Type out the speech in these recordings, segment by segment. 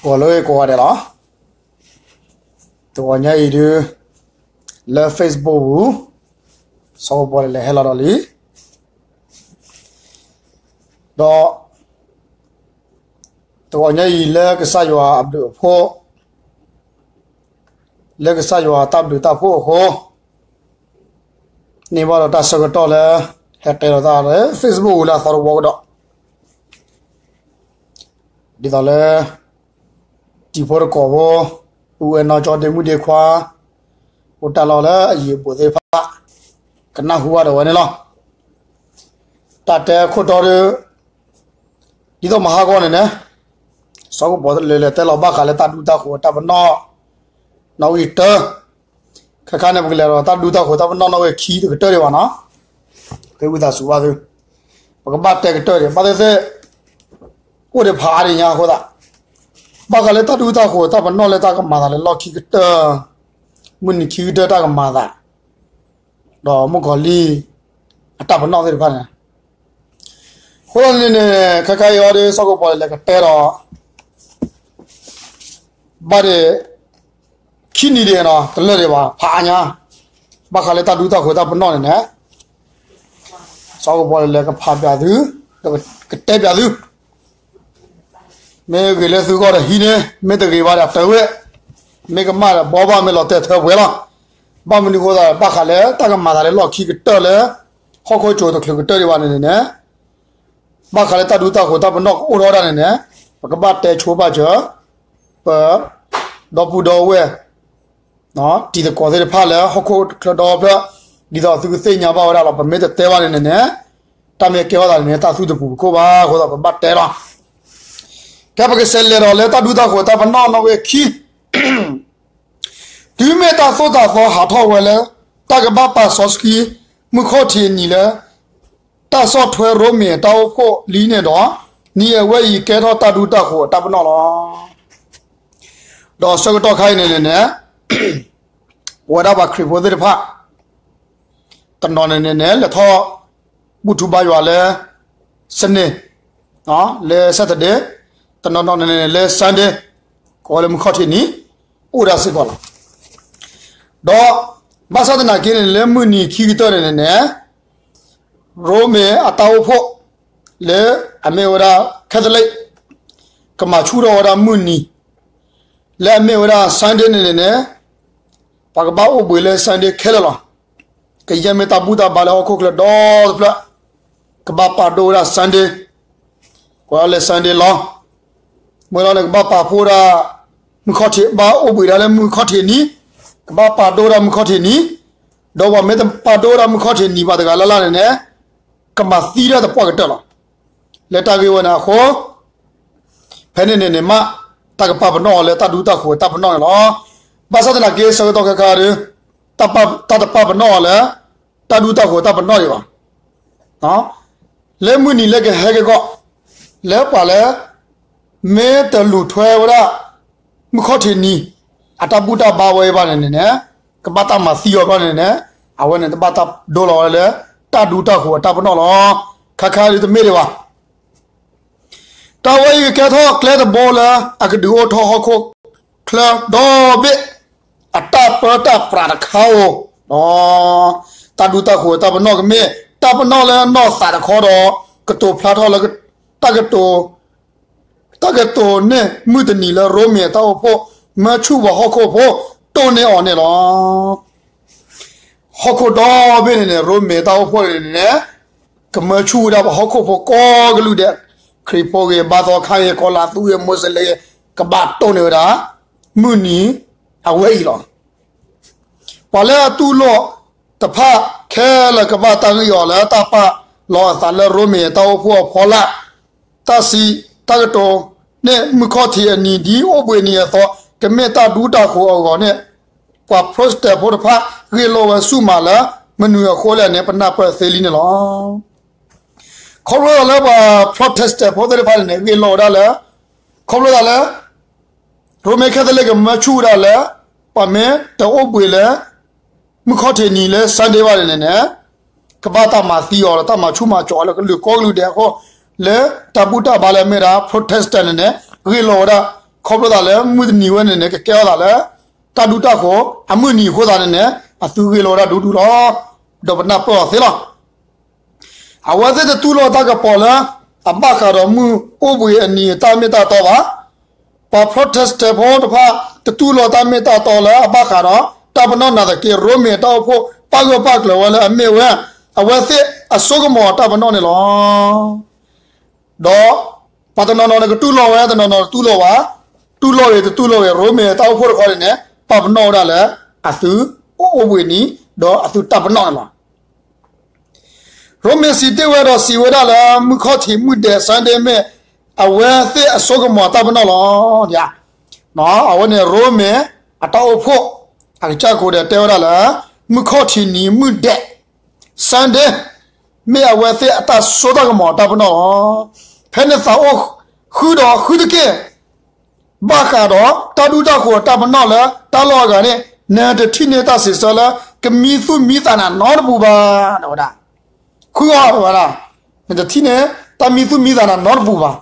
ဂီၤလၢကိးဂၤဒဲးလီၤ. တဂီၤညါအံၤဒုး လၢ Facebook ပူၤ စီၤကပီၤလဲၣ်လဲၣ်ဟဲလီၤဒီးလံ. ဒီး တဂီၤညါအံၤလၢကစၢ်ယွၤအဘျုးအဖှိၣ် လၢကစၢ်ယွၤတၢ်ဘျုးတၢ်ဖှိၣ်အဃိ န့ၢ်ဘၣ်ဒီးတၢ်ဆၢကတီၢ်လၢ ဟဲတဲလီၤသးလၢ Facebook ပူၤလၢအသီတဝီကဒီး ဒ်သိးလၢ တံၤဖိတကိးဖိ ပုၢ်ဝဲၢ်နီၢ်ကၠီဒ့မုၣ်ဒ့ခွါ အိၣ်တၢ်လီၢ်လၢအယံၤအဘူးသ့ၣ်တဖၣ် ကနၢ်ဟူဘၣ်ဒီးဝဲန့ၣ်လီၤ. တၢ်တဲခိၣ်တီဒုး ဒ်သိးမဟါဂီၤန့ၣ်န့ၣ် စီၤကပီၤလဲၣ်လဲၣ်တဲလီၤဘၣ်ဃးလၢတၢ်ဒူတၢ်ဃိၤတၢ်ပနီၣ် နီၣ်ဂံၢ်တၢ ခဲခါန့ၣ် ပကလဲၤဒီးတၢ်ဒူတၢ်ဃိၤတၢ်ပနီၣ်နီၣ်ဂံၢ်ခံတကတၢၢ်ဒံးဘၣ်နီၤ. ဃ့ဝံသးစူၤဘၣ်သု, ပကဘၣ်တဲကတၢၢ်ဒံး ဘၣ်သ့ၣ်သ့ၣ် အိၣ်ဒံးဖးအါဒံးညါအဃိသတး, ဘၣ်ဃးလၢတၢ်ဒူတၢ်ဃိၤတၢ်ပနီၣ်လၢတၢ်ကမၤသးလၢလီၢ်ခံကတၢၢ်, မုၢ်နံၤခံကတၢၢ်တၢ်ကမၤသး, ဒီးမုၣ်ကီၤလံၢ် အတၢ်ပနီၣ်သ့ၣ်တဖၣ်န့ၣ် အဃိသတးန့ၣ်န့ၣ် ခဲခါအံၤအီၤဒီး စီၤကပီၤလဲၣ်လဲၣ်ကတဲဒီး ဘၣ်ဒီး ခံနံၤဒံးနီၤ တလၢာ်ဒံးဘၣ် ဖးအါညါ, ဘၣ်ဃးလၢတၢ်ဒူတၢ်ဃိၤတၢ်ပနီၣ်န့ၣ်န့ၣ် စီၤကပီၤလဲၣ်လဲၣ်ကဖးပၠးသု, ဒီးကတဲပၠးသု, မ့ၢ်ဂ့ၤလၢသုဂီၢ်ဒီးဟံးန့ၢ်, မ့ၢ်တဂ့ၤဘၣ်ဒီးတၢ်ဝဲ, မ့ၢ်ကမၣ်ဒီးဘှီဘၣ် မ့ၢ်လီၤတဲာ်ထၢပှဲၤလီၤ. ဘၣ်မနုၤအဃိသတး ဘၣ်ဃးလၢတၢ်ကမၤသးလၢလီၢ်ခံကတၢၢ်လၢ ဟီၣ်ခိၣ်ကၠိၤတချုးကတၢၢ်ဒံးဘၣ်န့ၣ်န့ၣ် ဘၣ်ဃးလၢတၢ်ဒူတၢ်ဃိၤတၢ်ပနီၣ်ကအိၣ်ထီၣ်ဝဲဒၣ်န့ၣ်န့ၣ် ပကဘၣ်တဲဆိဘၣ်စၢၤ ပ ဒီပုၢ်ဒီဝဲၢ် တံၤသကိးသ့ၣ်တဖၣ်လၢဟီၣ်ခိၣ်ချၢဒီဖျၢၣ် ဒ်သိးသုကသ့ၣ်ညါဘၣ်ဝဲဒၣ်လီၤ. ပမ့ၢ်တတဲဘၣ်န့ၣ်န့ၣ်န့ၣ် တၢ်မ့ၢ်ကဲထီၣ်သးန့ၣ်န့ၣ် တၢ်သူၣ်တပူၤပခိၣ်ဘၣ်အဃိသတး ပဘၣ်တဲလီၤ. ကဲပကစးလဲၤဒီးလၢတၢ်ဒူတၢ်ဃိၤတၢ်ပနီၣ်နီၣ်ဂံၢ်ခံ တုၤမ့ၢ်တၢ်သိၣ်တၢ်သီဟးထီၣ်ဝဲလၢ တၢ်ကဘၣ်ပာ်စီဆှံ မုၢ်ခီၣ်ထံးအနံၤလၢ တၢ်ဆီၣ်ထွဲရိမ့ၤအတၢ်အိၣ်ဖှိၣ်လံန့ၣ်ဒီး နံၤအဝဲအံၤကဲထီၣ်တၢ်ဒူတၢ်ဃိၤအတၢ်ပနီၣ်လီၤ. ဒီးဆၢကတီၢ်ခါအံၤန့ၣ်န့ၣ်န့ၣ် ပဝဲဒၣ်ပှၤခရံာ်ဖိသ့ၣ်တဖၣ် တနီၤန့ၣ်န့ၣ်န့ၣ် လဲၤထီၣ်ဘူၣ်ထူဘါယွၤလၢ Sunday လၢ Saturday, တနီၤနီၤန့ၣ်န့ၣ်လၢ Sunday ကိးဝဲလၢမုၢ်ခီၣ်ထံးနံၤ အိၣ်ဒၣ်စ့ၢ်ကီးလီၤ. ဒီးဘၣ်ဆၣ်သနာ်က့န့ၣ် လၢမုၢ်နံၤခံကတၢၢ်န့ၣ်န့ၣ်န့ၣ် ရိမ့ၤအတၢ်အိၣ်ဖှိၣ် လၢအမ့ၢ်ဝဲဒၣ် Catholic ကမၤဆူၣ်ထီၣ်ဝဲဒၣ်မုၢ်နံၤ လၢအမ့ၢ်ဝဲဒၣ် Sunday န့ၣ်န့ၣ်န့ၣ် ပှၤကဘၣ်အိၣ်ဘှံးလၢ Sunday ခဲလၢာ်လီၤ. ကယဲၢ်မ့ၢ်တၢ်ဘူၣ်တၢ်ဘါလၢဟီၣ်ခိၣ်ချၢဒီတဖျၢၣ် ကဘၣ်ပာ်ဒိၣ်ဝဲဒၣ် Sunday, ကိးဝဲလၢ Sunday law. မ့ၢ်လီၤန့ၣ် ကဘၣ်ပာ်ဖှိၣ်ဒၣ် မုၢ်ခီၣ်ထံး ဘၣ်အိၣ်ဘှံးဒၣ်လၢမုၢ်ခီၣ်ထံးနံၤ, ကဘၣ်ပာ်ဒိၣ်ဝဲဒၣ်မုၢ်ခီၣ်ထံးနံၤ, ဒီးပှၤမ့ၢ်တပာ်ဒိၣ်ဝဲဒၣ်မုၢ်ခီၣ်ထံးနံၤဘၣ်တဂၤလၢ်လၢ်န့ၣ်န့ၣ် ကမၤသံဒၣ်သပှၢ်ကတၢၢ်လီၤ. လၢတၢ်ဂ့ၢ်ဝဲန့ၣ်အဃိ ဖဲန့ၣ်န့ၣ်န့ၣ်မး တၢ်ကပာ်ပနီၣ်အီၤလၢတၢ်ဒူတၢ်ဃိၤတၢ်ပနီၣ်န့ၣ်လီၤ. ဘၣ်ဆၣ်သနာ်က့ ဆၢကတီၢ်ခဲခါဒီး တၢ်တပာ်ပနီၣ်အီၤလၢ တၢ်ဒူတၢ်ဃိၤတၢ်ပနီၣ်ဒံးဘၣ်. လၢမုၢ်နံၤလၢကဟဲက့ၤကီး လၢပှၤလၢ မ့ၢ်တလူၤထွဲဝဲဒၣ် မုၢ်ခီၣ်ထံးနံၤ အတၢ်ဘူၣ်တၢ်ဘါဝဲအံၤဘၣ်န့ၣ်န့ၣ်န့ၣ် ကဘၣ်တၢ်မၤသံအီၤဘျီန့ၣ်န့ၣ် အဝဲန့ၣ်တဘၣ်တၢ်ဒိလီၤဝဲလၢ တၢ်ဒူတၢ်ဃိၤအတၢ်ပနီၣ်လီၤ. ခဲခါဒုးတမ့ၢ်ဒံးဘၣ်. တၢ်ဝဲအံၤကကဲထီၣ်ကျဲတဘိလၢ အကဒုးအိၣ်ထီၣ်ဟီၣ်ခိၣ်ချၢဒီဘ့ၣ် အတၢ်ပၢတၢ်ပြးတခါဧိၤ, တၢ်ဒူတၢ်ဃိၤတၢ်ပနီၣ်ကမ့ၢ် တၢ်ပနီၣ်လၢနီၢ်သးတခီဒီး ကတိၤဖျါထီၣ်လၢ တၢ်ကတိၤ တၢ်ကတိၤန့ၢ်မုၢ်တနံၤလၢရိမ့ၤအတၢ်အိၣ်ဖှိၣ် မၢဆူၣ်ပှၤဟီၣ်ခိၣ်ဖိ တိၢ်န့ၢ်အီၤန့ၣ်လီၤ. ဟီၣ်ခိၣ်ဒီဘ့ၣ်န့ၣ်န့ၣ် ရိမ့ၤတၢ်အိၣ်ဖှိၣ်န့ၣ်န့ၣ် ကမၢဆူၣ်ဝဲဒၣ်ပှၤဟီၣ်ခိၣ်ဖိကိးကလုာ်ဒဲး, ခရံာ်ဖိဂ့ၤ, ဘါသီခါဂ့ၤ, ကီၤလၤသူဂ့ၤ, မိၢ်စလ့ဂ့ၤ, ကဘၣ်တိၢ်န့ၢ်ဝဲဒၣ် မုၢ်နံၤအဝဲအံၤလီၤ. ပှၤလၢအတူၢ်လိာ်တဖၣ်ခဲလၢာ်ကဘၣ်တၢ်ဂံၢ်အီၤလၢတၢ်ပာ်လီၤအသးလၢရိမ့ၤတၢ်အိၣ်ဖှိၣ်အဖီလာ်, တၢ်စံးတၢ်ကတိၤ န့ၢ်မုၢ်ခီၣ်ထံးအနံၤဒ်အိၣ်ဘှံးနံၤအသိး ကမ့ၢ်တၢ်ဒူတၢ်ဃိၤအဂီၢ်န့ၣ် ပှၤ Protestant ဖိတဖၣ် ဂ့ၢ်လိာ်ဝဲဆူၣ်မးလၢ မနုၤအဃိလဲၣ်န့ၣ် ပနၢ်ပၢၢ်သ့လံန့ၣ်လီၤ. ခီဖျိလၢပှၤ Protestant ဖိသ့ၣ်တဖၣ်န့ၣ်န့ၣ် ဂ့ၢ်လိာ်ဝဲဒၣ်လၢ ခီဖျိလၢ ရိမ့ၤခဲသလ့ၣ်ကမၢဆူၣ်ဝဲဒၣ်လၢ ပှၤမ့ၢ်တအိၣ်ဘှံးလၢ မုၢ်ခီၣ်ထံးနံၤလၢ Sunday ဘၣ်န့ၣ်န့ၣ်န့ၣ် ကဘၣ်တၢ်မၤသံအီၤဒီးတၢ်မၤဆူၣ်မၤစီၤအီၤလၢကလုာ်ကိးကလုာ်ဒဲးအဃိ လၢတၢ်ဘူၣ်တၢ်ဘါလၢအမ့ၢ်ဒၣ် Protestant န့ၣ်န့ၣ် ဂ့ၢ်လိာ်ဝဲဒၣ် ခီဖျိသးလၢမုၢ်တနံၤဝဲန့ၣ်န့ၣ် ကကဲထီၣ်သးလၢ တၢ်ဒူတၢ်ဃိၤအမုၢ်နံၤအဃိသတးန့ၣ်န့ၣ် အသုဂ့ၢ်လိာ်ဝဲဒၣ်ဒူဒူလီၤ. ဒီးပနၢ်ပၢၢ်အီၤသ့လီၤ. အဝဲသ့ၣ်တတူၢ်လိာ်တၢ်ကပီၤလၢ အဘၣ်ဃးဒီးမုၢ်အိၣ်ဘှံးအနံၤအတၢ်မ့ၢ်တၢ်တီဘၣ်. ပှၤ Protestant ဖိတဖၣ် တတူၢ်လိာ်တၢ်မ့ၢ်တၢ်တီလၢအဘၣ်ဃးဒီး တၢ်ပနီၣ်နာ်သက့ ရိမ့ၤတၢ်အိၣ်ဖှိၣ် ပာ်ဂၢၢ်ပာ်ကျၢၤဝဲလၢအမ့ၢ်ဝဲ အဝဲသ့ၣ်အစိကမီၤတၢ်ပနီၣ်န့ၣ်လီၤ. ဒီးပှၤတနီၤနီၤန့ၣ်ကတူၢ်လိာ်ဝဲ တနီၤနီၤတတူၢ်လိာ်ဘၣ်. တူၢ်လိာ်ဂ့ၤတတူၢ်လိာ်ဂ့ၤ ရိမ့ၤတၢ်အိၣ်ဖှိၣ်တခီန့ၣ်န့ၣ် ပာ်ပနီၣ်ဝဲဒၣ်လၢ အသုအိၣ်ဘှံးနံၤ ဒီးအသုတၢ်ပနီၣ်န့ၣ်လီၤ. ရိမ့ၤစံးတ့ၢ်ဝဲဒီးစံးဝဲဒၣ်လၢ မုၢ်ခီၣ်ထံးမုၢ်ဒဲး Sunday မ့ၢ်အဝဲသ့ၣ်အစိကမီၤတၢ်ပနီၣ်လီၤ. အဝဲန့ၣ်ရိမ့ၤအတၢ်အိၣ်ဖှိၣ် အကစၢ်ကိးဒီးတဲဝဲဒၣ်လၢ မုၢ်ခီၣ်ထံးနံၤမုၢ်ဒဲး Sunday မ့ၢ်အဝဲသ့ၣ်အတၢ်စိတၢ်ကမီၤတၢ်ပနီၣ်လီၤ. ဖဲနသးအိၣ်ဃုာ်ဒီးဃုာ်တက့ၢ် ဘၣ်ဃးဒီးတၢ်ဒူတၢ်ဃိၤတၢ်ပနီၣ်လၢတၢ်လီၢ်အဂၤန့ၣ် နတထံၣ်န့ၢ်တၢ်စံးဆၢလၢကမံသူၣ်မံသးနၤနီတပူၤဘၣ် တဲဝဲဒၣ်. ဃုာ်အီၤတဲဝဲဒၣ်, နတထံၣ်န့ၢ်တၢ်မံသူၣ်မံသးနၤနီတပူၤဘၣ်.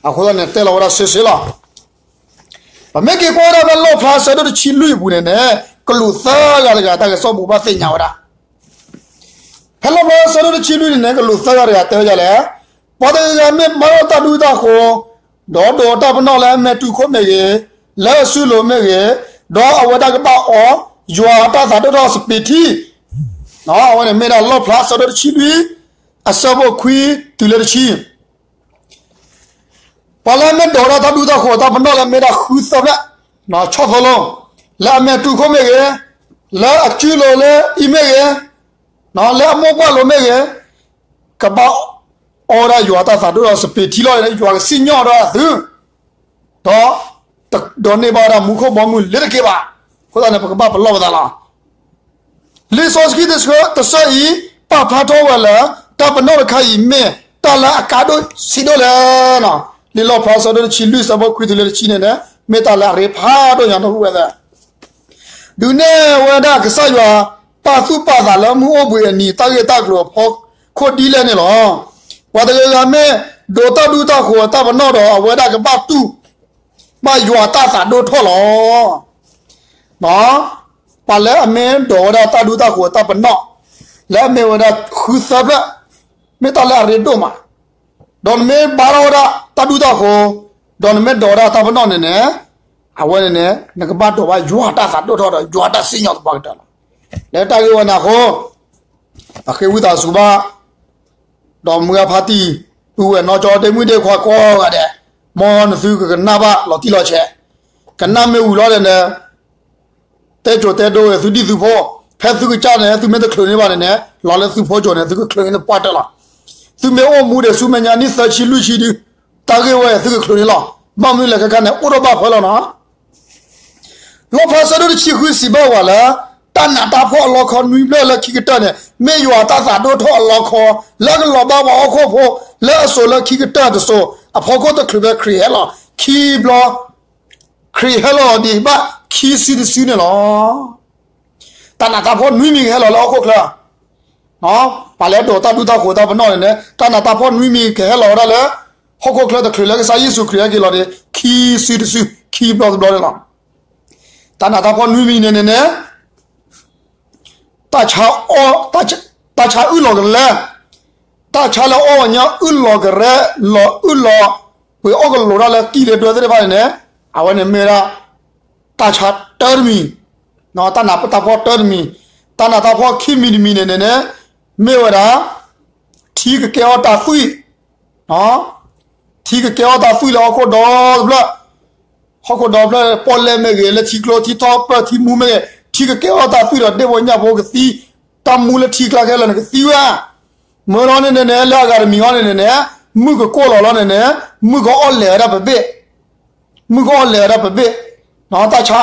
အဃိသတးန့ၣ် တဲလီၤဝဲဒၣ်စ့စ့လီၤ. ပမ့ၢ်က့ၤကွၢ်ဝဲဒၣ်ဖဲလီၣ်ဖျါဆၢဒိၣ်တဆံလွံၢ်အပူၤန့ၣ်န့ၣ် ကလူးသၢဂၤတဂၤတၢ်ကစီၣ်ဘိးဘၣ်သ့ၣ်ညါဝဲဒၣ် ဖဲလီၣ်ဖျါဆၢဒိၣ်တဆံလွံၢ်န့ၣ်န့ၣ် ကလူးသၢဂၤတဂၤတဲဝဲဒ်လဲၣ်, ပှၤတဂၤဂၤမ့ၢ်မၤထီၣ်တၢ်ဒူတၢ်ဃိၤ, ဒီးဒိးတၢ်ပနီၣ်လၢအမဲာ်တူၢ်ခိၣ်မ့ၢ်ဂ့ၤ, လၢအစုလိၤမ့ၢ်ဂ့ၤ, ဒီးအဝဲဒၣ်ကဘၣ်အီ ယွၤအတၢ်သးဒိၣ်ထီၣ်စပံးထံ, အဝဲန့ၣ်မ့ၢ်ဒၣ်လီၣ်ဖျါဆၢဒိၣ်တဆံလွံၢ် အဆၢဖိခွံတုၤလၢတဆံ ပှၤလၢအမ့ၢ်ဒိးဝဲဒၣ်တၢ်ဒူတၢ်ဃိၤတၢ်ပနီၣ်လၢမ့ၢ်ဒၣ်ဃုသၢဖျၢၣ်, ဆီၣ်သီလိ, လၢအမဲာ်တူၢ်ခိၣ်မ့ၢ်ဂ့ၤ, လၢအစုလိၤလၢအံၤမ့ၢ်ဂ့ၤ, လၢအမိၢ်ပှၢ်လိၤမ့ၢ်ဂ့ၤ, ကဘၣ်အီဝဲဒၣ်ယွၤတၢ်သးဒိၣ်ဒီးစပံးထံလီၤန့ၣ် ယွၤကစံၣ်ညီၣ်ဒီးအသု ဒီး ဒီးန့ၢ်ဘၣ်ဝဲဒၣ်မူခိၣ်ဘီမုၢ်လၢတက့ၢ်ဘၣ်. အဃိသတးန့ၣ် ပကဘၣ်ပလီၢ်ပသးလီၤ. လံာ်စီဆှံတဆၢအံၤ ပာ်ဖျါထီၣ်ဝဲလၢ တၢ်ပနီၣ်တခါအံၤမ့ၢ်တၢ်လၢအကါဒိၣ်ဆံးဒိၣ်လဲၣ်. လံာ်လီၣ်ဖျါဆၢဒိၣ်တဆံလွံၢ် ဆၢဖိခွံတုၤလၢတဆံန့ၣ်န့ၣ် မ့ၢ်တၢ်လၢအရ့ဖးဒိၣ်ညါဒီပုၢ်ဝဲၢ်သ့ၣ် ဒုးနဲၣ်ဝဲဒၣ်ကစၢ်ယွၤ ပာ်သူၣ်ပာ်သးလၢမုၢ်အိၣ်ဘှံးအနံၤ တၢ်ဂ့ၢ်တၢ်ကျိၤအဖီခိၣ်ဒ်လဲၣ်န့ၣ်လီၤ. ပှၤတဂၤဂၤမ့ၢ်ဒိးတၢ်ဒူတၢ်ဃိၤအတၢ်ပနီၣ်ဒီး အဝဲဒၣ်ကဘၣ်တူၢ် ဘၣ်ယွၤတၢ်သးဒိၣ်ထီၣ်လီၤ. ပှၤလၢအမ့ၢ်ဒိးဝဲဒၣ်တၢ်ဒူတၢ်ဃိၤအတၢ်ပနီၣ် လၢအမ့ၢ်ဝဲဒၣ်ဃုသၢဖျၢၣ် မ့ၢ်တၢ်လၢအရ့ဒိၣ်မး, ဒီးနမ့ၢ်ဘါထီၣ်ဝဲဒၣ်တၢ်ဒူတၢ်ဃိၤ, ဒီးနမ့ၢ်ဒိးဝဲဒၣ်တၢ်ပနီၣ်န့ၣ်န့ၣ်, အဝဲန့ၣ်န့ၣ် နကဘၣ်ဒိးဘၣ်ယွၤတၢ်သးဒိၣ်ထီၣ်ဒီးယွၤတၢ်စံၣ်ညီၣ်သပှၢ်ကတၢၢ်လီၤ. လၢတၢ်ဂ့ၢ်ဝဲန့ၣ်အဃိ အဃ့ဝံသးစူၤဘၣ် ဒီးမုၢ်ဂၤဖါတံၢ် ပုၢ်ဝဲၢ်နီၢ်ကၠီ ဒ့မုၣ်ဒ့ခွါကိးဂၤဒဲး, မ်နသုကကနၣ်ဘၣ်လီၤတံၢ်လီၤဆဲး, ကနၣ်မ့ၢ်ဝံၤလီၤန့ၣ်န့ၣ် တဲကိၤတဲဒိဝဲသုဒံၣ်သုဖိ, ဖဲသုကစၢ်န့ၣ် သုမ့ၢ်တချုးန့ၢ်ဘၣ်န့ၣ်န့ၣ် လီၤလၢသုဖိကိၤန့ၣ် သုကချုးန့ၢ်သပှၢ်တၢၢ်လီၤ. သုမ့ၢ်အိၣ်မူဒံးဆူမဲာ်ညါနံၣ်သၢဆံလွံၢ်ဆံဒုး, တၢ်ဂ့ၢ်ဝဲသုကချုးန့ၢ်လီၤ. ဘၣ်မနုၤလဲၣ်ခဲခါန့ၣ် အိၣ်ထီၣ်ဘၣ်ဖၢလီၤနီၤ လီၣ်ဖျါဆၢဒိၣ်တဆံဃုစံးဘၣ်ပှၤလၢ တၢ်နးတၢ်ဖှီၣ်အလီခီနွံဖျၢၣ်လၢခံကတၢၢ်န့ၣ် မ့ၢ်ယွၤတၢ်သးဒိၣ်ထီၣ်အလီခီ လၢကလီၤဘၣ်ပှၤဟီၣ်ခိၣ်ဖိ လၢအစိၤလၢခံကတၢၢ်တစိၤ အဖီခိၣ်တချုးဖဲခရံာ်ဟဲလီၤခံဘျီ ခရံာ်ဟဲလီၤဒံးဘၣ်ခံစုတစုန့ၣ်လီၤ. တၢ်နးတၢ်ဖှီၣ်နွံမံၤကဟဲလီၤလၢဟီၣ်ခိၣ်ချၢ ပှၤလၢအဒိးတၢ်ဒူတၢ်ဃိၤတၢ်ပနီၣ်န့ၣ်န့ၣ် တၢ်နးတၢ်ဖှီၣ်နွံမံၤကဟဲလီၤဝဲဒၣ်လၢ ဟီၣ်ခိၣ်ချၢတချုးလၢကစၢ်ယ့ၣ်ၡူးခရံာ်ဟဲက့ၤလီၤန့ၣ် ခံစုတစု ခံဘျီတဘျီန့ၣ်လီၤ. တၢ်နးတၢ်ဖှီၣ်နွံမံၤန့ၣ်န့ၣ်န့ၣ် တၢ်ဆါအီၣ် တၢ်ဆါအုၣ်လီၤကလဲ, တၢ်ဆါလၢအီၣ်ဝဲညါအုၣ်လီၤကရဲ လီၤအုၣ်လီၤ ပှ့ၤအီၣ်ကလိာ်တၢ်လၢကံၢ်လၢဒွဲသ့ၣ်တဖၣ်န့ၣ်န့ၣ် အဝဲန့ၣ်မ့ၢ်ဝဲဒၣ် တၢ်ဆါတၢတမံၤ, တၢ်နးတၢ်ဖှီၣ်တၢတမံၤ, တၢ်နးတၢ်ဖှီၣ်ခံမံၤတမံၤန့ၣ်န့ၣ်န့ၣ် မ့ၢ်ဝဲဒၣ် ထံကကဲထီၣ်တၢ်သွံၣ် ထံကကဲထီၣ်တၢ်သွံၣ်လၢဟီၣ်ခိၣ်ဒီတဖျၢၣ်, ဟီၣ်ခိၣ်ဒီတဖျၢၣ် ပီၣ်လဲၣ်မ့ၢ်ဂ့ၤ လၢထံကျိထံထီၣ်ပၢၢ်ထံမူမ့ၢ်ဂ့ၤ ထံကကဲထီၣ်တၢ်သွံၣ်ဒီးဒ့ၣ်ဖိညၣ်ဖိကသံ, တၢ်မူလၢထံကျါခဲလၢာ်န့ၣ်ကသံဝဲ, မ့ၢ်လီၤန့ၣ်န့ၣ်န့ၣ် လၢအဂၤတမံၤအီၤန့ၣ်န့ၣ်န့ၣ် မုၢ်ကကိၢ်လီၤလီၤန့ၣ်န့ၣ် မုၢ်ကအီၣ်လဲၤဝဲဒၣ်ပဘ့ၣ် မုၢ်ကအီၣ်လဲၤဝဲဒၣ်ပဘ့ၣ်, တၢ်ဆါ,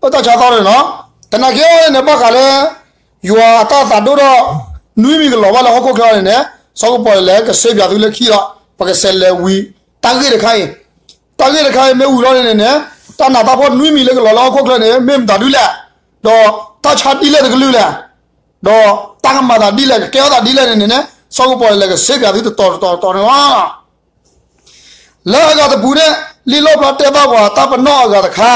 အၢ တၢ်ဆါသီန့ၣ်လီၤ. တနာ်က့အီၤန့ၣ်န့ၣ် ဘၣ်ဃးလၢ ယွၤအတၢ်သးဒိၣ်ထီၣ် နွံမံၤကလီၤဘၣ်လၢဟီၣ်ခိၣ်ချၢအီၤန့ၣ်န့ၣ် စီၤကပီၤလဲၤကစ့ပၠးသုလၢခံလီၤ. ပကစးလဲၤဝံၤ တၢ်ဂ့ၢ်တခါအံၤ, တၢ်ဂ့ၢ်တခါအံၤမ့ၢ်ဝံၤလီၤန့ၣ်န့ၣ်န့ၣ် တၢ်နးတၢ်ဖှီၣ်နွံမံၤလၢကလီၤလၢဟီၣ်ခိၣ်ချၢန့ၣ် မ့ၢ်မတၤဒုလဲၣ်, ဒီးတၢ်ဆါဒ်လဲၣ်တကလုာ်လဲၣ်, ဒီးတၢ်ကမၤသးဒ်လဲၣ် ကကဲထီၣ်သးဒ်လဲၣ်န့ၣ်န့ၣ်န့ၣ် စီၤကပီၤလဲၤကစ့ပၠးသုတတီၤတတီၤတတီၤန့ၣ်လီၤ. လၢအဂၤတပူၤန့ၣ် လံာ်လီၣ်ဖျါတဲဘၣ်ပှၤတၢ်ပနီၣ်အဂၤတခါ,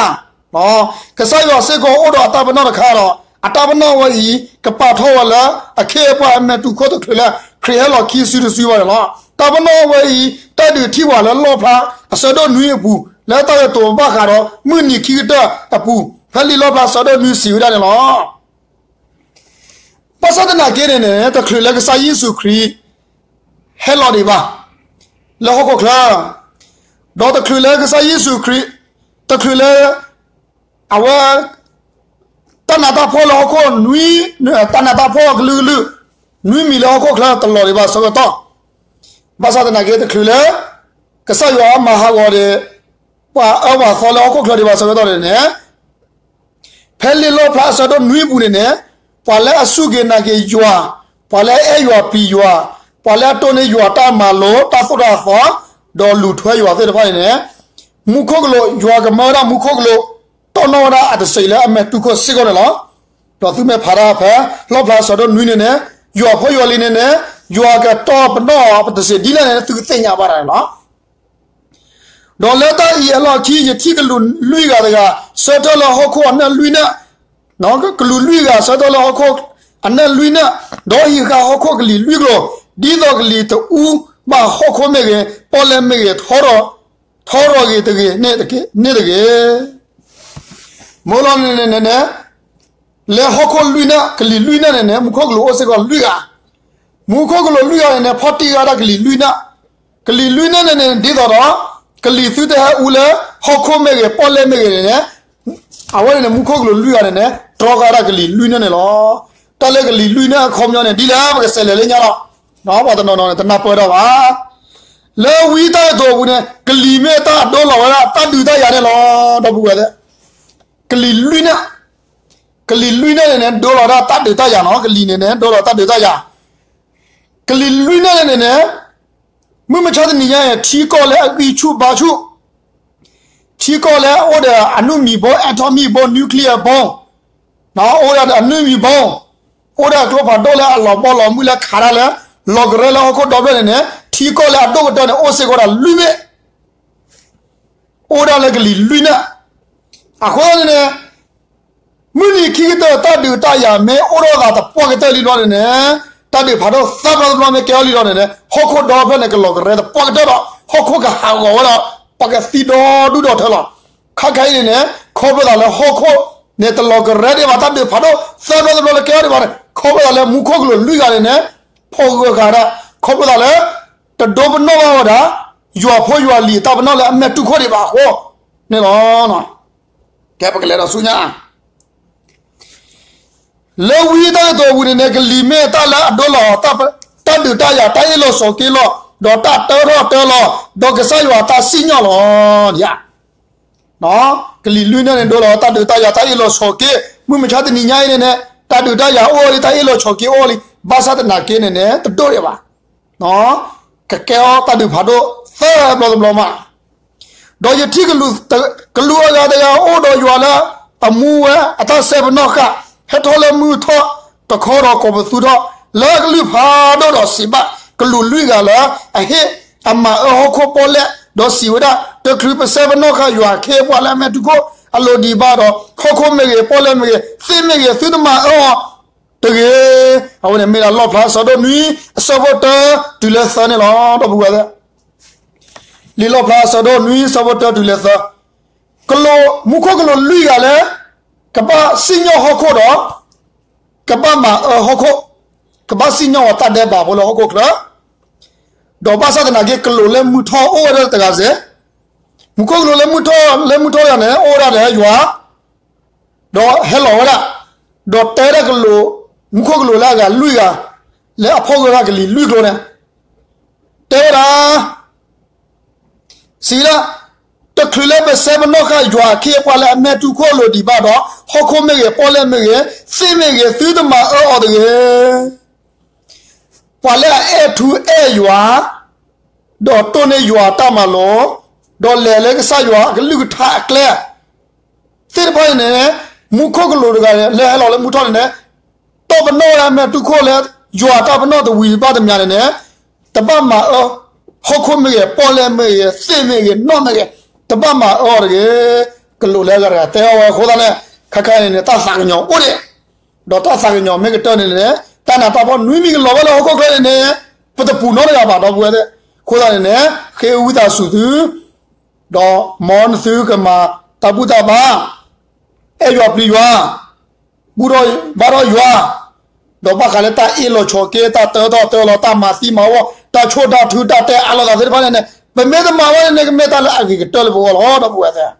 ကစၢ်ယွၤစ့ၢ်ကီးအိၣ်ဒီးအတၢ်ပနီၣ်တခါဒီး အတၢ်ပနီၣ်ဝဲအံၤ ကပာ်ထီၣ်ဝဲလၢအခ့အပှၤအမဲာ်တူၢ်ခိၣ်တချုးလၢ ခရံာ်ဟဲလီၤခံစုတစုဘၣ်န့ၣ်လီၤ. တၢ်ပနီၣ်ဝဲအံၤ တၢ်ဒုးထံၣ်ပှၤလၢလီၣ်ဖျါအဆၢဒိၣ်နွံအပူၤ လၢတၢ်ကတိၤဘၣ်ဃးဒီးမုၢ်နံၤခံကတၢၢ်အပူၤ ဖဲလံာ်လီၣ်ဖျါအဆၢဒိၣ်နွံစံးဝဲဒၣ်န့ၣ်လီၤ. ဘၣ်ဆၣ်သနာ်က့န့ၣ်န့ၣ် တချုးလၢကစၢ်ယ့ၣ်ၡူးခရံာ် ဟဲလီၤဒံးဘၣ် လၢဟီၣ်ခိၣ်ချၢ, ဒီးတချုးလၢကစၢ်ယ့ၣ်ၡူးခရံာ်, တချုးလၢ အဝဲ တၢ်နးတၢ်ဖှီၣ်လၢဟီၣ်ခိၣ်နွံ, တၢ်နးတၢ်ဖှီၣ်ကလုာ်ကလုာ်, နွံမံၤလၢဟီၣ်ခိၣ်ချၢတလီၤဒံးဘၣ်ဆၢကတီၢ်, ဘၣ်ဆၣ်သနာ်က့တချုးလၢ ကစၢ်ယွၤမၤဟးဂီၤဒီး ပှၤအၢပှၤသီလၢဟီၣ်ခိၣ်ချၢဒံးဘၣ်ဆၢကတီၢ်န့ၣ်န့ၣ် ဖဲလံာ်လီၣ်ဖျါအဆၢဒိၣ်နွံပူၤန့ၣ်န့ၣ်, ပှၤလၢအစူၢ်က့ၤနာ်က့ၤယွၤ, ပှၤလၢအအဲၣ်ယွၤပျံၤယွၤ, ပှၤလၢအတိၢ်န့ၢ်ယွၤတၢ်မၤလိာ်တၢ်သိၣ်တၢ်သီ, ဒီးလူၤထွဲယွၤသ့ၣ်တဖၣ်န့ၣ်န့ၣ်, မူခိၣ်ကလူး ယွၤကမၢဝဲဒၣ်မူခိၣ်ကလူး တီၢ်နီၣ်ဝဲဒၣ်အတစံးလၢအမဲာ်တူၢ်ခိၣ်စ့ၢ်ကီးန့ၣ်လီၤ. ဒီးသုမ့ၢ်ဖးတၢ်ဖဲ လီၣ်ဖျါအဆၢဒိၣ်နွံန့ၣ်န့ၣ်, ယွၤဖိယွၤလံၤန့ၣ်န့ၣ်, ယွၤကတီၢ်ပနီၣ်အတစံးဒ်လဲၣ်န့ၣ် သုကသ့ၣ်ညါဘၣ်တၢ်န့ၣ်လီၤ. ဒီးလၢတၢ်အံၤအလီၢ်ခံ ယထံၣ်ကလူးလွံၢ်ဂၤတဂၤ ဆၢထၢၣ်လၢဟီၣ်ခိၣ်အနၢၣ်လွံၢ်နၢၣ်, ကလူးလွံၢ်ဂၤဆၢထၢၣ်လၢဟီၣ်ခိၣ်အနၢၣ်လွံၢ်နၢၣ်, ဒီးဟံးဃာ်ဟီၣ်ခိၣ်ကလံၤလွံၢ်ကလိၤ, ဒ်သိးကလံၤတအူဘၣ်ဟီၣ်ခိၣ်မ့ၢ်ဂ့ၤ, ပီၣ်လဲၣ်မ့ၢ်ဂ့ၤ, ထီရီၤဂ့ၤတဂ့ၤန့ၣ်တဂ့ၤ. မ့ၢ်လီၤန့ၣ်န့ၣ်န့ၣ်, လၢဟီၣ်ခိၣ်လွံၢ်နၢၣ် ကလံၤလွံၢ်နၢၣ်န့ၣ်န့ၣ် မူခိၣ်ကလူးအိၣ်စ့ၢ်ကီးလွံၢ်ဂၤ, မူခိၣ်ကလူးလွံၢ်ဂၤန့ၣ်န့ၣ် ဖီၣ်တံၢ်ဂၤဒၣ်ကလံၤလွံၢ်နၢၣ်, ကလံၤလွံၢ်နၢၣ်န့ၣ်န့ၣ် ဒ်သိးဒီး ကလံၤသုတဟဲအူလၢဟီၣ်ခိၣ်မ့ၢ်ဂ့ၤ ပီၣ်လဲၣ်မ့ၢ်ဂ့ၤန့ၣ်န့ၣ်, အဝဲန့ၣ်န့ၣ် မူခိၣ်ကလူးလွံၢ်ဂၤန့ၣ်န့ၣ် တြီဃာ်ဒၣ်ကလံၤလွံၢ်နၢၣ်န့ၣ်လီၤ. တၢ်လၢကလံၤလွံၢ်နၢၣ်အခီပညီန့ၣ် ဒ်လဲၣ်ပကစးလဲၤလၢညါလီၤ. ပှၤတနီၤနီၤန့ၣ် တနၢ်ပၢၢ်တၢ်ဘၣ်. လၢဝံတၢ်ကတိၤအပူၤန့ၣ် ကလံၤမ့ၢ်တၢ်ဒိလီၤဝဲဒၣ်တၢ်ဒုးတၢ်ယၤန့ၣ်လီၤ. ဒီပုၢ်ဝဲၢ်သ့ၣ်, ကလံၤလွံၢ်နၢၣ်, ကလံၤလွံၢ်နၢၣ်န့ၣ်န့ၣ် ဒိလီၤဝဲဒၣ်တၢ်ဒုးတၢ်ယၤနီၤ, ကလံၤန့ၣ်န့ၣ် ဒိလီၤတၢ်ဒုးတၢ်ယၤ, ကလံၤလွံၢ်နၢၣ်န့ၣ်န့ၣ်န့ၣ်, မုၢ်မဆါတနံၤညါအံၤ ထံကီၢ်လၢအဂံၢ်ဆူၣ်ဘါဆူၣ်, ထံကီၢ်လၢအအိၣ်ဒီးအနုၢ်မံၤဘိ, atomic bomb, nuclear bomb, အိၣ်ဒၣ်ဒီးအနုၢ်မံၤဘိ, အိၣ်ဒၣ်ကျိဖးဒိၣ်လၢအလီၤဘီလီၤမုၢ်လၢခးတၢ်လၢ လီၤကရၢလၢဟီၣ်ခိၣ်ဒီဖျၢၣ်န့ၣ်န့ၣ်, ထံကီၢ်လၢအဒိၣ်ကတၢၢ်န့ၣ် အိၣ်စ့ၢ်ကီးဒၣ်လွံၢ်ဘ့ၣ် အိၣ်ဒၣ်လၢကလံၤလွံၢ်နၢၣ်. အဃိန့ၣ်န့ၣ်, မုၢ်နံၤခံကတၢၢ်တၢ်ဒုးတၢ်ယၤမ့ၢ်အိၣ်ထီၣ်သးသပှၢ်ကတၢၢ်လံဘျီန့ၣ်န့ၣ်, တၢ်ဒုးဖးဒိၣ်သၢဘျီတဘျီမ့ၢ်ကဲထီၣ်လံဘျီန့ၣ်န့ၣ်, ဟီၣ်ခိၣ်ဒီဖျၢၣ်န့ၣ် ကလီၤကရၢသပှၢ်ကတၢၢ်ဒီး ဟီၣ်ခိၣ်ကဟးဂီၤဝဲဒီး ပှၤကသံဒီဒူၣ်ဒီထၢလီၤ. ခဲခါအံၤန့ၣ်န့ၣ် ခီဖျိသးလၢဟီၣ်ခိၣ်န့ၣ် တလီၤကရၢဒံးဘၣ် တၢ်ဒုးဖးဒိၣ်သၢဘျီတဘျီလၢကဲထီၣ်ဒံးဘၣ်န့ၣ် ခီဖျိသးလၢမူခိၣ်ကလူးလွံၢ်ဂၤန့ၣ်န့ၣ် ဖီၣ်ဂၢၢ်ဃာ်ဒၣ် ခီဖျိသးလၢ တဒိပနီၣ်ဘၣ်ဝဲဒၣ် ယွၤဖိယွၤလံၤအတၢ်ပနီၣ်လၢအမဲာ်တူၢ်ခိၣ်ဒံးဘၣ်အဃိန့ၣ်လီၤ. ကဲပကလဲၤဒီးဆူညါ လၢဝံတၢ်ကတိၤအပူၤန့ၣ်န့ၣ် ကလံၤမ့ၢ်တၢ်လၢအဒိလီၤ တၢ်ဒုးတၢ်ယၤ တၢ်အ့ၣ်လိာ်ဆိးက့လိာ် ဒီးတၢ်တၢထီၣ်တၢလီၤ ဒီးကစၢ်ယွၤအတၢ်စံၣ်ညီၣ်လီၤ. ကလံၤလွံၢ်နၢၣ်န့ၣ် ဒိလီၤတၢ်ဒုးတၢ်ယၤ တၢ်အ့ၣ်လိာ်ဆိးက့ မုၢ်မဆါတနံၤညါအံၤန့ၣ်န့ၣ် တၢ်ဒုးတၢ်ယၤအိၣ်လံ တၢ်အ့ၣ်လိာ်ဆိးက့အိၣ်လံ ဘၣ်ဆၣ်သနာ်က့န့ၣ်န့ၣ် တဒိၣ်ဒံးဘၣ် ကကဲထီၣ်တၢ်ဒုးဖးဒိၣ်သၢဘျီတဘျီမး ဒီးယထံၣ်ကလူးအဂၤတဂၤအိၣ်ဒီးယွၤလၢအမူဝဲအတၢ်စဲပနီၣ်ဃာ် ဟဲထီၣ်လၢမုၢ်ထီၣ်တခီဒီးကိးပသူထီၣ် လၢအကလုၢ်ဖးဒိၣ်ဒီးစံးဘၣ်ကလူးလွံၢ်ဂၤလၢအဟ့ၣ်အမၤအၢဟီၣ်ခိၣ်ပီၣ်လဲၣ် ဒီးစံးဝဲဒၣ် တချုးပစဲပနီၣ်ဃာ်ယွၤအခ့အပှၤလၢအမဲာ်တူၢ်ခိၣ်အလိၤဒံးဘၣ်ဒီး ဟီၣ်ခိၣ်မ့ၢ်ဂ့ၤ ပီၣ်လဲၣ်မ့ၢ်ဂ့ၤ သ့ၣ်မ့ၢ်ဂ့ၤ သုတမၤအၢအီၤတဂ့ၤ. အဝဲန့ၣ်မ့ၢ်ဒၣ်လီၣ်ဖျါအဆၢဒိၣ်နွံ အဆၢဖိတၢတုၤလၢသၢန့ၣ်လီၤ. ဒီပုၢ်ဝဲၢ်သ့ၣ် လံာ်လီၣ်ဖျါအဆၢဒိၣ်နွံ အဆၢဖိတၢတုၤလၢသၢ ကလူး မူခိၣ်ကလူးလွံၢ်ဂၤလၢ ကဘၣ်စံၣ်ညီၣ်ဟီၣ်ခိၣ်ဒီး ကဘၣ်မၤအၢဟီၣ်ခိၣ် ကဘၣ်စံၣ်ညီၣ်အီၤတၢ်ဒဲးဘးဖိလၢဟီၣ်ခိၣ်ချၢ ဒီးဘၣ်ဆၣ်သနာ်က့ ကလူးလၢမုၢ်ထီၣ်အိၣ်ဝဲဒၣ်တဂၤစ့ၢ် မူခိၣ်ကလူးလၢမုၢ်ထီၣ် လၢမုၢ်ထီၣ်ယၤန့ၣ် အိၣ်ဝဲဒၣ်ဒီးယွၤ ဒီးဟဲလီၤဝဲဒၣ် ဒီးတဲဒၣ်ကလူး မူခိၣ်ကလူးလၢအဂၤလွံၢ်ဂၤ လၢအဖီၣ်ဂၢၢ်ဒၣ်ကလံၤလွံၢ်ကျိၤန့ၣ် တဲဝဲဒၣ် စံးဝဲဒၣ် တချုးလၢပစဲပနီၣ်ဃာ်ယွၤအခ့အပှၤလၢအမဲာ်တူၢ်ခိၣ်အလိၤဒံးဘၣ်ဒီး ဟီၣ်ခိၣ်မ့ၢ်ဂ့ၤ ပီၣ်လဲၣ်မ့ၢ်ဂ့ၤ သ့ၣ်မ့ၢ်ဂ့ၤ သုတမၤအၢအီၤတဂ့ၤ ပှၤလၢအအဲၣ်ထူအဲၣ်ယွၤ ဒီးတိၢ်န့ၢ်ယွၤအတၢ်မၤလိာ်, ဒီးလဲၤလၢကစၢ်ယွၤအကလုၢ်ကထါအကျဲ သ့ၣ်တဖၣ်န့ၣ်န့ၣ်, မူခိၣ်ကလူးတဂၤလၢဟဲလီၤလၢမုၢ်ထီၣ်န့ၣ်န့ၣ်, တီၢ်ပနီၣ်ဝဲဒၣ်မဲာ်တူၢ်ခိၣ်လၢ ယွၤတၢ်ပနီၣ်တဝံၤဘၣ်တမံၤန့ၣ်န့ၣ်, တဘၣ်မၤအၢ ဟီၣ်ခိၣ်မ့ၢ်ဂ့ၤ, ပီၣ်လဲၣ်မ့ၢ်ဂ့ၤ, သ့ၣ်မ့ၢ်ဂ့ၤ, နီၣ်မ့ၢ်ဂ့ၤ, တဘၣ်မၤအၢအီၤတဂ့ၤ, ကလိာ်လၢအဂၤတဂၤတဲအီၤဝဲအဃိသတးန့ၣ်, ခဲခါအံၤန့ၣ် တၢ်သးကညီၤအိၣ်ဒံး, ဒီးတၢ်သးကညီၤမ့ၢ်ကတၢၢ်န့ၣ်န့ၣ်, တၢ်နးတၢ်ဖှီၣ်နွံမံၤကလီၤဘၣ်လၢဟီၣ်ခိၣ်ချၢန့ၣ်န့ၣ်, ပတပူၤနီတဂၤဘၣ်ဒီပုၢ်ဝဲၢ်သ့ၣ်, အဃိသတးန့ၣ်န့ၣ်, ဃ့ဝံသးစူၤသု, ဒီးမ်သုကမၤတၢ်ဘူၣ်တၢ်ဘါ, အဲၣ်ယွၤပျံၤယွၤ, ဘူၣ်ထီၣ်ဘါထီၣ်ယွၤ, ဒီးဘၣ်ဃးလၢတၢ်အ့ၣ်လိာ်ဆိးက့, တၢ်တၢထီၣ်တၢလီၤ, တၢ်မၤသံမၤဝီ, တၢ်ဆိၣ်တၢ်ထု, တၢ်တဲအါလိာ်သးသ့ၣ်တဖၣ်န့ၣ်န့ၣ်, ပမ့ၢ်တမၤဝဲန့ၣ်န့ၣ် ကမ့ၢ်တၢ်လၢအဂ့ၤကတၢၢ်လၢပဂီၢ်လီၤ ဒီပုၢ်ဝဲၢ်သ့ၣ်.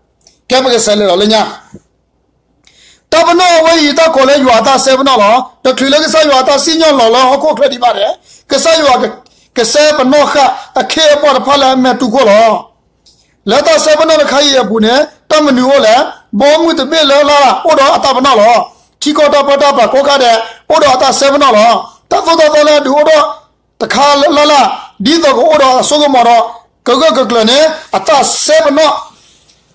ကဲပကစးလဲၤလီၤလၢညါ တၢ်ပနီၣ်အဝဲအံၤ တၢ်ကိးလၢယွၤအတၢ်စဲပနီၣ်လီၤ. တချုးလၢကစၢ်ယွၤအတၢ်စံၣ်ညီၣ်လီၤလၢဟီၣ်ခိၣ်ချၢဒံးဘၣ်န့ၣ်, ကစၢ်ယွၤကစဲပနီၣ်ဃာ်အခ့အပှၤတဖၣ်လၢအမဲာ်တူၢ်ခိၣ်လီၤ. လၢတၢ်စဲပနီၣ်တခါအံၤအပူၤန့ၣ် တၢ်မနုၤအိၣ်လဲၣ်. ဘီမုၢ်တဘ့ၣ်လၢလၢ်လၢ်အိၣ်ဒီးအတၢ်ပနီၣ်လီၤ. ထံကီၢ်တၢ်ပၢတၢ်ပြးကိးဂၤဒဲး အိၣ်ဒီးအတၢ်စဲပနီၣ်လီၤ. တၢ်သိၣ်တၢ်သီလၢအဒုးအိၣ်ထီၣ်တခါလၢ်လၢ် ဒ်သိးကအိၣ်ဒီးအစိကမီၤဒီး ကဂၢၢ်ကကျၢၤန့ၣ် အတၢ်စဲပနီၣ်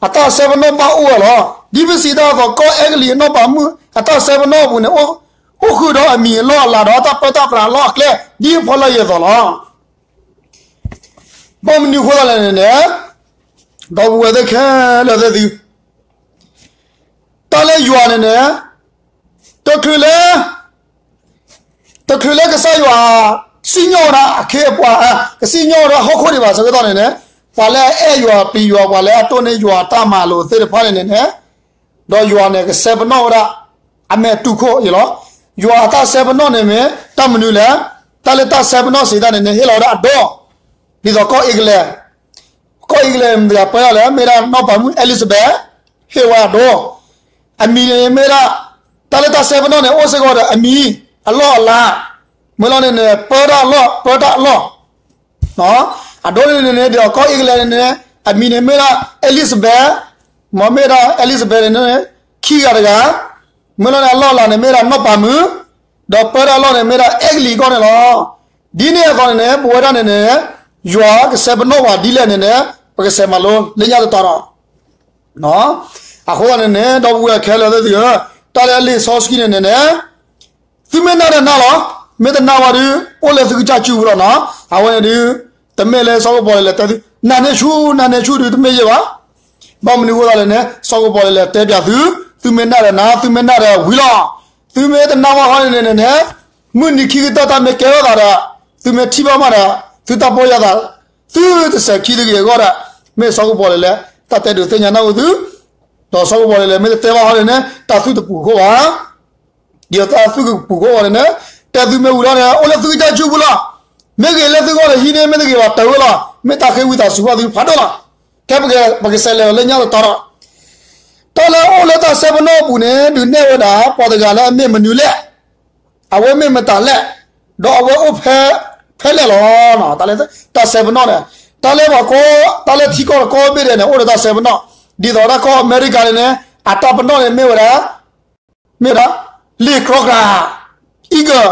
အတၢ်စဲပနီၣ်ဘၣ်အိၣ်ဝဲလီၤ. ဒ်ပစံးတၢ်အသိး ကီၢ်အဲကလံးအနီၣ်ပၤမုၣ်အတၢ်စဲပနီၣ်အပူၤန့ၣ် အိၣ်ဃုာ်ဒီးအမံၤအလီၢ်အလၤဒီးတၢ်ပၢတၢ်ပြးအလီၢ်အကျဲ ဒ်အဖီလာ်အံၤအသိးလီၤ. ဘၣ်မနုၤအဃိသတးလဲၣ်န့ၣ်န့ၣ်, ဒီပုၢ်ဝဲၢ်သ့ၣ်ခဲလၢာ်သ့ၣ်သု, တၢ်လၢယွၤန့ၣ်န့ၣ် တချုးလၢ တချုးလၢကစၢ်ယွၤ စံၣ်ညီၣ်ဝဲဒၣ်အခ့အပှၤ, ကစံၣ်ညီၣ်ဝဲဒၣ်ဟီၣ်ခိၣ်ဒံးဘၣ်အဆၢကတီၢ်န့ၣ်န့ၣ်, ပှၤလၢအအဲၣ်ယွၤပျံၤယွၤ ပှၤလၢအတိၢ်န့ၢ်ယွၤတၢ်မၤလိာ်သ့ၣ်တဖၣ်န့ၣ်န့ၣ်န့ၣ်, ဒီးယွၤန့ၣ်ကစဲပနီၣ်ဝဲဒၣ် အမဲာ်တူၢ်ခိၣ်အံၤလီၤ. ယွၤအတၢ်စဲပနီၣ်န့ၣ်မ့ၢ်တၢ်မနုၤလဲၣ်. တၢ်လၢတၢ်စဲပနီၣ်စံးတၢ်န့ၣ်န့ၣ် ဟ့ၣ်လီၤဝဲဒၣ်အဒိ, ဒ်သိးကီၢ်အ့ကလဲၣ် ကီၢ်အ့ကလဲၣ်မတၤပၢတၢ်လဲၣ်, မ့ၢ်ဒၣ်နီၢ်ပၤမုၣ်အဲလံၡဘဲး, ဟ့ၣ်ဝဲအဒိ, အမံၤန့ၣ်မ့ၢ်ဒၣ်, တၢ်လၢတၢ်စဲပနီၣ်န့ၣ် အိၣ်စ့ၢ်ကီးဒီးအမံၤ, အလီၢ်အလၤ, မ့ၢ်လီၤန့ၣ်န့ၣ် ပၢတၢ်အလီၢ်, ပၢတၢ်အလီၢ်, အဒိန့ၣ်န့ၣ် ဒီးကီၢ်အ့ကလဲၣ်န့ၣ်န့ၣ် အမံၤန့ၣ်မ့ၢ်ဒၣ်အဲလံၡဘဲး, မ်မ့ၢ်ဒၣ်အဲလံၡဘဲးန့ၣ်န့ၣ် ခံဂၤတဂၤ, မ့ၢ်လီၤန့ၣ် အလီၢ်အလၤန့ၣ်မ့ၢ်ဒၣ်နီၢ်ပၤမုၣ်, ဒီးပၢတၢ်အလီၢ်န့ၣ်မ့ၢ်ဒၣ်အဲကလံးကီၢ်န့ၣ်လီၤ. ဒ်န့ၣ်အသိးန့ၣ်န့ၣ် ပဝဲဒၣ်န့ၣ်န့ၣ် ယွၤကစဲပနီၣ်ပှၤဒ်လဲၣ်န့ၣ်န့ၣ် ပကစဲးမၤလိလၢညါတတီၤဒီး အဃိသတးန့ၣ်န့ၣ် ဒီပုၢ်ဝဲၢ်ခဲလၢာ်သ့ၣ်သုဧၢ, တၢ်လၢအလံာ်စီဆှံန့ၣ်န့ၣ်န့ၣ် သုမ့ၢ်နာ်ဒီးနာ်လီၤ, မ့ၢ်တနာ်ဘၣ်ဒီး အိၣ်လၢသုကစၢ်စုပူၤလီၤနီၤ. အဝဲန့ၣ်ဒုး တမ့ၢ်လၢစီၤကပီၤလဲၣ်လဲၣ်တဲသု, နာ်န့ၢ်ဆူၣ် နာ်န့ၢ်ဆူၣ်ဒုးတမ့ၢ်ယဲၢ်ဘၣ်. ဘၣ်မနုၤအဃိသတးလဲၣ်န့ၣ် စီၤကပီၤလဲၣ်လဲၣ်တဲပၠးသု, သုမ့ၢ်နာ်ဒီးနာ်, သုမ့ၢ်နာ်ဒီးဝံၤလီၤ. သုမ့ၢ်တနာ်ဘၣ်ဟီန့ၣ်န့ၣ်န့ၣ် မုၢ်နံၤခံကတၢၢ်တၢ်မ့ၢ်ကဲထီၣ်သးဒီး သုမ့ၢ်ထံၣ်ဘၣ်မးဒီး သုတၢ်ပီၢ်ယၢ်သး သုတစဲးခံတဂ့ၤအဂီၢ်ဒီး မ့ၢ်စီၤကပီၤလဲၣ်လဲၣ် တၢ်တဲဒုးသ့ၣ်ညါနၢ်ဟူသု, ဒီးစီၤကပီၤလဲၣ်လဲၣ် မ့ၢ်တတဲဘၣ်ဟီန့ၣ်န့ၣ် တၢ်သုတပူၤဃိဘၣ်. ဒ်သိးတၢ်သုကပူၤဃိဘၣ်န့ၣ်န့ၣ် တဲသုမ့ၢ်ဝံၤလီၤန့ၣ် အိၣ်လၢသုကစၢ်စုပူၤလီၤ. မ့ၢ်ဂ့ၤလၢသုဂီၢ်ဒီးဟံးန့ၢ်, မ့ၢ်တဂ့ၤဘၣ်တၢ်ဝဲလီၤ. မ့ၢ်တၢ်ဃ့ဝံသးစူၤဘၣ်သုဖးဒိၣ်လီၤ. ကဲပကစဲးလဲၤလီၤလၢညါတတီၤဒီး တၢ်လၢအအိၣ်လၢတၢ်စဲပနီၣ်အပူၤန့ၣ် ဒုးနဲၣ်ဝဲဒၣ် ပှၤတဂၤလၢအမ့ၢ်မနုၤလဲၣ်, အဝဲမ့ၢ်မတၤလဲၣ်, ဒီးအဝဲအိၣ်ဖဲလဲၣ်လီၤ. တၢ်လၢတၢ်စဲပနီၣ်န့ၣ် တၢ်လၢပှၤကိး, တၢ်လၢထံကီၢ်တကီၢ်ဘ့ၣ်ဒဲးန့ၣ် အိၣ်ဒီးတၢ်စဲပနီၣ်, ဒ်သိးတၢ်ကီၢ်အမဲရကၤန့ၣ်န့ၣ် အတၢ်ပနီၣ်န့ၣ်မ့ၢ်ဝဲဒၣ် မ့ၢ်ဝဲဒၣ် လ့ၣ်ကြီကြး, eagle,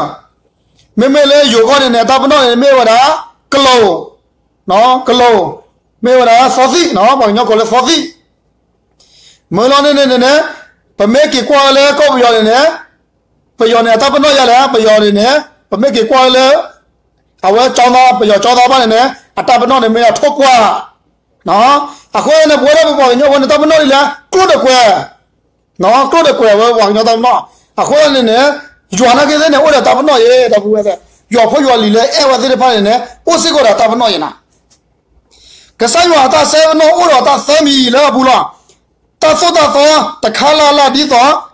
မ့မ့ၢ်လၢယိၤကီၢ်န့ၣ်န့ၣ် အတၢ်ပနီၣ်န့ၣ်မ့ၢ်ဝဲဒၣ် ကလိၤ, ကလိၤ, မ့ၢ်ဝဲဒၣ်သီသံၣ်နီၤ, ပှၤကညီကိးလၢသီသံၣ်, မ့ၢ်လီၤန့ၣ်န့ၣ်န့ၣ် ပမ့ၢ်က့ၤကွၢ်လၢကီၢ်ပယီၤန့ၣ်န့ၣ် ပယီၤန့ၣ် အတၢ်ပနီၣ်ယါလဲၣ်, ပယီၤန့ၣ်န့ၣ် ပမ့ၢ်က့ၤကွၢ်လၢ အဝဲကၠီသီ, ပယီၤကၠီသီဘၣ်န့ၣ်န့ၣ် အတၢ်ပနီၣ်န့ၣ်မ့ၢ်ဒၣ်ထိၣ်ကွၢ်, အဃိန့ၣ် ပဝဲဒၣ်ပပှၤကညီဝဲန့ၣ် တၢ်ပနီၣ်ဒ်လဲၣ်, ကျိၣ်တကွဲး, ကျိၣ်တကွဲးဝဲပှၤကညီတၢ်ပနီၣ်, အဃိန့ၣ်န့ၣ် ယွၤနာ်က့သ့ၣ်န့ၣ် အိၣ်ဒီးတၢ်ပနီၣ်အံၤ ဒီပုၢ်ဝဲၢ်သ့ၣ်, ယွၤဖိယွၤလံၤလၢအဲၣ်ဝဲသ့ၣ်တဖၣ်န့ၣ်န့ၣ် အိၣ်စ့ၢ်ကီးဒီးတၢ်ပနီၣ်အံၤနၤ ကစၢ်ယွၤအတၢ်စဲပနီၣ်အိၣ်ဒီးတၢ်သၢမံၤလၢအပူၤလီၤ. တၢ်သိၣ်တၢ်သီတခါလၢ်လၢ်ဒ်သိး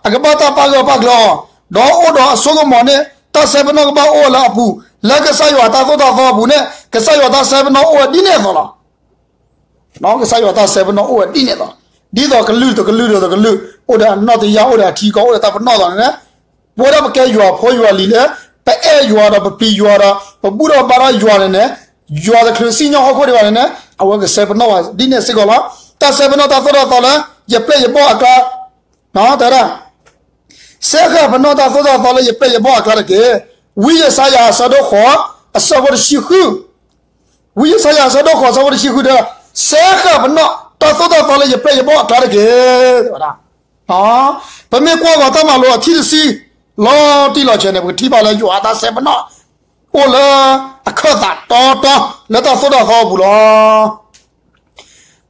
အကဘၣ်တၢ်ပာ်ဂၢၢ်ပာ်ကျၢၤအီၤ, ဒီးအိၣ်ဒီးအစိကမီၤန့ၣ် တၢ်စဲပနီၣ်ကဘၣ်အိၣ်ဝဲလၢအပူၤ, လၢကစၢ်ယွၤအတၢ်သိၣ်တၢ်သီအပူၤန့ၣ် ကစၢ်ယွၤတၢ်စဲပနီၣ်အိၣ်ဝဲဒ်န့ၣ်အသိးလီၤ. ကစၢ်ယွၤတၢ်စဲပနီၣ်အိၣ်ဝဲဒ်န့ၣ်အသိး, ဒ်သိးကလုာ်တကလုာ်ဒီးတကလုာ် အိၣ်ဒီးအနီၣ်တယၢ် အိၣ်ဒီးအထံကီၢ် အိၣ်ဒီးတၢ်ပနီၣ်အသိးန့ၣ်န့ၣ် ပဝဲဒၣ်ပကဲယွၤဖိယွၤလံၤလၢ ပအဲၣ်ယွၤဒီးပပျံၤယွၤဒီး ပဘူၣ်ထီၣ်ဘါထီၣ်ယွၤန့ၣ်န့ၣ်, ယွၤတချုးစံၣ်ညီၣ်ဟီၣ်ခိၣ်ဒံးဘၣ်န့ၣ်န့ၣ် အဝဲကစဲပနီၣ်ဝဲဒ်န့ၣ်စ့ၢ်ကီးလီၤ. တၢ်စဲပနီၣ်တၢ်သိၣ်တၢ်သီလၢ ယပျဲၢ်ယဘီၣ်အကျါ, တဲဒၣ် စဲဃာ်ပနီၣ်တၢ်သိၣ်တၢ်သီလၢယပျဲၢ်ယဘီၣ်အကျါတက့ၢ်. ဝံယၡါယၤအဆၢဒိၣ်ဃိး အဆၢဖိတဆံဃု, ဝံယၡါယၤအဆၢဒိၣ်ဃိးအဆၢဖိတဆံဃုတဲ, စဲဃာ်ပနီၣ်တၢ်သိၣ်တၢ်သီလၢယပျဲၢ်ယဘီၣ်အကျါတက့ၢ်. ပမ့ၢ်ကွၢ်ဃီၤတၢ်မၤလိအထံတဆံ လီၤတံၢ်လီၤဆဲးန့ၣ် ပကထံၣ်ဘၣ်လၢယွၤအတၢ်စဲပနီၣ် အိၣ်လၢအခၢၣ်သးတီတီလၢတၢ်သိၣ်တၢ်သီအပူၤလီၤ.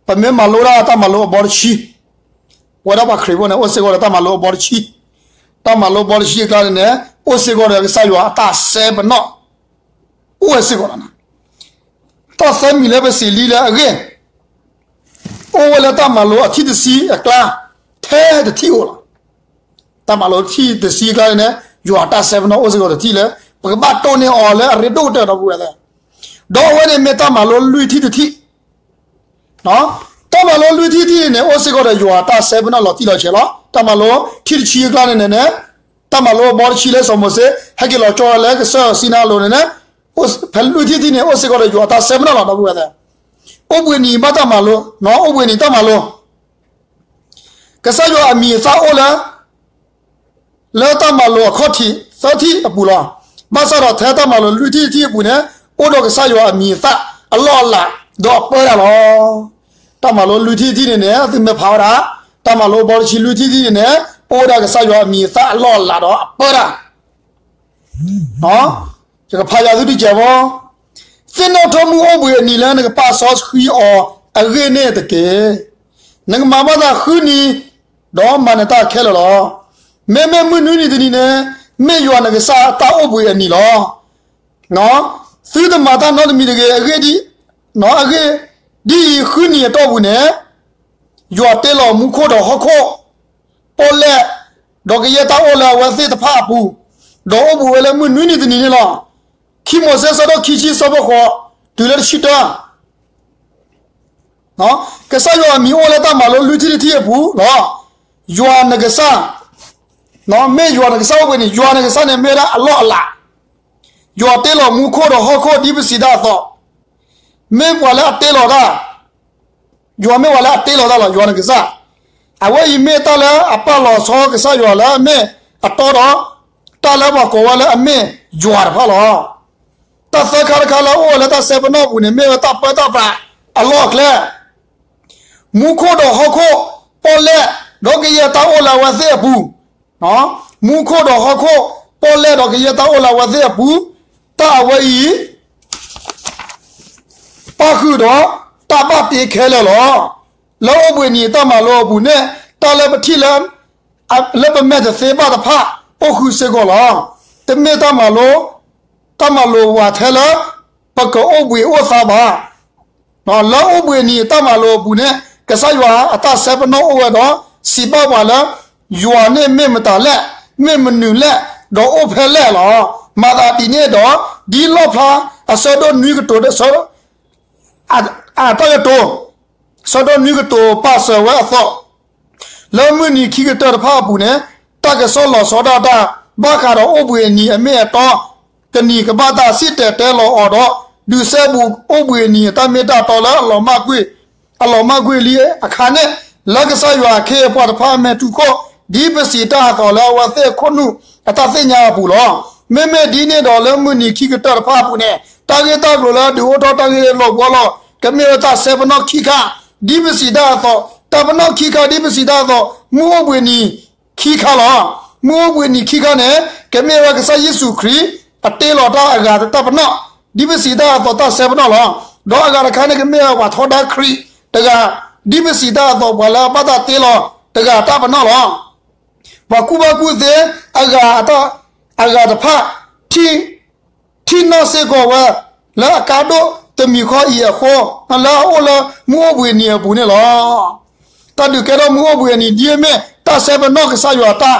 ပမ့ၢ်မၤလိဒၣ်တၢ်မၤလိအဘီတဆံ, ပဝဲဒၣ်ပှၤခရံာ်ဖိန့ၣ် အိၣ်စ့ၢ်ကီးဒီးတၢ်မၤလိအဘီတဆံ, တၢ်မၤလိအဘီတဆံအကျါန့ၣ်န့ၣ် အိၣ်စ့ၢ်ကီးဒီးကစၢ်ယွၤအတၢ်စဲပနီၣ်, အိၣ်ဝဲစ့ၢ်ကီးလီၤ. တၢ်သၢမံၤလၢပစံးလံလၢအဂ့ၢ်, အိၣ်ဝဲလၢတၢ်မၤလိအထံၣ်တဆံအကျါ, ထဲတထံၣ်အိၣ်လီၤ. တၢ်မၤလိထံၣ်တဆံအကျါန့ၣ်န့ၣ် ယွၤအတၢ်စဲပနီၣ်အိၣ်စ့ၢ်ကီးတထံၣ်လၢ ပကဘၣ်တိၢ်န့ၢ်အီၤလၢအရ့ဒိၣ်ကတၢၢ်ဒီပုၢ်ဝဲၢ်သ့ၣ်, ဒီးအဝဲန့ၣ်မ့ၢ်တၢ်မၤလိလွံၢ်ထံၣ်တထံၣ် တၢ်မၤလိလွံၢ်ထံၣ်တထံၣ်န့ၣ် အိၣ်စ့ၢ်ကီးဒီးယွၤအတၢ်စဲပနီၣ်လီၤတံၢ်လီၤဆဲးလီၤ. တၢ်မၤလိထံၣ်တဆံအကျါန့ၣ်န့ၣ်န့ၣ်, တၢ်မၤလိအဘီတဆံလၢစီၤမိၤၡ့ ဟဲက့ၤလီၤကၠီဝဲလၢကစၢၢ်စံနါအလိၤန့ၣ်န့ၣ်, ဖဲလွံၢ်ထံၣ်တထံၣ်န့ၣ် အိၣ်စ့ၢ်ကီးဒီးယွၤအတၢ်စဲပနီၣ်လီၤ ဒီပုၢ်ဝဲၢ်သ့ၣ်, အိၣ်ဘှံးနံၤဘၣ်တၢ်မၤလိ, အိၣ်ဘှံးနံၤတၢ်မၤလိ ကစၢ်ယွၤအမံၤအသၣ်အိၣ်လၢ လၢတၢ်မၤလိအခီၣ်ထံးသၢထံၣ်အပူၤလီၤ. ဘၣ်ဆၣ်ဒီးထဲတၢ်မၤလိလွံၢ်ထံၣ်တထံၣ်အပူၤန့ၣ် အိၣ်ဒီးကစၢ်ယွၤအမံၤအသၣ်အလီၢ်အလၤ ဒီးအပၢတၢ်လီၤ. တၢ်မၤလိလွံၢ်ထံၣ်တထံၣ်န့ၣ်န့ၣ် သုမ့ၢ်ဖးဝဲဒၣ်, တၢ်မၤလိအဘီတဆံလွံၢ်ထံၣ်တထံၣ်န့ၣ်န့ၣ် အိၣ်ဝဲဒၣ်ကစၢ်ယွၤအမံၤအသၣ်အလီၢ်အလၤဒီးအပၢတၢ် ယကဖးယွၤသုတကဲးဘၣ်, သ့ၣ်နီၣ်ထီၣ်မုၢ်အိၣ်ဘှံးအနံၤလၢနကပာ်စီဆှံအီၤအဂ့ၢ်န့ၣ်တက့ၢ်. နကမၤဘၣ်တၢ်ဃုနံၤ, ဒီးမၤနတၢ်ခဲလၢာ်လီၤ. မ့မ့ၢ်မုၢ်နွံနံၤတနံၤန့ၣ် မ့ၢ်ယွၤနကစၢ်အတၢ်အိၣ်ဘှံးအနံၤလီၤ. သုတမၤတၢ်နီတမံၤတဂ့ၤ, အဂ့ၢ်ဒ်, အဂ့ၢ်ဒ်အံၤ, ဃုနံၤအတီၢ်ပူၤန့ၣ် ယွၤတ့လီၤမူခိၣ်ဒီးဟီၣ်ခိၣ်, ပီၣ်လဲၣ်, ဒီးကယဲၢ်တၢ်အိၣ်လၢအဝဲသ့ၣ်တဖၣ်အပူၤ, ဒီးအိၣ်ဘှံးဝဲလၢမုၢ်နွံနံၤတနံၤန့ၣ်လီၤ. ခံမိၤၡ့ ဆၢဒိၣ်ခံဆံ ဆၢဖိဃိး တုၤလၢတဆံတၢ ကစၢ်ယွၤအမံၤအိၣ်လၢတၢ်မၤလိလွံၢ်ထံၣ်တထံၣ်အပူၤလီၤ. ယွၤနကစၢ်, မ့ၢ်ယွၤနကစၢ်အိၣ်ဘှံးနံၤ, ယွၤနကစၢ်န့ၣ်မ့ၢ်ဝဲဒၣ်အလီၢ်အလၤ, ယွၤတ့လီၤမူခိၣ်ဒီးဟီၣ်ခိၣ်ဒ်ပစံးတၢ်အသိး, မ့ၢ်ပှၤလၢအတ့လီၤတၢ် ယွၤမ့ၢ်ပှၤလၢအတ့လီၤတၢ်လီၤ, ယွၤနကစၢ်. အဝဲအံၤမ့ၢ်တၢ်လၢအပာ်လီၤဆီကစၢ်ယွၤလၢအမ့ၢ်အတီဒီး တၢ်လၢပှၤကိးဝဲလၢအမ့ၢ်ယွၤတဖၣ်လီၤ. တၢ်သၢခါတခါလၢအအိၣ်ဝဲလၢတၢ်စဲပနီၣ်အပူၤန့ၣ် မ့ၢ်ဝဲတၢ်ပၢတၢ်ပြးအလီၢ်အကျဲ, မူခိၣ်ဒီးဟီၣ်ခိၣ်, ပီၣ်လဲၣ်, ဒီးကယဲၢ်တၢ်အိၣ်လၢအဝဲသ့ၣ်အပူၤ မူခိၣ်ဒီးဟီၣ်ခိၣ်, ပီၣ်လဲၣ်ဒီးကယဲၢ်တၢ်အိၣ်လၢအဝဲသ့ၣ်အပူၤ, တၢ်အဝဲအံၤ ပၣ်ဃုာ်ဒီးတၢ်ဘၣ်တ့ခဲလၢာ်လီၤ. လၢအိၣ်ဘှံးနံၤတၢ်မၤလိအပူၤန့ၣ် တၢ်လၢပထံၣ်လၢ လၢပမဲာ်တသ့ဘၣ်တဖၣ် အိၣ်ဃုာ်စ့ၢ်ကီးလီၤ. တမ့ၢ်တၢ်မၤလိ, တၢ်မၤလိဝဲထဲလၢ ပကအိၣ်ဘှံးအိၣ်သါဘၣ် လၢအိၣ်ဘှံးနံၤတၢ်မၤလိအပူၤန့ၣ် ကစၢ်ယွၤအတၢ်စဲပနီၣ်အိၣ်ဝဲဒီး စံးဘၣ်ပှၤလၢ ယွၤန့ၣ်မ့ၢ်မတၤလဲၣ်, မ့ၢ်မနုၤလဲၣ်, ဒီးအိၣ်ဖဲလဲၣ်လီၤ. မၤသးဒ်န့ၣ်ဒီး ဒ်လီၣ်ဖျါအဆၢဒိၣ်နွံကတိၤ အတၢ်ကတိၤ ဆၢဒိၣ်နွံကတိၤပာ်စၢၤဝဲအသိး လၢမုၢ်နံၤခံကတၢၢ်တဖၣ်အပူၤန့ၣ် တၢ်ကစီၣ်လီၤဆီဒၣ်တၢ် ဘၣ်ဃးဒီးအိၣ်ဘှံးအနံၤအမ့ၢ်အတီ ကနံၤကဘၣ်တၢ်စံၣ်တဲၤတဲလီၤအီၤဒီး ဒုးစဲဘူးအိၣ်ဘှံးအနံၤအတၢ်မ့ၢ်တၢ်တီလၢအလီၤမၢ်ကွံာ် အလီၤမၢ်ကွံာ်လံအခါန့ၣ် လၢကစၢ်ယွၤအခ့အပှၤတဖၣ်အမဲာ်တူၢ်ခိၣ် ဒ်ပစံးတၢ်အသိးလၢအဝဲသ့ၣ်အခိၣ်နူာ်အတၢ်သ့ၣ်ညါအပူၤလီၤ. မ့မ့ၢ်ဒ်န့ၣ်ဒီးလၢမုၢ်နံၤခံကတၢၢ်တဖၣ်အပူၤန့ၣ် တၢ်ဂ့ၢ်တၢ်ကျိၤလၢအဒုးအိၣ်ထီၣ်တၢ်ဂ့ၢ်လီၤဘှီလီၤ ကမ့ၢ်ဝဲတၢ်စဲပနီၣ်ခံခါ ဒ်ပစံးတၢ်အသိး တၢ်ပနီၣ်ခံခါဒ်ပစံးတၢ်အသိး မုၢ်အိၣ်ဘှံးနံၤခံခါလီၤ. မုၢ်အိၣ်ဘှံးနံၤခံခါန့ၣ် ကမ့ၢ်ဝဲကစၢ်ယ့ၣ်ၡူးခရံာ် အတ့လီၤတၢ်အဂၤတၢ်ပနီၣ် ဒ်ပစံးတၢ်အသိးတၢ်စဲပနီၣ်လီၤ. ဒီးအဂၤတခါန့ၣ် ကမ့ၢ်ဝဲပှၤထီဒါခရံာ်တဂၤ ဒ်ပစံးတၢ်အသိး ပှၤလၢအဘၣ်တၢ်တ့လီၤတဂၤတၢ်ပနီၣ်လီၤ. ပှၤကူၣ်ဘၣ်ကူၣ်သ့အဂၤ အဂၤတဖၣ် ထံၣ် ထံၣ်နီၣ်စ့ၢ်ကီးဝဲ လၢအကါဒိၣ်တမံၤဃီအံၤအဃိ လၢအအိၣ်လၢမုၢ်အိၣ်ဘှံးနံၤအပူၤန့ၣ်လီၤ. တၢ်ဒုးကဲထီၣ်မုၢ်အိၣ်ဘှံးအနံၤဒ်အမ့ၢ် တၢ်စဲပနီၣ်ကစၢ်ယွၤတၢ်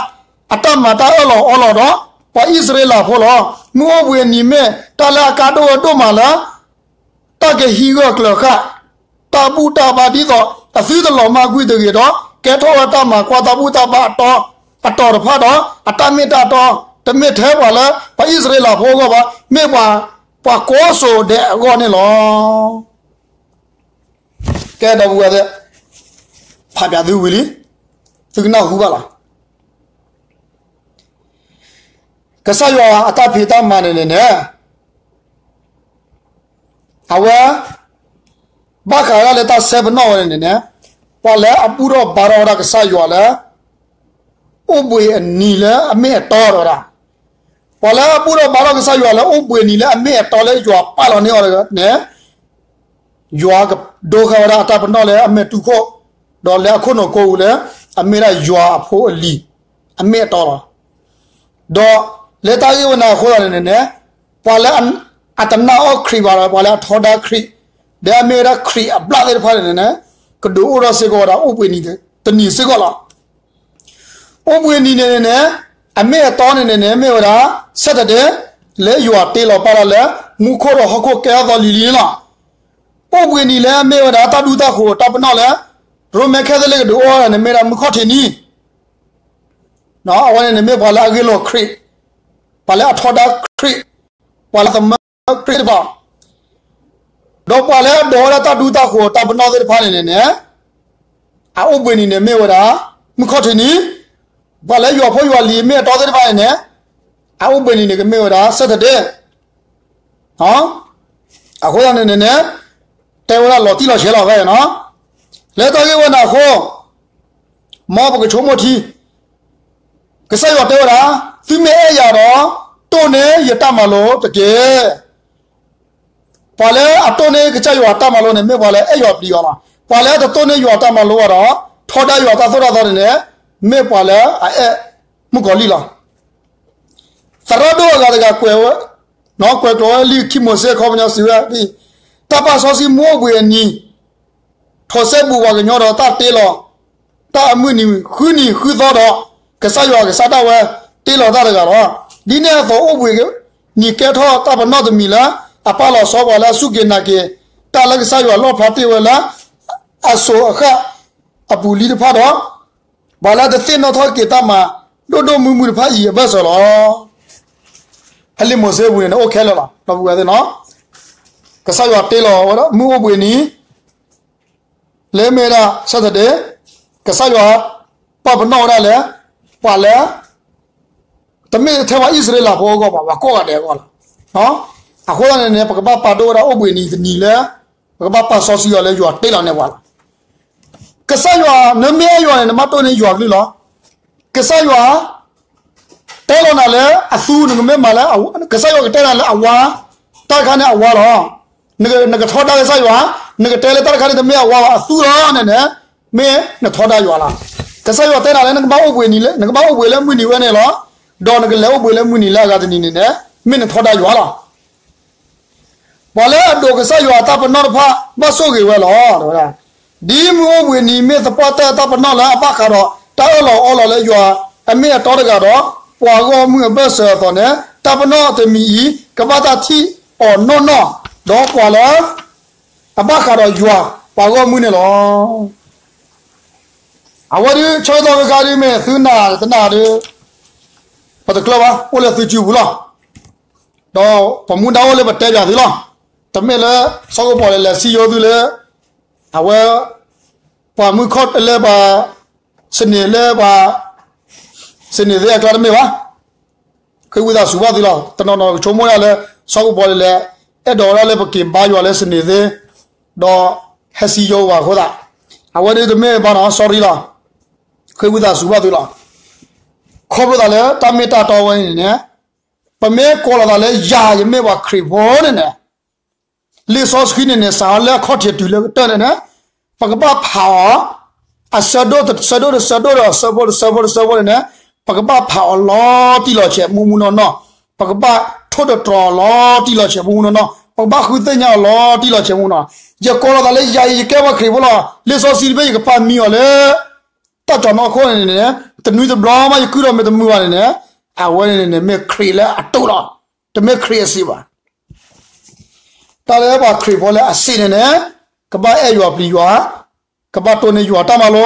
အတၢ်မၤတၢ်အၢၣ်လီၤအီလီၤဒီး ပှၤအံၣ်စရ့လးဖိလီၤ. မုၢ်အိၣ်ဘှံးအနံၤမ့ၢ်တၢ်လၢအကါဒိၣ်ဝဲဒိၣ်မးလၢ တၢ်ကဟံးဂၢၢ်ကျၢၤဃာ် တၢ်ဘူၣ်တၢ်ဘါဒ်သိး အသုတလီၤမၢ်ကွံာ်တဂ့ၤဒီး ကဲထီၣ်ဝဲတၢ်မၤကွၢ်တၢ်ဘူၣ်တၢ်ဘါအတီ အတီၤတဖၣ်ဒီး အတၢ်မ့ၢ်တၢ်တီ တမ့ၢ်ထဲပှၤလၢပှၤအံၣ်စရ့လးဖိအဂီၢ်ဘၣ်, မ့ၢ်ပှၤ ပှၤကိးစိၤဒဲးအဂီၢ်န့ၣ်လီၤ. ကဲဒီပုၢ်ဝဲၢ်သ့ၣ်, ဖးပၠးသုဝံၤလံ, သုကနၢ်ဟူဘၣ်လီၤ. ကစၢ်ယွၤအတၢ်ဖံးတၢ်မၤန့ၣ်န့ၣ်န့ၣ် အဝဲ ဘၣ်ဃးဒၣ်လၢတၢ်စဲပနီၣ်ဝဲန့ၣ်န့ၣ်န့ၣ် ပှၤလၢအဘူၣ်ထီၣ်ဘါထီၣ်ဝဲဒၣ်ကစၢ်ယွၤလၢ အိၣ်ဘှံးအနံၤလၢအမ့ၢ်အတီဒီးဝဲဒၣ်, ပှၤလၢအဘူၣ်ထီၣ်ဘါထီၣ်ကစၢ်ယွၤလၢအိၣ်ဘှံးနံၤလၢအမ့ၢ်အတီလၢယွၤပာ်လီၤန့ၢ်အီၤန့ၣ် ယွၤက ဒိဃာ်ဝဲဒၣ်အတၢ်ပနီၣ်လၢအမဲာ်တူၢ်ခိၣ်, ဒီးလၢအခိၣ်နူာ်ကိးပူၤလၢ အမ့ၢ်ဒၣ်ယွၤအဖိအလံၤ အမ့ၢ်အတီလီၤ. ဒီးလၢတၢ်ဂ့ၢ်ဝဲန့ၣ်အဃိသတးန့ၣ်န့ၣ်, ပှၤလၢအတနာ်အီၣ်ခရံာ်ဘၣ်ဒီး ပှၤလၢအထီဒါခရံာ်, ဒီးအမ့ၢ်ဝဲဒၣ်ခရံာ်အဘျၣ်သ့ၣ်တဖၣ်န့ၣ်န့ၣ်, ကဒုးအိၣ်ထီၣ်စ့ၢ်ကီးဝဲဒၣ်အိၣ်ဘှံးနံၤတနံၤစ့ၢ်ကီးလီၤ. အိၣ်ဘှံးနံၤန့ၣ်န့ၣ်န့ၣ်, အမ့ၢ်အတီန့ၣ်န့ၣ်န့ၣ် မ့ၢ်ဝဲဒၣ် Saturday, လၢယွၤတ့လီၤပာ်လီၤလၢ မူခိၣ်ဒီးဟီၣ်ခိၣ်ကဲထီၣ်သီလံၤလံၤန့ၣ်လီၤ. အိၣ်ဘှံးနံၤလၢအမ့ၢ်ဝဲဒၣ်တၢ်ဒူတၢ်ဃိၤတၢ်ပနီၣ်လၢ ရိမ့ၤခဲသလ့ၣ်ကဒုးအိၣ်ထီၣ်န့ၣ် မ့ၢ်ဒၣ်မုၢ်ခီၣ်ထံးနံၤ, အဝဲန့ၣ်န့ၣ်မ့ၢ်ပှၤလၢအဂ့ၢ်လိာ်ခရံာ်, ပှၤလၢအထီဒါခရံာ်, ပှၤလၢအသမၢခရံာ်တဖၣ်, ဒီးပှၤလၢအဒိးဝဲဒၣ်တၢ်ဒူတၢ်ဃိၤတၢ်ပနီၣ်သ့ၣ်တဖၣ်န့ၣ်န့ၣ်န့ၣ်, အအိၣ်ဘှံးနံၤန့ၣ်မ့ၢ်ဝဲဒၣ် မုၢ်ခီၣ်ထံးနံၤ, ပှၤလၢယွၤဖိယွၤလံၤမ့ၢ်အတီသ့ၣ်တဖၣ်န့ၣ်န့ၣ်, အအိၣ်ဘှံးနံၤန့ၣ်ကမ့ၢ်ဝဲဒၣ် Saturday, အဃိသတးန့ၣ်န့ၣ်န့ၣ်, တဲဝဲဒၣ်လီၤတံၢ်လီၤဆဲးလီၤဖဲနီၤ, လၢတၢ်ဂ့ၢ်ဝဲန့ၣ်အဃိ, မ်ပကဆိကမိၣ်ထံ ကစၢ်ယွၤတဲဝဲဒၣ်, သုမ့ၢ်အဲၣ်ယၤဒီး, တိၢ်န့ၢ်ယတၢ်မၤလိတက့ၢ်. ပှၤလၢအတိၢ်န့ၢ်ကစၢ်ယွၤတၢ်မၤလိန့ၣ် မ့ၢ်ပှၤလၢအအဲၣ်ယွၤပျံၤယွၤလီၤ. ပှၤလၢအတတိၢ်န့ၢ်ယွၤတၢ်မၤလိဘၣ်ဒီး, ထီဒါယွၤတၢ်သိၣ်တၢ်သီန့ၣ်န့ၣ်, မ့ၢ်ပှၤလၢအအဲၣ်မုၣ်ကီၤလံၢ်လီၤ. သရၣ်ဒိၣ်အဂၤတဂၤကွဲးဝဲ, ကွဲးကျိာ်ဝဲလံာ်ခံမိၤၡ့အခီပညီစံးဝဲဒၣ်, တၢ်ပာ်စီဆှံမုၢ်အိၣ်ဘှံးအနံၤ, ထီၣ်စဲဘူးပှၤကညီဒီးတၢ်တ့လီၤ, တၢ်အမုၢ်နံၤဃုနံၤဃုသီဒီး, ကစၢ်ယွၤကစၢ်ဒၣ်ဝဲတ့လီၤတၢ်တဂၤလီၤ. ဒ်န့ၣ်အသိးအိၣ်ဘှံးနံၤကဲထီၣ်တၢ်ပနီၣ်တမံၤလၢ အပာ်လီၤဆီပှၤလၢအစူၢ်က့ၤနာ်က့ၤ, တၢ်လၢကစၢ်ယွၤလီၣ်ဖျါတ့ၢ်ဝဲလၢ အစိၤအဃၣ်အပူၤလံတဖၣ်ဒီး, ပှၤလၢတသ့ၣ်နီၣ်ထီၣ်က့ၤတၢ်မၤဒိၣ်ဒိၣ်မုၢ်မုၢ်တဖၣ်အံၤအဘၢၣ်စၢၤလီၤ. ဖဲလံာ်မိၤၡ့အပူၤန့ၣ်န့ၣ် အိၣ်ခဲလၢာ်လီၤ. ဒီပုၢ်ဝဲၢ်သ့ၣ်နီၤ, ကစၢ်ယွၤတ့လီၤဝဲဒၣ်မုၢ်အိၣ်ဘှံးနံၤ လၢမ့ၢ်ဝဲဒၣ် Saturday, ကစၢ်ယွၤပာ်ပနီၣ်ဝဲဒၣ်လၢ ပှၤလၢ တမ့ၢ်ထဲပှၤအံၣ်စရ့လးဖိအဂီၢ်ဘၣ်, ပှၤကိးဂၤဒဲးအဂီၢ်လီၤ. အဃိသတးန့ၣ်န့ၣ် ပကဘၣ်ပာ်ဒိၣ်ဝဲဒၣ်အိၣ်ဘှံးနံၤတနံၤလၢ ပကဘၣ်ပာ်စီဆှံအီၤလၢယွၤတ့လီၤန့ၢ်ပှၤလီၤ. ကစၢ်ယွၤ နမ့ၢ်အဲၣ်ယွၤန့ၣ် နဘၣ်တိၢ်န့ၢ်ယွၤကလုၢ်လီၤ. ကစၢ်ယွၤ တဲလီၤနၤလၢအသူ နကမ့ၢ်မၤလၢ ကစၢ်ယွၤကတဲနၤလၢအဝါ, တၢ်တခါန့ၣ်အဝါလီၤ. နကထီဒါကစၢ်ယွၤ, နကတဲလၢတၢ်တခါန့ၣ်တမ့ၢ်အဝါဘၣ် အသူလီၤန့ၣ်န့ၣ်, မ့ၢ်နထီဒါယွၤလီၤ. ကစၢ်ယွၤတဲနၤလၢနကဘၣ်အိၣ်ဘှံးနံၤလၢ, နကဘၣ်အိၣ်ဘှံးလၢမုၢ်နံၤဝဲန့ၣ်လီၤ. ဒီးနကလဲၤအိၣ်ဘှံးလၢမုၢ်နံၤလၢအဂၤတနံၤန့ၣ်န့ၣ်, မ့ၢ်နထီဒါယွၤလီၤ. ပှၤလၢအဒိးကစၢ်ယွၤအတၢ်ပနီၣ်တဖၣ် ဘၣ်ဆိၣ်ဂ့ၤဝဲလီၤ. ဒ်မုၢ်အိၣ်ဘှံးနံၤမ့ၢ်သပှၢ်တၢၢ်အတၢ်ပနီၣ်လၢအဘၣ်ဃးဒီး တၢ်အၢၣ်လီၤအီလီၤလၢယွၤအမ့ၢ်အတီတဂၤဒီး ပှၤဂီၢ်မုၢ်အဘၢၣ်စၢၤအသိးန့ၣ်, တၢ်ပနီၣ်တမံၤအံၤ ကဘၣ်တၢ်ထံၣ်အီၤနီၢ်နီၢ်, ဒီးပှၤလၢ အဘၣ်ဃးဒီးယွၤ ပှၤဂီၢ်မုၢ်န့ၣ်လီၤ. အဝဲဒုး ဆၢကတီၢ်ခဲခါဒုး မ့ၢ်သုနာ်တနာ်ဒုး ပတကျၢၢ်ဘၣ်, အိၣ်လၢသုစုပူၤလီၤ. ဒီးပမူဒါအိၣ်လၢပတဲပၠးသုလီၤ. တမ့ၢ်လၢ စီၤကပီၤလဲၤလဲၤစံယိသုလၢ အဝဲ ပှၤမုၢ်ခီၣ်လၢပှၤ စနေလၢပှၤ စနေသ့ၣ်အကျါတမ့ၢ်ဘၣ်. ဃ့ဝံသးစူၤဘၣ်သုလီၤ. တနီၤနီၤကဆိကမိၣ်ဒၣ်လၢ စီၤကပီၤလဲၤလဲၤ အဲၣ်ဒိးဝဲဒၣ်လၢပက့ၤဘါယွၤလၢ စနေသ့ၣ် ဒီးဟဲစံယိဘၣ်အဃိသတး, အဝဲဒုးတမ့ၢ်ဘၣ်နီၤ sorry လီၤ. ဃ့ဝံသးစူၤဘၣ်သုလီၤ. ခီဖျိသးလၢတၢ်မ့ၢ်တၢ်တီဝဲန့ၣ်န့ၣ်, ပမ့ၢ်ကိးလီၤသးလၢယၤယမ့ၢ်ပှၤခရံာ်ဖိန့ၣ်န့ၣ်, လံာ်စီဆှံန့ၣ်န့ၣ် စးထီၣ်လၢအခီၣ်ထံးတုၤလၢကတၢၢ်န့ၣ်န့ၣ်, ပကဘၣ်ဖးအီၤ အဆၢဒိၣ်တဆၢဒိၣ်တဆၢဒိၣ်ဒီး အဆၢဖိတဆၢဖိတဆၢဖိန့ၣ်န့ၣ်, ပကဘၣ်ဖးအီၤလီၤတံၢ်လီၤဆဲးမူမူနီၢ်နီၢ်, ပကဘၣ်ထိၣ်သတြီၤအီၤလီၤတံၢ်လီၤဆဲးမူမူနီၢ်နီၢ်, ပကဘၣ်ဃုသ့ၣ်ညါအီၤလီၤတံၢ်လီၤဆဲးမူနီၢ်. ယကိးလီၤသးလၢယၤအံၤ ယကဲပှၤခရံာ်ဖိလီၤ. လံာ်စီဆှံတဘ့ၣ် ယကပာ်မံအီၤလၢ တၢ်ကၠီၤနီၢ်ခိၣ်န့ၣ်န့ၣ်, တနွံတဘျီမး ယကုၢ်ထီၣ်မ့ၢ်တမုာ်ဘၣ်န့ၣ်န့ၣ်, အဝဲန့ၣ်န့ၣ် မ့ၢ်ခရံာ်လၢအတိာ်လီၤ. တမ့ၢ်ခရံာ်အစံးဘၣ်. တၢ်လၢပှၤခရံာ်ဖိလၢအစံးန့ၣ်န့ၣ်, ကဘၣ်အဲၣ်ယွၤပျံၤယွၤ, ကဘၣ်တိၢ်န့ၢ်ယွၤတၢ်မၤလိ,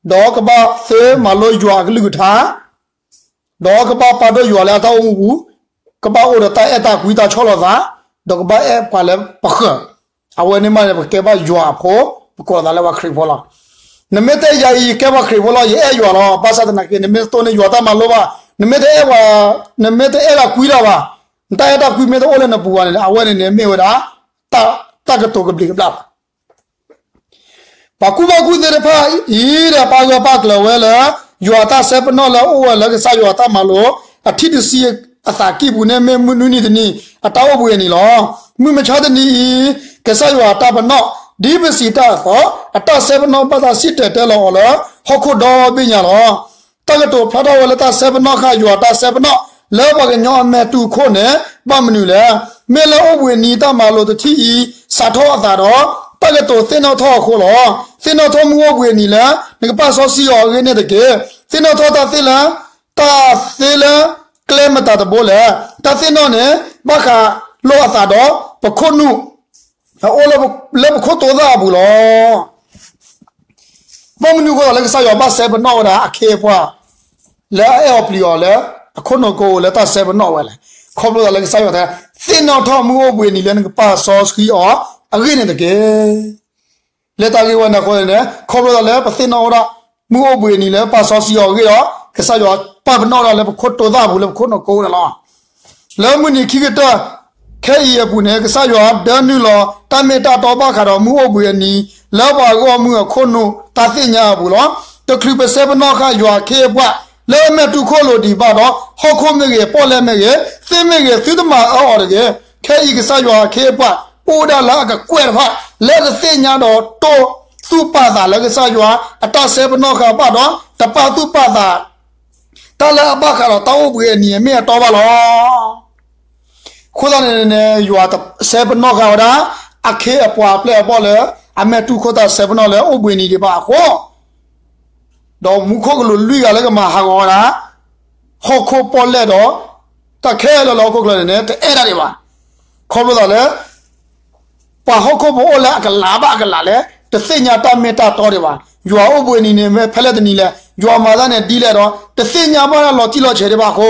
ဒီးကဘၣ်သ့မၤလိယွၤအကလုၢ်ကထါ ဒီးကဘၣ်ပာ်ဒိၣ်ယွၤလၢအတၢ်အိၣ်မူပူၤ, ကဘၣ်အိၣ်ဒီးတၢ်အဲၣ်တၢ်ကွံတၢ်ဆီၣ်လီၤသး, ဒီးကဘၣ်အဲၣ်ပှၤလၢပဃၢၤ, အဝဲန့ၣ်မးန့ၣ် ပကဲဘၣ်ယွၤအဖိ, ပကိးလီၤသးလၢပှၤခရံာ်ဖိလီၤ. နမ့ၢ်တဲယၤအံၤ ယကဲပှၤခရံာ်ဖိလီၤ, ယအဲၣ်ယွၤလီၤ, ဘၣ်ဆၣ်သနာ်က့ နမ့ၢ်တတိၢ်န့ၢ်ယွၤတၢ်မၤလိဘၣ်, နမ့ၢ်တအဲၣ်ပှၤ, နမ့ၢ်တအဲၣ်တၢ်ကွံလၢၤဘၣ်, နတၢ်အဲၣ်တၢ်ကွံမ့ၢ်တအိၣ်လၢနပူၤဘၣ်န့ၣ် အဝဲန့ၣ်န့ၣ်မ့ၢ်ဝဲဒၣ် တၢ်ကတိၤကဘျံးကဘျၣ်ဘၣ် ပှၤကူၣ်ဘၣ်ကူၣ်သ့တဖၣ်အံၤဒီး ပာ်ဂၢၢ်ပာ်ကျၢၤဝဲလၢ ယွၤအတၢ်စဲပနီၣ်လၢအအိၣ်ဝဲလၢကစၢ်ယွၤအတၢ်မၤလိ အထံၣ်တဆံအသးကံၢ်ပူၤန့ၣ် မ့ၢ်မုၢ်နွံနံၤတနံၤ အတၢ်အိၣ်ဘှံးအနံၤလီၤ. မုၢ်မဆါတနံၤအံၤ ကစၢ်ယွၤအတၢ်ပနီၣ် ဒ်ပစံးတၢ်အသိး, အတၢ်စဲပနီၣ်ဘၣ်တၢ်စံၣ်တဲၤတဲလီၤအီၤလၢ ဟီၣ်ခိၣ်ဒီဘ့ၣ်ညါလီၤ. တၢ်ကတိၤဖျါထီၣ်ဝဲလၢတၢ်စဲပနီၣ်ဃာ်ယွၤတၢ်စဲပနီၣ် လၢပှၤကညီအမဲာ်တူၢ်ခိၣ်န့ၣ် ဘၣ်မနုၤလဲၣ်. မ့ၢ်လၢအိၣ်ဘှံးနံၤတၢ်မၤလိာ်တထံၣ်အံၤ စးထီၣ်အသးဒီး တၢ်ကတိၤသ့ၣ်နီၣ်ထီၣ်အဃိလီၤ. သ့ၣ်နီၣ်ထီၣ်မုၢ်အိၣ်ဘှံးနံၤလၢ နကပာ်စီဆှံအီၤအဂ့ၢ်န့ၣ်တက့ၢ်. သ့ၣ်နီၣ်ထီၣ်တၢ်သ့လၢ တၢ်သ့လၢကျဲမတၤတဘိလဲၣ်. တၢ်သ့ၣ်နီၣ်န့ၣ် ဘၣ်ဃးလိာ်အသးဒီးပခိၣ်နူာ် အအိၣ်လၢပခိၣ်တိသၣ်အပူၤလီၤ. ဘၣ်မနုၤအဃိသတးလၢကစၢ်ယွၤဘၣ်စဲပနီၣ်ဝဲဒၣ်အခ့အပှၤ လၢအအဲၣ်အီၤပျံၤအီၤလၢ အခိၣ်နူာ်ကိးလၢတၢ်စဲပနီၣ်ဝဲလဲၣ်. ခီဖျိသးလၢကစၢ်ယွၤတဲ သ့ၣ်နီၣ်ထီၣ်မုၢ်အိၣ်ဘှံးနံၤလၢနကပာ်စီဆှံအီၤအဂ့ၢ်န့ၣ်တက့ၢ်. လၢတၢ်ဂ့ၢ်ဝဲန့ၣ်အဃိန့ၣ် ခီဖျိသးလၢပသ့ၣ်နီၣ်ဝဲဒၣ် မုၢ်အိၣ်ဘှံးနံၤလၢပာ်စီဆှံအီၤအဂ့ၢ်ဒီး ကစၢ်ယွၤပာ်ပနီၣ်ဒၣ်လၢပခိၣ်တိသၣ်အပူၤလၢပခိၣ်နူာ်ကိးန့ၣ်လီၤ. လၢမုၢ်နံၤခံကတၢၢ် ခဲအံၤအပူၤန့ၣ် ကစၢ်ယွၤဒၢနုာ်လီၤတၢ်မ့ၢ်တၢ်တီဘၣ်ဃးဒီးမုၢ်အိၣ်ဘှံးအနံၤ လၢပှၤဂီၢ်မုၢ်အခိၣ်နူာ်တၢ်သ့ၣ်ညါအပူၤလီၤ. တချုးပစဲပနီၣ်ဃာ်ယွၤအခ့အပှၤ လၢအမဲာ်တူၢ်ခိၣ်လိၤဒံးဘၣ်ဒီး ဟီၣ်ခိၣ်မ့ၢ်ဂ့ၤ ပီၣ်လဲၣ်မ့ၢ်ဂ့ၤ သ့မ့ၢ်ဂ့ၤ သုတမၤအၢအီၤတဂ့ၤ. ခဲအံၤကစၢ်ယွၤအခ့အပှၤ အိၣ်ဝဲဒၣ်လၢအကကွဲၢ်တဖၣ် လၢတသ့ၣ်ညါဒီးတိၢ်သူၣ်ပာ်သးလၢကစၢ်ယွၤအတၢ်စဲပနီၣ်ဃာ်ဘၣ်ဒီး တပာ်သူၣ်ပာ်သး တၢ်လၢအဘၣ်ဃးဒီးတၢ်အိၣ်ဘှံးအနံၤအမ့ၢ်အတီဘၣ်လီၤ. အဃိသတးန့ၣ်န့ၣ် ယွၤစဲပနီၣ်ဃာ်ဝဲဒၣ် အခ့အပှၤအပျဲၢ်အဘီၣ်လၢ အမဲာ်တူၢ်ခိၣ်တၢ်စဲပနီၣ်လၢအိၣ်ဘှံးနံၤဒံးဘၣ်အဃိ ဒီးမူခိၣ်ကလူးလွံၢ်ဂၤလၢကမၤဟးဂီၤဝဲဒၣ် ဟီၣ်ခိၣ်ပီၣ်လဲၣ်ဒီး တၢ်ခဲလၢာ်လၢဟီၣ်ခိၣ်ချၢန့ၣ်န့ၣ် တအဲၣ်ဒၣ်ဒံးဘၣ်. ခီဖျိသးလၢ ပှၤဟီၣ်ခိၣ်ဖိအိၣ်လၢအကလးဘၣ်အကလးလဲၣ် တသ့ၣ်ညါတၢ်မ့ၢ်တၢ်တီဒံးဘၣ်. ယွၤအိၣ်ဘှံးနံၤန့ၣ်မ့ၢ်ဖဲလဲၣ်တနံၤလဲၣ်, ယွၤမၤတၢ်န့ၣ်ဒ်လဲၣ်ဒီး တသ့ၣ်ညါဘၣ်လီၤတံၢ်လီၤဆဲးဒံးဘၣ်အဃိ,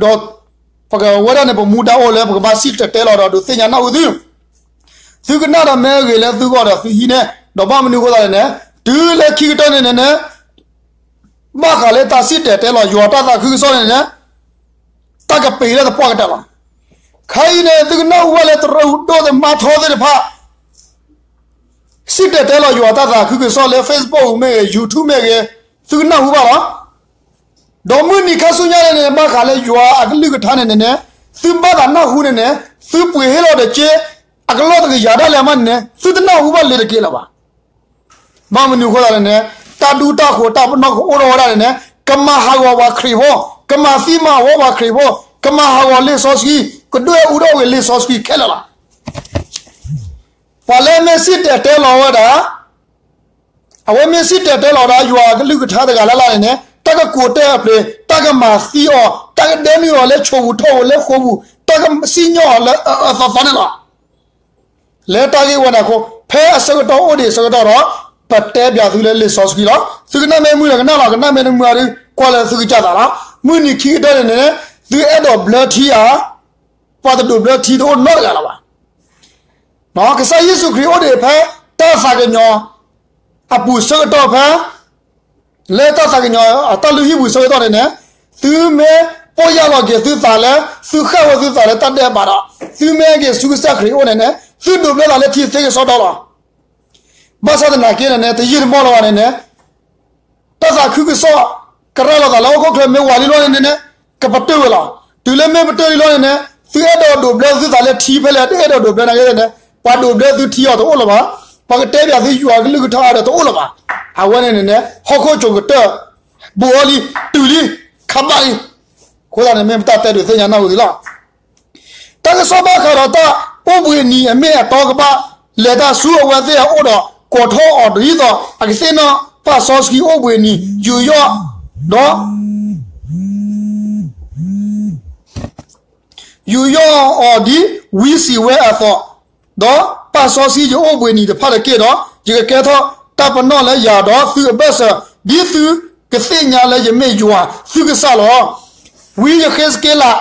ဒီးပကဝဲဒၣ်န့ၣ် ပမူဒါအိၣ်လၢပကဘၣ်စံၣ်တဲၤတဲလီၤဒီးဒုးသ့ၣ်ညါနၢ်ဟူသု သုကနၣ်ဒီးမ့ၢ်ဂ့ၤလၢသုဂီၢ်ဒီးသုဟံးန့ၢ်, ဒီးဘၣ်မနုၤအဃိသတးန့ၣ်န့ၣ်, တုၤလၢခံကတၢၢ်န့ၣ်န့ၣ်န့ၣ်, ဘၣ်ဃးလၢတၢ်စံၣ်တဲၤတဲလီၤယွၤတၢ်သးခုကစီၣ်န့ၣ်န့ၣ်, တၢ်ကပ့ၤလၢသပှၢ်ကတၢၢ်လီၤ. ခါအံၤန့ၣ် သုကနၢ်ဟူဘၣ်လၢတရူးဒိၣ်သမါထီသ့ၣ်တဖၣ် စံၣ်တဲၤတဲလီၤယွၤတၢ်သးခုကစီၣ်လၢ Facebook မ့ၢ်ဂ့ၤ YouTube မ့ၢ်ဂ့ၤ, သုကနၢ်ဟူဘၣ်လီၤ. ဒီးမုၢ်နံၤခါဆူညါန့ၣ်န့ၣ် ဘၣ်ဃးလၢယွၤအကလုၢ်ကထါန့ၣ်န့ၣ်န့ၣ်, သုဘၣ်သးနၢ်ဟူန့ၣ်န့ၣ်, သုပှ့ၤဟ့ၣ်လီၤဒီးက့, အကလီၢ်တကယၤဒၣ်လဲာ်မးန့ၣ်န့ၣ်, သုတနၢ်ဟူဘၣ်လၢၤတက့ၢ်လၢၤဘၣ်. ဘၣ်မနုၤအဃိသတးန့ၣ်န့ၣ်, တၢ်ဒူတၢ်ဃိၤတၢ်ပနီၣ်ကအိၣ်ထီၣ်ဝဲဒၣ်န့ၣ်န့ၣ်, ကမၤဟးဂီၤပှၤခရံာ်ဖိ, ကမၤသံမၤဝီပှၤခရံာ်ဖိ, ကမၤဟးဂီၤလံာ်စီဆှံ, ကဒွဲၣ်အူထီၣ်ဂ့ၤလံာ်စီဆှံခဲလၢာ်လီၤ. ပှၤလၢမ့ၢ်စံၣ်တဲၤတဲလီၤဝဲဒၣ် အဝဲမ့ၢ်စံၣ်တဲၤတဲလီၤဒၣ်ယွၤအကလုၢ်ကထါတဂၤလၢ်လၢ်န့ၣ်န့ၣ်, တၢ်ကကိးတဲအပျ့ၤ, တၢ်ကဒဲနုာ်အီၤလၢဆိပူၤထီၣ်ပူၤလၢဃိာ်ပူၤ, တၢ်ကစံၣ်ညီၣ်အီၤလၢအအၢအသီသီန့ၣ်လီၤ. လၢတၢ်ဂ့ၢ်ဝဲန့ၣ်အဃိ, ဖဲအဆၢကတီၢ်အိၣ်ဒံးအဆၢကတီၢ်ဒီး, ပတဲပၠးသုလၢလံာ်စီဆှံလီၤ. သုကနၣ်မ့ၢ်မုာ်ဒီးကနၣ်လီၤ, ကနၣ်မ့ၢ်တမုာ်ဒီး ကွၢ်လၢသုကစၢ်သးလီၤ. မုၢ်နံၤခံကတၢၢ်န့ၣ်န့ၣ်, သုအဲၣ်ဒိးဘျၢထံဧါ, ပှၤတဒိးဘျၢထံတအိၣ်နီတဂၤလၢၤဘၣ်. ကစၢ်ယ့ၣ်ၡူးခရံာ်အိၣ်ဒံးဖဲ တၢ်သးကညီၤအပူၤဆၢကတီၢ်ဖဲ လၢတၢ်သးကညီၤအတၢ်လုၢ်ဟံၣ်ပူၤဆၢကတီၢ်န့ၣ်န့ၣ်, သုမ့ၢ်ပီၢ်ယၢ်လီၤက့ၤသုသးလၢ သုဃၣ်ဝဲသုသးလၢတၢ်ဒဲးဘးဒီး, သုမ့ၢ်ဟဲက့ၤဆူကစၢ်ခရံာ်အအိၣ်န့ၣ်န့ၣ်, သုဒိးဘျၢသးလၢထံသ့ကစီဒီလီၤ. ဘၣ်ဆၣ်သနာ်က့န့ၣ်န့ၣ်, တယံာ်တမီၢ်လၢၤဘၣ်န့ၣ်န့ၣ် တၢ်သးခုကစီၣ် ကရၤလီၤသးလၢဟီၣ်ခိၣ်ချၢမ့ၢ်ဝးလံလီၤန့ၣ်န့ၣ်, ကပတုာ်ဝဲလီၤ. တုၤလၢမ့ၢ်ပတုာ်လံလီၤန့ၣ်န့ၣ်, သုအဲၣ်ဒိးဒိးဘျၢသုသးလၢထံဖဲလဲၣ်, တအဲၣ်ဒိးဒိးဘျၢနာ်က့န့ၣ်, ပှၤဒိးဘျၢသုထံအီၤတအိၣ်လၢၤဘၣ်. ပှၤကတဲပၠးသုယွၤကလုၢ်ကထါအါဒီးတအိၣ်လၢၤဘၣ်. အဝဲန့ၣ်န့ၣ်န့ၣ်, ဟီၣ်ခိၣ်ကိၤကတၢၢ် ဘူးအီၤလံ, တုၤလံ, ခါဘၣ်လံ. အဃိသတးန့ၣ် မ့ၢ်ပတၢ်တဲဒုးသ့ၣ်ညါနၢ်ဟူသုလီၤ. တၢ်ကစီၣ်ဘၣ်ဃးဒီးတၢ်အိၣ်ဘှံးနံၤအမ့ၢ်အတီကဘၣ် လဲၤတၢ်ဆူအဝဲသ့ၣ်အအိၣ်ဒီး ကိးထီၣ်အီၤဒ်သိး အကသ့ၣ်နီၣ်ပာ်စီဆှံအိၣ်ဘှံးနံၤ ယူးယီၣ်ဒီး ယူးယီၣ်အီၤဒ်ဝံစံးဝဲအသိး, ဒီးပာ်စီဆှံယအိၣ်ဘှံးနံၤတဖၣ်တက့ၢ်ဒီး, ယကကဲထီၣ်တၢ်ပနီၣ်လၢယၤဒီးသုအဘၢၣ်စၢၤ, ဒ်သုကသ့ၣ်ညါလၢယမ့ၢ်ယွၤသုကစၢ်လီၤ. ဝံယဃ့းစက့လး,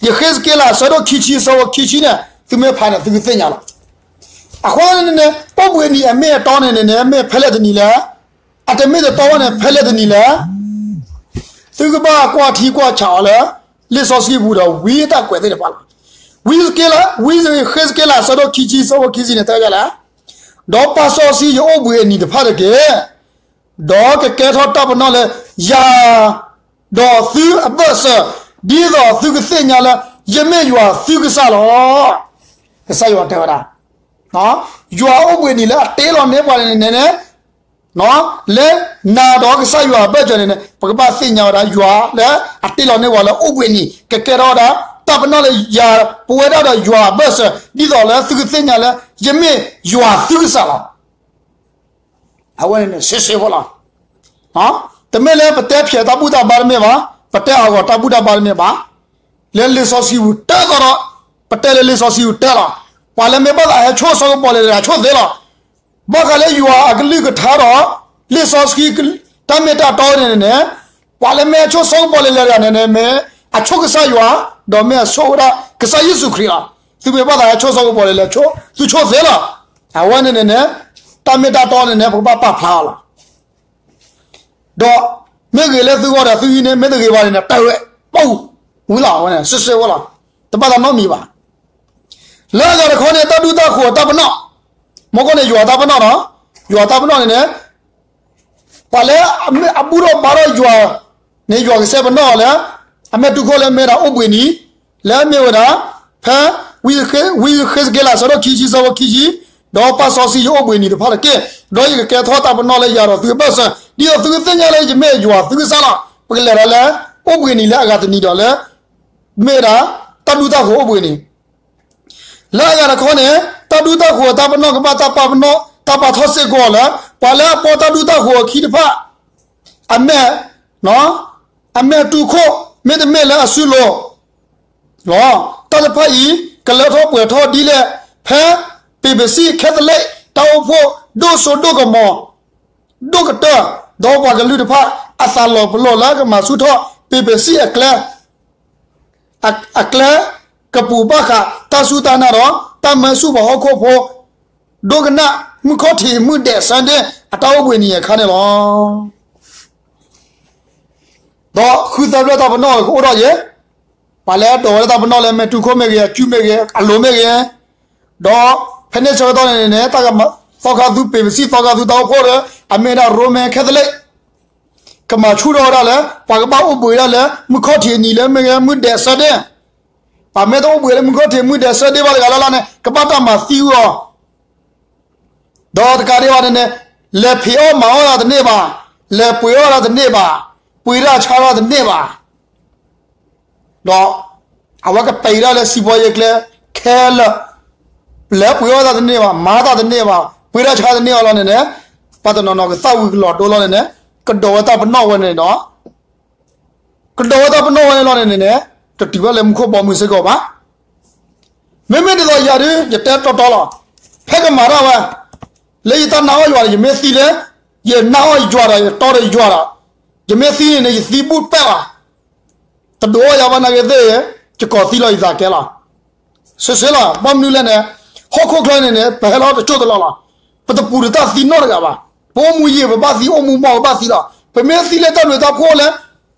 ယဃ့းစက့လး အဆၢဒိၣ်ခံဆံ အဆၢဖိခံဆံန့ၣ် သုမ့ၢ်ဖးန့ၣ် သုကသ့ၣ်ညါလီၤ. အဃိန့ၣ်န့ၣ် အိၣ်ဘှံးနံၤအမ့ၢ်အတီန့ၣ်န့ၣ် မ့ၢ်ဖဲလဲၣ်တနံၤလဲၣ်, အတမ့ၢ်တတီဘၣ်န့ၣ် ဖဲလဲၣ်တနံၤလဲၣ်. သုကဘၣ်ကွၢ်ထံကွၢ်ဆးအီၤလၢ လံာ်စီဆှံပူၤဒီးဝံတၢ်ကွဲးသ့ၣ်တဖၣ်လီၤ. ဝံဃ့းစက့လး အဆၢဒိၣ်ခံဆံ အဆၢဖိခံဆံန့ၣ် တဲဝဲဒ်လဲၣ်, ဒီးပာ်စီဆှံယအိၣ်ဘှံးအနံၤတဖၣ်တက့ၢ်, ဒီးကကဲထီၣ်တၢ်ပနီၣ်လၢယၤ, ဒီးသုအဘၢၣ်စၢၤ, ဒ်သိးသုကသ့ၣ်ညါလၢ ယမ့ၢ်ယွၤသုကစၢ်လီၤ. ကစၢ်ယွၤတဲဝဲဒၣ်, ယွၤအိၣ်ဘှံးနံၤလၢအတ့လီၤန့ၢ်ပှၤန့ၣ်န့ၣ် လၢနၤဒီးကစၢ်ယွၤအဘၢၣ်စၢၤန့ၣ်န့ၣ် ပကဘၣ်သ့ၣ်ညါဝဲဒၣ် ယွၤလၢအတ့လီၤန့ၢ်ပှၤလၢအိၣ်ဘှံးနံၤ ကကဲထီၣ်ဝဲဒၣ် တၢ်ပနီၣ်လၢယၤ ပဝဲဒၣ်ဒီးယွၤအဘၢၣ်စၢၤ ဒ်သိးလၢသုကသ့ၣ်ညါလၢ ယမ့ၢ်ယွၤသုကစၢ်လီၤ. အဝဲန့ၣ်န့ၣ် စ့စ့ဖိလီၤ. တမ့ၢ်လၢပတဲဖျဲးတၢ်ဘူၣ်တၢ်ဘါတမ့ၢ်ဘၣ်, ပတဲအဂီၢ်တၢ်ဘူၣ်တၢ်ဘါတမ့ၢ်ဘၣ်. လၢလံာ်စီဆှံပူၤတဲသီဒီး ပတဲလၢလံာ်စီဆှံပူၤတဲလီၤ. ပှၤလၢမ့ၢ်ဘၣ်သးဟဲဆိၣ်စီကပီၤလၢတဂၤဆိၣ်သ့လီၤ. ဘၣ်ဃးလၢယွၤအကလုၢ်ကထါဒီး လံာ်စီဆှံ တၢ်မ့ၢ်တၢ်တီန့ၣ်န့ၣ် ပှၤလၢမ့ၢ်ဟဲဆိၣ်စီကပီၤလၢလၢတဂၤန့ၣ်န့ၣ် မ့ၢ်အဆိၣ်ကစၢ်ယွၤ, ဒီးမ့ၢ်အဆိၣ်ဝဲဒၣ်ကစၢ်ယ့ၣ်ၡူးခရံာ်လီၤ. သုမ့ၢ်ဘၣ်သးဟဲဆိၣ်စီကပီၤလၢလၢ သုဆိၣ်သ့လီၤ. အဝဲန့ၣ်န့ၣ်န့ၣ် တၢ်မ့ၢ်တၢ်တီန့ၣ်န့ၣ် ပကဘၣ်ပာ်ဖျါအီၤလီၤ. ဒီးမ့ၢ်ဂ့ၤလၢသုဂီၢ်ဒီးသုဟံးန့ၢ်, မ့ၢ်တဂ့ၤဘၣ်န့ၣ်န့ၣ် တၢ်ဝဲပူၤဝံၤလီၤ. အဝဲန့ၣ် စ့စ့ဖိလီၤ. တဘၣ်သးနီတမံၤဘၣ်. လၢအဂၤတခီန့ၣ် တၢ်ဒူတၢ်ဃိၤအတၢ်ပနီၣ်, မ့ၢ်ကီၢ်န့ၣ် ယွၤတၢ်ပနီၣ်နီၤ, ယွၤတၢ်ပနီၣ်န့ၣ်န့ၣ် ပှၤလၢအဘူၣ်ထီၣ်ဘါထီၣ်ယွၤန့ၣ် ယွၤကစဲပနီၣ်အီၤလၢ အမဲာ်တူၢ်ခိၣ်လၢမ့ၢ်ဒၣ်အိၣ်ဘှံးနံၤ, လၢအမ့ၢ်ဝဲဒၣ် ဖဲ ဝံဃ့းက့လး အဆၢဒိၣ်ခံဆံ အဆၢဖိခံဆံ, ဒီးပာ်စီဆှံယအိၣ်ဘှံးနံၤတဖၣ်တက့ၢ်. ဒီးယကကဲထီၣ်တၢ်ပနီၣ်လၢယၤဒီးသုအဘၢၣ်စၢၤ ဒ်သိးသုကသ့ၣ်ညါလၢယမ့ၢ်ယွၤသုကစၢ်လီၤ. ပကလဲၤဒီးလၢ အိၣ်ဘှံးနံၤလၢအဂၤတနံၤဒီးလၢ မ့ၢ်ဝဲဒၣ် တၢ်ဒူတၢ်ဃိၤအိၣ်ဘှံးနံၤ လၢအဂၤတခီန့ၣ် တၢ်ဒူတၢ်ဃိၤအတၢ်ပနီၣ်ကဘၣ်တၢ်ပာ်ပနီၣ် တၢ်ပာ်ထီၣ်စ့ၢ်ကီးလၢ ပှၤလၢအပိာ်တၢ်ဒူတၢ်ဃိၤအခံတဖၣ် အမဲာ် အမဲာ်တူၢ်ခိၣ် မ့တမ့ၢ်လၢအစုလိၤလီၤ. တၢ်တဖၣ်အံၤ ကလၢထီၣ်ပှဲၤထီၣ်ဒ်လဲၣ်, ဖဲ ပ့ၤပစံၣ် Catholic တၢ်အိၣ်ဖှိၣ် ဒိၣ်စိဒိၣ်ကမီၤ ဒိၣ်ကတၢၢ် ဒီးပှၤကလုာ်တဖၣ် အသးလီၤပလိာ်လၢကမၤဆူၣ်ထီၣ် ပ့ၤပစံၣ်အကျဲ အကျဲကပူၤဘၣ်ဃး တၢ်စူၢ်တၢ်နာ်ဒီး တၢ်မၢဆူၣ်ပှၤဟီၣ်ခိၣ်ဖိ ဒိကနၣ် မုၢ်ခီၣ်ထံးမုၢ်ဒဲး Sunday အတၢ်အိၣ်ဘှံးနံၤအခါန့ၣ်လီၤ. ဒီးဃုသၢဖျၢၣ်တၢ်ပနီၣ်ကအိၣ်ထီၣ်ယဲၢ်, ပှၤလၢအဒိးဝဲဒၣ်တၢ်ပနီၣ်လၢမဲာ်တူၢ်ခိၣ်မ့ၢ်ဂ့ၤ, အစုမ့ၢ်ဂ့ၤ, အလိၤမ့ၢ်ဂ့ၤ, ဒီးဖဲန့ၣ်ဆၢကတီၢ်န့ၣ်န့ၣ် တၢ်ကမၤသီခါသူ ပ့ၤပစံၣ်သီခါသူတၢ်အိၣ်ဖှိၣ်ဒီး အမ့ၢ်ဒၣ် Roman Catholic ကမၤဆူၣ်ထီၣ်ဝဲဒၣ်လၢ ပှၤကဘၣ်အိၣ်ဘှံးဒၣ်လၢ မုၢ်ခီၣ်ထံးအနံၤလၢမ့ၢ်ဂ့ၤ မုၢ်ဒဲး Sunday, ပှၤမ့ၢ်တအိၣ်ဘှံးလၢမုၢ်ခီၣ်ထံးမုၢ်ဒဲး Sunday ဘၣ်တဂၤလၢ်လၢ်န့ၣ် ကဘၣ်တၢ်မၤသံအီၤ ဒီးတကးဒံးဘၣ်န့ၣ်န့ၣ် လဲၤဖံးအီၣ်မၤအီၣ်တၢ်တန့ၢ်ဘၣ်, လဲၤပှ့ၤအီၣ်တၢ်တန့ၢ်ဘၣ်, ပှ့ၤတၢ်ဆါတၢ်တန့ၢ်ဘၣ်. ဒီးအဝဲကပာ်ဒၣ်လၢစံးဘီယ့ကျဲ ခဲလၢာ်, လဲၤပှ့ၤအီၣ်တၢ်တန့ၢ်ဘၣ်, မၤတၢ်တန့ၢ်ဘၣ်, ပှ့ၤတၢ်ဆါတန့ၢ်အီၤလီၤန့ၣ်န့ၣ်, ပှၤတနီၤနီၤကသၣ်ဝံၤကလီၤဒိလီၤန့ၣ်န့ၣ်, ကဒိးဝဲတၢ်ပနီၣ်ဝဲန့ၣ်ဒီး ကဒိးဝဲတၢ်ပနီၣ်ဝဲန့ၣ်လီၤန့ၣ်န့ၣ်န့ၣ်, တတုၤဘၣ်လၢမူခိၣ်ဘီမုၢ်စ့ၢ်ကီးဘၣ်. မ့မ့ၢ်ဒ်သိးယၤဒုး ယတဲတီတီလီၤ. ဖဲကမၤတၢ်ဝဲ လၢယတၢ်နာ်အီၣ်ယွၤဒီး ယမ့ၢ်သံလၢ ယနာ်အီၣ်ယွၤဒီး ယတီဒီးယွၤဒီး ယမ့ၢ်သံန့ၣ်န့ၣ် ယသံဘူၣ်ပဲၢ်လီၤ. တဒိးအီၣ်ယၤဘၣ်နာ်က့သ့ၣ်, ယကိးသံလီၤယသးကဲလီၤ. စ့စ့လီၤ. ဘၣ်မနုၤလဲၣ်န့ၣ်, ဟီၣ်ခိၣ်ချၢန့ၣ်န့ၣ် ပဟဲလီၤတစိၢ်တလီၢ်လီၤ. ပတပူၤတတၢ်သံနီတဂၤဘၣ်. ပအိၣ်မူယံာ်ပဘၣ်သံ, အိၣ်မူမီၢ်ပဘၣ်သံလီၤ. ပမ့ၢ်သံလၢတၢ်ဘျုးတၢ်ဖှိၣ်လၢ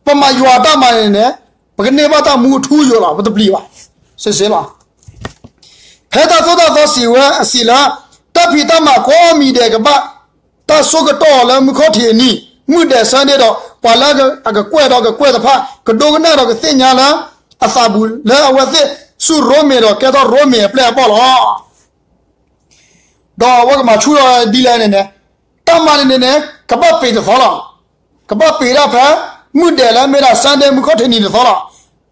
ပမၤယွၤအတၢ်မၤန့ၣ်န့ၣ်, ပကန့ၢ်ဘၣ်တၢ်မူအထူအယိာ်လီၤ. ပတပျံၤဘၣ်. စ့စ့လီၤ. ဖဲတၢ်သိၣ်တၢ်သီစံးဝဲအစံးလၢ တၢ်ဖံးတၢ်မၤကိးမံၤဒဲးကဘၣ် တၢ်ဆိကတီၢ်အီၤလၢမုၢ်ခီၣ်ထံးအနံၤ, မုၢ်ဒဲး Sunday ဒီး ပှၤလၢအကကွဲၢ်ဒီးကကွဲၢ်တဖၣ် ကဒိကနၣ်ဒီးကသ့ၣ်ညါလၢ အသးပူၤလၢအဝဲသ့ၣ်ဆူၣ်ရိမ့ၤဒီးကဲထီၣ်ရိမ့ၤအပျဲၢ်အဘီၣ်လီၤ. ဒီးအဝဲကမၤဆူၣ်ထီၣ်ဒ်လဲၣ်န့ၣ်န့ၣ်, တၢ်မၤန့ၣ်န့ၣ်န့ၣ် ကဘၣ်ပ့ၤတသီလီၤ. ကဘၣ်ပ့ၤဒၣ်ဖဲ မုၢ်ဒဲးလၢမ့ၢ်ဒၣ် Sunday မုၢ်ခီၣ်ထံးနံၤတသီလီၤ.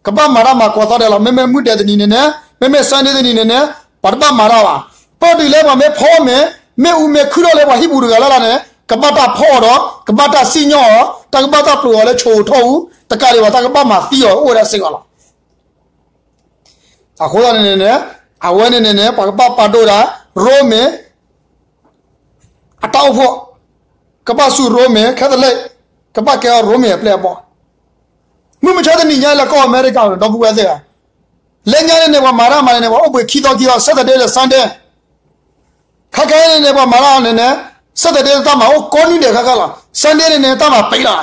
ကဘၣ်မၤတၢ်မၤကိးသီဒဲးလီၤ. မ့မ့ၢ်မုၢ်ဒဲးတနံၤန့ၣ်န့ၣ်, မ့မ့ၢ် Sunday တနံၤန့ၣ်န့ၣ်, ပှၤတဘၣ်မၤတၢ်ဘၣ်. ပၢၢ်တုၤလၢပှၤမ့ၢ်ဖီမ့ၤ, မ့ၣ်အူမ့ၢ်ခုၣ်ထီၣ်လၢပှၤဟံၣ်ပူၤတဂၤလၢ်လၢ်န့ၣ်, ကဘၣ်တၢ်ဖီအီၤဒီး ကဘၣ်တၢ်စံၣ်ညီၣ်အီၤ, တၢ်ကဘၣ်တၢ်ပျိာ်အီၤလၢဆိးထီၣ်အူ, တကးဒံးဘၣ် တၢ်ကဘၣ်မၤသံအီၤအိၣ်ဝဲဒၣ်စ့ၢ်ကီးလီၤ. အဃိသတးန့ၣ်န့ၣ်န့ၣ်, အဝဲန့ၣ်န့ၣ်န့ၣ် ပှၤကဘၣ်ပာ်ဒိၣ်ဒၣ် ရိမ့ၤ အတၢ်အိၣ်ဖှိၣ်, ကဘၣ်ဆူၣ်ရိမ့ၤ Catholic, ကဘၣ်ကဲအီၤရိမ့ၤအပျဲၢ်အဘီၣ်. မုၢ်မဆါတနံၤညါလၢကီၢ်အမဲရကၤဒီပုၢ်ဝဲၢ်သ့ၣ်ဧၢ, လၢညါန့ၣ်န့ၣ် ပှၤမၤတၢ်မၤန့ၣ်န့ၣ် ပှၤအိၣ်ဘှံးခံသီခံသီ Saturday ဒီး Sunday, ခါခဲအံၤန့ၣ်န့ၣ် ပှၤမၤတၢ်န့ၣ်န့ၣ် Saturday တၢ်မၤအိၣ်ကိးနွံဒဲးခါခါလီၤ. Sunday န့ၣ်န့ၣ် တၢ်မၤပံးလီၤ.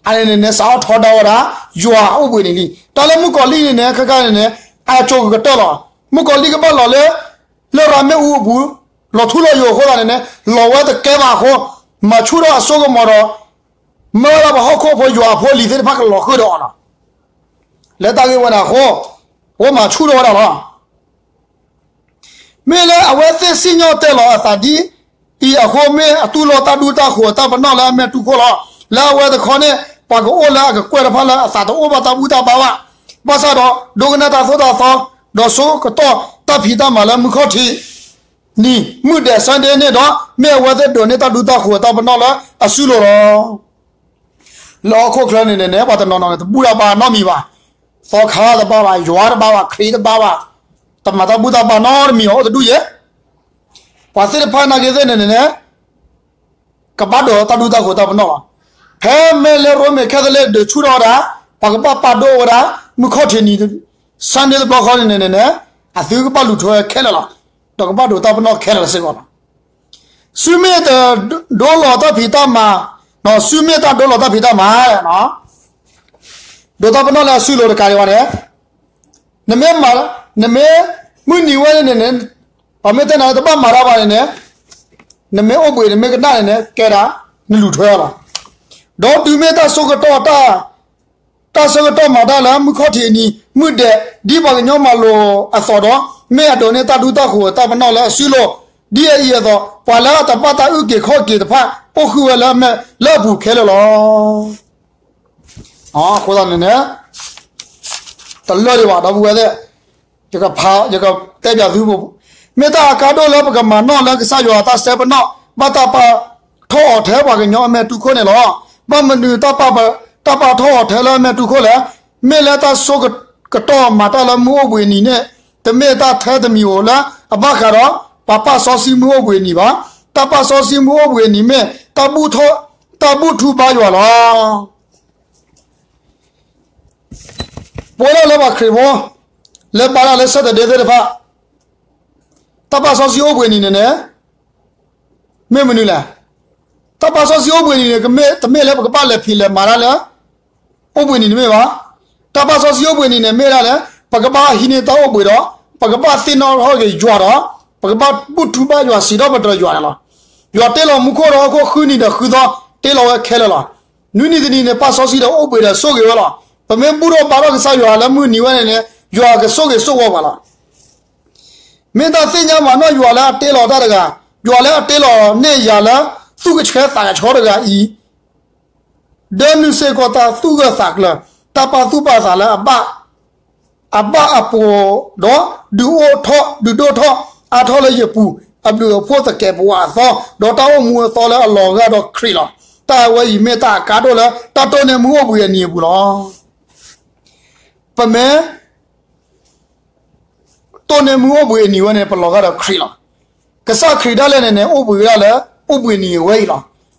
အန့ၣ်န့ၣ်န့ၣ် စးထီၣ်ထီဒါဝဲဒၣ် ယွၤအိၣ်ဘှံးနံၤလံ. တၢ်လၢမုၣ်ကီၤလံၢ်န့ၣ်န့ၣ် ခါခါန့ၣ်န့ၣ် အကၠိကကတၢၢ်လီၤ. မုၣ်ကီၤလံၢ်ကဘၣ်လီၤလၢ လရာ်မ့ၣ်အူအပူၤ, လီၤထူလီၤယိာ်အဃိသတးန့ၣ်န့ၣ် လီၤဝဲတကဲဘၣ်အဃိ, မၤဆူၣ်ထီၣ်အစိကမီၤဒီး မၢလၢပှၤဟီၣ်ခိၣ်ဖိယွၤအဖိအလံၤသ့ၣ်တဖၣ်ကလီၤဃုာ်ဒီးအီၤလီၤ. လၢတၢ်ဂ့ၢ်ဝဲန့ၣ်အဃိ, အဝဲမၤဆူၣ်ထီၣ်ဝဲဒၣ်လီၤ. မ့ၢ်လၢအဝဲသ့ၣ်စံၣ်ညီၣ်တဲာ်လီၤအသးဒ်အံၤအဃိ မ့ၢ်အတူၢ်လိာ်တၢ်ဒူတၢ်ဃိၤအတၢ်ပနီၣ်လၢအမဲာ်တူၢ်ခိၣ်လီၤ. လၢအဝဲတခီန့ၣ် ပှၤကအိၣ်လၢအကကွဲၢ်တဖၣ်လၢအသးတအိၣ်ဘၣ်တၢ်ဘူၣ်တၢ်ဘါဘၣ်. ဘၣ်ဆၣ်ဒီး ဒိကနၣ်တၢ်သိၣ်တၢ်သီ ဒီးဆိကတီၢ်တၢ်ဖံးတၢ်မၤလၢမုၢ်ခီၣ်ထံးနံၤ မုၢ်ဒဲး Sunday န့ၣ်ဒီး မ့ၢ်အဝဲသ့ၣ်ဒိးန့ၢ်တၢ်ဒူတၢ်ဃိၤအတၢ်ပနီၣ်လၢအစုလိၤလီၤ. လၢဟီၣ်ခိၣ်ချၢန့ၣ်န့ၣ်န့ၣ် ပှၤတနီၤနီၤန့ၣ် တဘူၣ်တၢ်ဘါနီတမံၤဘၣ်. သီခါတဘါဘၣ်, ယွၤတဘါဘၣ်, ခရံာ်တဘါဘၣ်, တမၤတၢ်ဘူၣ်တၢ်ဘါနီတမံၤအီၤအိၣ်တဒူၣ်ယဲၢ်. ပှၤသ့ၣ်တဖၣ်နာ်က့သ့ၣ်န့ၣ်န့ၣ်န့ၣ် ကဘၣ်ဒိးတၢ်ဒူတၢ်ဃိၤတၢ်ပနီၣ်လီၤ. ဖဲမ့ၢ်လၢရိမ့ၤခဲသလ့းဒုးဆူၣ်ထီၣ်ဝဲဒၣ် ပှၤကဘၣ်ပာ်ဒိၣ်ဝဲဒၣ် မုၢ်ခီၣ်ထံးနံၤ Sunday တဘျီဃီန့ၣ်န့ၣ်န့ၣ် အသုကဘၣ်လူၤထွဲခဲလၢာ်လီၤ. ဒီးကဘၣ်ဒိးတၢ်ပနီၣ်ခဲလၢာ်စ့ၢ်ကီးလီၤ. သုမ့ၢ်တဒိလီၤတၢ်ဖံးတၢ်မၤ, သုမ့ၢ်တဒိလီၤတၢ်ဖံးတၢ်မၤ ဒိးတၢ်ပနီၣ်လၢအစုလိၤတကးဒံးဘၣ်န့ၣ်, နမ့ၢ်မၤ, နမ့ၢ်မုၢ်နံၤဝဲန့ၣ်န့ၣ်, ပှၤမ့ၢ်တဲနၤလၢတဘၣ်မၤတၢ်ဘၣ်န့ၣ်န့ၣ်, နမ့ၢ်အိၣ်ဘှံးနမ့ၢ်ကနၣ်န့ၣ်န့ၣ် ကဲဒၣ် နလူၤထွဲလီၤ. ဒီးတုၤမ့ၢ်တၢ်ဆိကတီၢ်, တၢ်ဆၢကတီၢ်မၤတၢ်လၢမုၢ်ခီၣ်ထံးနံၤ မုၢ်ဒဲး ဒ်ပှၤကညီမၤလိာ်အသိးဒီး မ့ၢ်အဒိးန့ၢ်တၢ်ဒူတၢ်ဃိၤအတၢ်ပနီၣ်လၢအစုလိၤ, ဒ်အံၤအသိး ပှၤလၢအတဘၣ်တၢ်အုၣ်က့ၤခီၣ်က့ၤတဖၣ် အိၣ်ဃုာ်ဝဲလၢအမဲာ်လၢအပူၤခဲလၢာ်လီၤ. အဃိသတးန့ၣ်န့ၣ် တလၢဒံးဘၣ် ဒီပုၢ်ဝဲၢ်သ့ၣ်, ယကဖး ယကတဲပၠးသု, မ့ၢ်တၢ်အကါဒိၣ်လၢပကမၤနီၣ်လၢကစၢ်ယွၤအတၢ်စဲပနီၣ် ဘၣ်တၢ်ပာ်ထီၣ်အီၤထဲပှၤကညီအမဲာ်တူၢ်ခိၣ်န့ၣ်လီၤ. ဘၣ်မနုၤ တၢ်ပာ်ထီၣ်အီၤထဲလၢအမဲာ်တူၢ်ခိၣ်လဲၣ်. မ့ၢ်လၢတၢ်ဆိကတီၢ်မၤတၢ်လၢမုၢ်အိၣ်ဘှံးနံၤန့ၣ် တမ့ၢ်တၢ်ထဲတမံၤဧိၤလၢအဘၣ်ဃးဒီး ပှၤပာ်စီဆှံမုၢ်အိၣ်ဘှံးနံၤဘၣ်. တၢ်ပာ်စီဆှံမုၢ်အိၣ်ဘှံးနံၤမ့ၢ် တၢ်ဘူၣ်ထီၣ်, တၢ်ဘူၣ်ထူဘါယွၤလီၤ. ပဝဲဒၣ်လၢပှၤခရံာ်ဖိ လၢဘါတၢ်လၢ Saturday သ့ၣ်တဖၣ်, တၢ်ပာ်စီဆှံအိၣ်ဘှံးနံၤန့ၣ်န့ၣ် မ့ၢ်မနုၤလဲၣ်. တၢ်ပာ်စီဆှံအိၣ်ဘှံးနံၤန့ၣ် တမ့ၢ်လၢပကဘၣ်လဲၤဖံးလဲၤမၤတၢ်လၢ အိၣ်ဘှံးနံၤတမ့ၢ်ဘၣ်. တၢ်ပာ်စီဆှံအိၣ်ဘှံးနံၤန့ၣ် မ့ၢ်ဒၣ်လၢ ပကဘၣ်ဟံးန့ၢ်တၢ်အိၣ်ဘှံးဒီး ပကဘၣ်သ့ၣ်နီၣ်ထီၣ်က့ၤယွၤဒီး ပကဘၣ်ဘူၣ်ထူဘါယွၤ စံးထီၣ်ပတြၢၤယွၤန့ၣ်လီၤ. ယွၤတ့လီၤမူခိၣ်ဒီးဟီၣ်ခိၣ်ဃုနံၤဒီးဃုသီ တ့လီၤဝဲခဲလၢာ်လီၤ. နွံနံၤတနံၤန့ၣ် ပာ်စီဆှံဒီးအိၣ်ဘှံးဒီးဆိၣ်ဂ့ၤဝဲလီၤ. ပမ့ၢ်ဘူၣ်ထီၣ်ဘါထီၣ်ကစၢ်ယွၤလၢမုၢ်နံၤဝဲန့ၣ်န့ၣ် ယွၤကဆိၣ်ဂ့ၤဆိၣ်ဝါပှၤလီၤ. မ့ၢ်တၢ်သ့ၣ်ညါမးနီၢ်ယွၤလၢအတ့လီၤတၢ်တဂၤ, ယွၤလၢအတ့လီၤန့ၢ်ယၤလၢ သူၣ်ကဆှဲသးကဆှီတဂၤအံၤ ဒၢနုာ်စ့ၢ်ကီးတၢ်သူၣ်ဂၢၢ်သးကျၢၤ, တၢ်ပာ်သူၣ်ပာ်သးလၢအဘၣ်, အဘၣ်အပိာ်ဒီး ဒုးအိၣ်ထီၣ် ဒုးဒိၣ်ထီၣ်အါထီၣ်လၢယပူၤ, အဘျုးအဖှိၣ်သကဲးပဝးအသီ, ဒီးတၢ်အိၣ်မူအသီလၢအလီၤဂာ်ဒီးခရံာ်လီၤ. တၢ်အဝဲအံၤမ့ၢ်တၢ်အကါဒိၣ်လၢတၢ်တိၢ်န့ၢ်မုၢ်အိၣ်ဘှံးအနံၤအပူၤလီၤ. ပမ့ၢ် တိၢ်န့ၢ်မုၢ်အိၣ်ဘှံးအနံၤဝဲန့ၣ် ပလီၤဂာ်ဒီးခရံာ်လီၤ. ကစၢ်ခရံာ်ဒၣ်လဲာ်န့ၣ်န့ၣ် အိၣ်ဘှံးဝဲဒၣ်လၢ အိၣ်ဘှံးနံၤအဝဲအံၤလီၤ.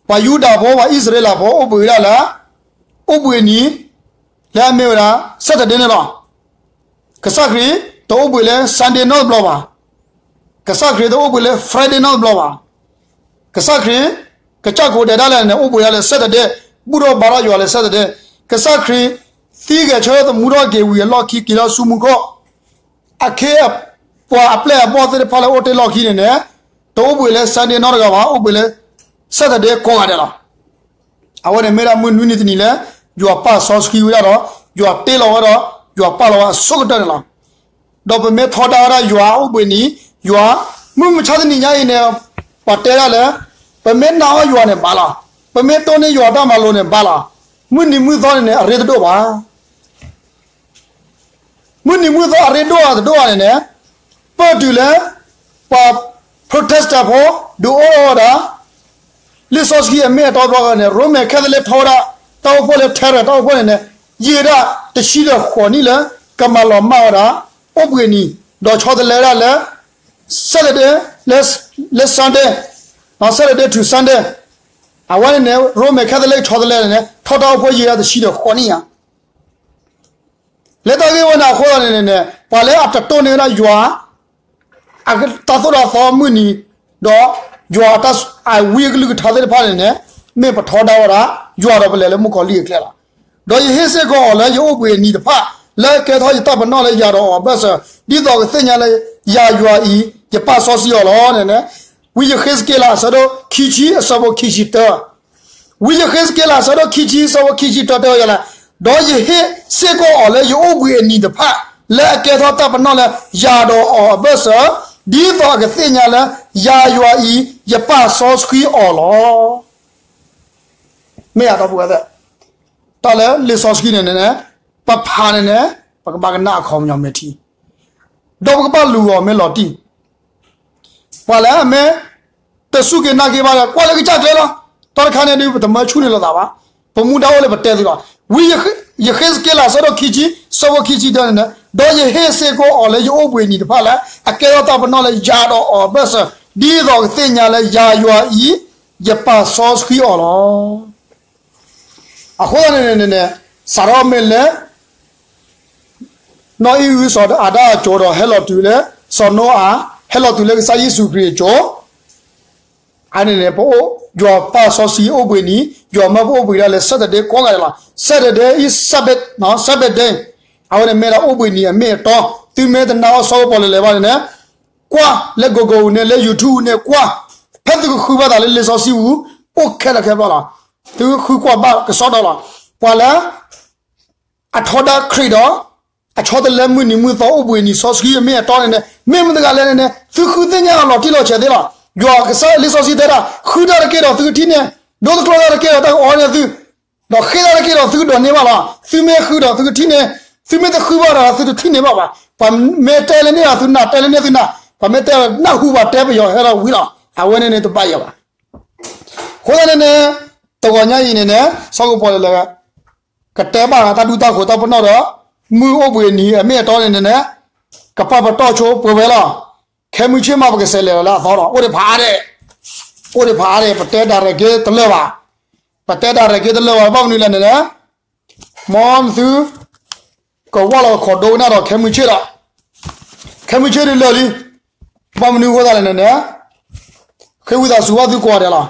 ပှၤယူဒၤဖိ ပှၤအံၣ်စရ့လးဖိ အိၣ်ဘှံးဝဲဒၣ်လၢ အိၣ်ဘှံးနံၤ လၢအမ့ၢ်ဝဲဒၣ် Saturday န့ၣ်လီၤ. ကစၢ်ခရံာ်တအိၣ်ဘှံးလၢ Sunday နီတဘျီဘၣ်. ကစၢ်ခရံာ်တအိၣ်ဘှံးလၢ Friday နီတဘျီဘၣ်. ကစၢ်ခရံာ် ကစၢ်ကိးဒဲးဒၣ်လဲာ်န့ၣ် အိၣ်ဘှံးဒၣ်လၢ Saturday, ဘူၣ်ထီၣ်ဘါထီၣ်ယွၤလၢ Saturday. ကစၢ်ခရံာ် သံဂဲၤဆၢထၢၣ်သမူထီၣ်က့ၤဝံၤအလီၢ်ခံ က့ၤထီၣ်ဆူမူခိၣ် အခ့အပှၤ အပျဲၢ်အဘီၣ်သ့ၣ်တဖၣ်လၢအိၣ်တ့ၢ်လီၢ်ခံန့ၣ်န့ၣ် တအိၣ်ဘှံးလၢ Sunday နီတဂၤဘၣ်, အိၣ်ဘှံးလၢ Saturday ကိးဂၤဒဲးလီၤ. အဝဲန့ၣ်မ့ၢ်ဒၣ်မုၢ်နွံနံၤတနံၤလၢ ယွၤပာ်စီဆှံဝဲဒၣ်ဒီး ယွၤတ့လီၤဝဲဒီး ယွၤပာ်လီၤဝဲအဆိကတၢၢ်န့ၣ်လီၤ. ဒီးပမ့ၢ်ထီဒါဝဲဒၣ်ယွၤအိၣ်ဘှံးနံၤ, ယွၤ, မုၢ်မဆါတနံၤညါအံၤန့ၣ် ပှၤတဲဒၣ်လၢ ပမ့ၢ်နာ်အီၣ်ယွၤန့ၣ်ဘၣ်လီၤ. ပမ့ၢ်တိၢ်န့ၢ်ယွၤတၢ်မၤလိာ်န့ၣ်ဘၣ်လီၤ. မုၢ်နံၤမုၢ်သီန့ၣ်န့ၣ် အရ့တဒိၣ်ဘၣ်. မုၢ်နံၤမုၢ်သီအရ့ဒိၣ်အတဒိၣ်ဘၣ်န့ၣ်န့ၣ် ပၢၢ်တုၤလၢ ပှၤ Protestant ဖိ ဒုးအိၣ်ထီၣ်ဝဲဒၣ် လံာ်စီဆှံအမ့ၢ်အတီတဘျီဃီန့ၣ် ရိမ့ၤခဲသလ့းထီဝဲဒၣ် တၢ်အိၣ်ဖှိၣ်လၢ Terra တၢ်အိၣ်ဖှိၣ်န့ၣ်န့ၣ် ယံာ်ဝဲဒၣ်တဆံဒီးဃိးနံၣ်လၢ ကမၤလီၤမၢ်ဝဲဒၣ် အိၣ်ဘှံးနံၤ ဒီးဆီတလဲဝဲဒၣ်လၢ Saturday လၢ လၢ Sunday, Saturday to Sunday အဝဲန့ၣ်န့ၣ် ရိမ့ၤခဲသလ့းဆီတလဲန့ၣ်န့ၣ် ထီၣ်တၢ်အိၣ်ဖှိၣ်ယံာ်ဝဲဒၣ်တဆံဒီးဃိးနံၣ်ဧါ. လၢတၢ်ဂ့ၢ်ဝဲန့ၣ်အဃိသတးန့ၣ်န့ၣ် ပှၤလၢအတတိၢ်န့ၢ်ဝဲဒၣ်ယွၤ တၢ်သိၣ်တၢ်သီမုၢ်နံၤ ဒီးယွၤအတၢ်အဝံအကလုၢ်ကထါသ့ၣ်တဖၣ်န့ၣ်န့ၣ် မ့ၢ်ပထီဒါဝဲဒၣ် ယွၤဒီးပလဲၤလၢမုၣ်ကီၤလံၢ်အကျဲလီၤ. ဒီးယဟ့ၣ်စ့ၢ်ကီးအီၤလၢယအိၣ်ဘှံးအနံၤတဖၣ် လၢအကဲထီၣ်ယတၢ်ပနီၣ်လၢယၤဒီးအီၤအဘၢၣ်စၢၤ ဒ်သိးကသ့ၣ်ညါလၢယၤယွၤအံၤ ယပာ်စီဆှံအီၤလီၤန့ၣ်န့ၣ် ဝံယဃ့းစက့လးအဆၢဒိၣ်ခံဆံအဆၢဖိခံဆံတၢ ဝံယဃ့းစက့လးအဆၢဒိၣ်ခံဆံအဆၢဖိခံဆံတၢတဲဝဲဒ်လဲၣ်, ဒီးယဟ့ၣ်စ့ၢ်ကီးအီၤလၢယအိၣ်ဘှံးအနံၤတဖၣ် လၢအကဲထီၣ်တၢ်ပနီၣ်လၢယၤဒီးအီၤအဘၢၣ်စၢၤ ဒ်သိးအကသ့ၣ်ညါလၢ ယၤယွၤအံၤ ယပာ်စီဆှံအီၤလီၤ. မ့ၢ်အဒီပုၢ်ဝဲၢ်သ့ၣ်, တၢ်လၢလံာ်စီဆှံန့ၣ်န့ၣ် ပဖးန့ၣ်န့ၣ် ပကဘၣ်ကနၣ်အခီပညီမ့ၢ်ထံ, ဒီးပကဘၣ်လူၤအီၤမ့ၢ်လီၤတံၢ် ပှၤလၢအမ့ၢ်တစူၢ်က့ၤနာ်က့ၤဘၣ်ဒီး ကွၢ်လၢကစၢ်ကျဲလီၤ. တၢ်တခါန့ၣ်ဒုး ပတမၢဆူၣ်န့ၢ်လိာ်သးဘၣ်. ပမူဒါအိၣ်လၢပတဲသုလီၤ. ဝံယဃ့းစက့လး အဆၢဒိၣ်ခံဆံ အဆၢဖိခံဆံတၢန့ၣ်န့ၣ်, ဒီးယဟ့ၣ်စ့ၢ်ကီးအီၤလၢယအိၣ်ဘှံးနံၤတဖၣ်လၢ အကဲထီၣ်တၢ်ပနီၣ်လၢယၤဒီးအီၤအဘၢၣ်စၢၤ, ဒ်သိးကသ့ၣ်ညါလၢယၤယွၤအံၤ ယပာ်စီဆှံအီၤလီၤ. အဃိသတးန့ၣ်န့ၣ် စးထီၣ်မ့ၢ်လၢ နီၢ်အံၣ်အုစီၤအၤဒၣ်အစိၤဒီး ဟဲလီၤတုၤလၢ စီၤနိအၤ, ဟဲလီၤတုၤလၢကစၢ်ယ့ၣ်ၡူးခရံာ်အစိၤ, အန့ၣ်န့ၣ် ပအိၣ် ယွၤပာ်စီဆှံအိၣ်ဘှံးနံၤ, ယွၤမၢပအိၣ်ဘှံးဒၣ်လၢ Saturday ကိးဂၤဒဲးလီၤ. Saturday is Sabbath, Sabbath day. အဝဲန့ၣ်မ့ၢ်ဒၣ်အိၣ်ဘှံးနံၤအမ့ၢ်အတီ, သုမ့ၢ်တနာ်အီၤ စီၤကပီၤလဲၤလဲၤဘၣ်န့ၣ်န့ၣ် ကွၢ်လၢ Google န့ၣ် လၢ YouTube န့ၣ် ကွၢ်, ဖဲသုကဃုဘၣ်သးလၢလံာ်စီဆှံပူၤ အိၣ်ခဲလၢာ်ခဲဆ့လီၤ. သုဃုကွၢ်ဘၣ်ကစီဒီလီၤ. ပှၤလၢ အထီဒါခရံာ်ဒီး အဆီတလဲမုၢ်နံၤမုၢ်သီအိၣ်ဘှံးနံၤစီဆှံအမ့ၢ်အတီန့ၣ်န့ၣ် မ့ၢ်မတၤတဂၤလဲၣ်န့ၣ်န့ၣ် သုဃုသ့ၣ်ညါအီၤလီၤတံၢ်လီၤဆဲးသ့လီၤ. ယွၤကစၢ်လံာ်စီဆှံတဲဒၣ် ဃုတၢ်တက့ၢ်ဒီးသုကထံၣ်န့ၢ်, ဒိတကျိၤတၢ်တက့ၢ်ဒီးတၢ်ကအီန့ၢ်သု, ဒီးဃ့တၢ်တက့ၢ်ဒီးသုကဒိးန့ၢ်ဘၣ်လီၤ. သုမ့ၢ်ဃုဒီးသုကထံၣ်န့ၢ်, သုမ့ၢ်တဃုဘၣ်ဒီးသုတထံၣ်န့ၢ်ဘၣ်ဘၣ်. ပှၤမ့ၢ်တဲလၢန့ၢ်ဒီးသုနာ်, တဲလၢန့ၢ်သုနာ်, ပှၤမ့ၢ်တဲလၢနၢ်ဟူဘၣ်တဲပယီၤဟဲထီၣ်ဝံၤလီၤ. အဝဲန့ၣ်န့ၣ်တဘၣ်ယၤဘၣ်. အဃိသတးန့ၣ်န့ၣ် တဂီၤညါအံၤန့ၣ်န့ၣ် စီၤကပီၤလဲၤလဲၤ ကတဲဘၣ်တၢ်ဒူတၢ်ဃိးတၢ်ပနီၣ်ဒီး မုၢ်အိၣ်ဘှံးနံၤအမ့ၢ်အတီန့ၣ်န့ၣ်န့ၣ် ကပာ်ပတီၢ်ဆိပှဲၤဝဲလီၤ. ခဲမုၢ်ဆ့ၣ်မး ပကစးလဲၤလီၤလၢအသီဒီး အိၣ်ဒံးဖးအါဒဲး, အိၣ်ဒံးဖးအါဒဲး ပတဲဒၣ်ရဲၣ်က့ၤတလၢာ်ဘၣ်, ပတဲဒၣ်ရဲၣ်က့ၤတလၢာ်ဘၣ် ဘၣ်မနုၤလဲၣ်န့ၣ်န့ၣ် မ်သု ကဝၢ်လီၤကခိးဒိကနၣ်ဒီးခဲမုၢ်ဆ့ၣ်ဒီး ခဲမုၢ်ဆ့ၣ်ဒုးလၢာ်လံ, ဘၣ်မနုၤအဃိသတးလဲၣ်န့ၣ်န့ၣ် ဃ့ဝံသးစူၤဘၣ်သုကိးဂၤဒဲးလီၤ.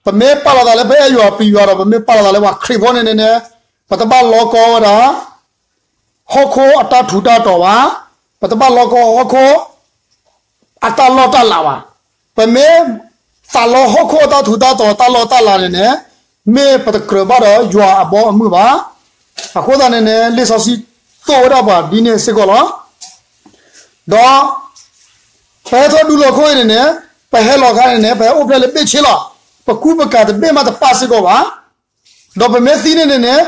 ပမ့ၢ်ပာ်လီၤသးလၢပအဲၣ်ယွၤပျံၤယွၤဒီး ပမ့ၢ်ပာ်လီၤသးလၢပှၤခရံာ်ဖိန့ၣ်န့ၣ်န့ၣ် ပတဘၣ်လီကီဝဲဒၣ် ဟီၣ်ခိၣ်အတၢ်ထူးတၢ်တီၤဘၣ်, ပတဘၣ်လီကီဟီၣ်ခိၣ် အတၢ်လီၢ်တၢ်လၤဘၣ်. ပမ့ၢ်သးလီဟီၣ်ခိၣ်အတၢ်ထူးတၢ်တီၤတၢ်လီၢ်တၢ်လၤန့ၣ်န့ၣ် မ့ၢ်ပတကြၢးဘၣ်ဒီးယွၤအဘီအမုၢ်ဘၣ်. အဃိသတးန့ၣ်န့ၣ် လံာ်စီဆှံသိၣ်ဝဲဒၣ်ပှၤဒ်န့ၣ်စ့ၢ်ကီးလီၤ. ဒီး ပဟဲထီၣ်ဒူလီၤခိၣ်အံၤန့ၣ်န့ၣ် ပဟဲလီၤခါန့ၣ်န့ၣ် ပဟဲအိၣ်ဖျဲၣ်လၢဘ့ၣ်ဆ့လီၤ. ပကူပကၤတဘ့ၣ်မးတပၣ်စ့ၢ်ကီးဘၣ်. ဒီးပမ့ၢ်သံန့ၣ်န့ၣ်န့ၣ်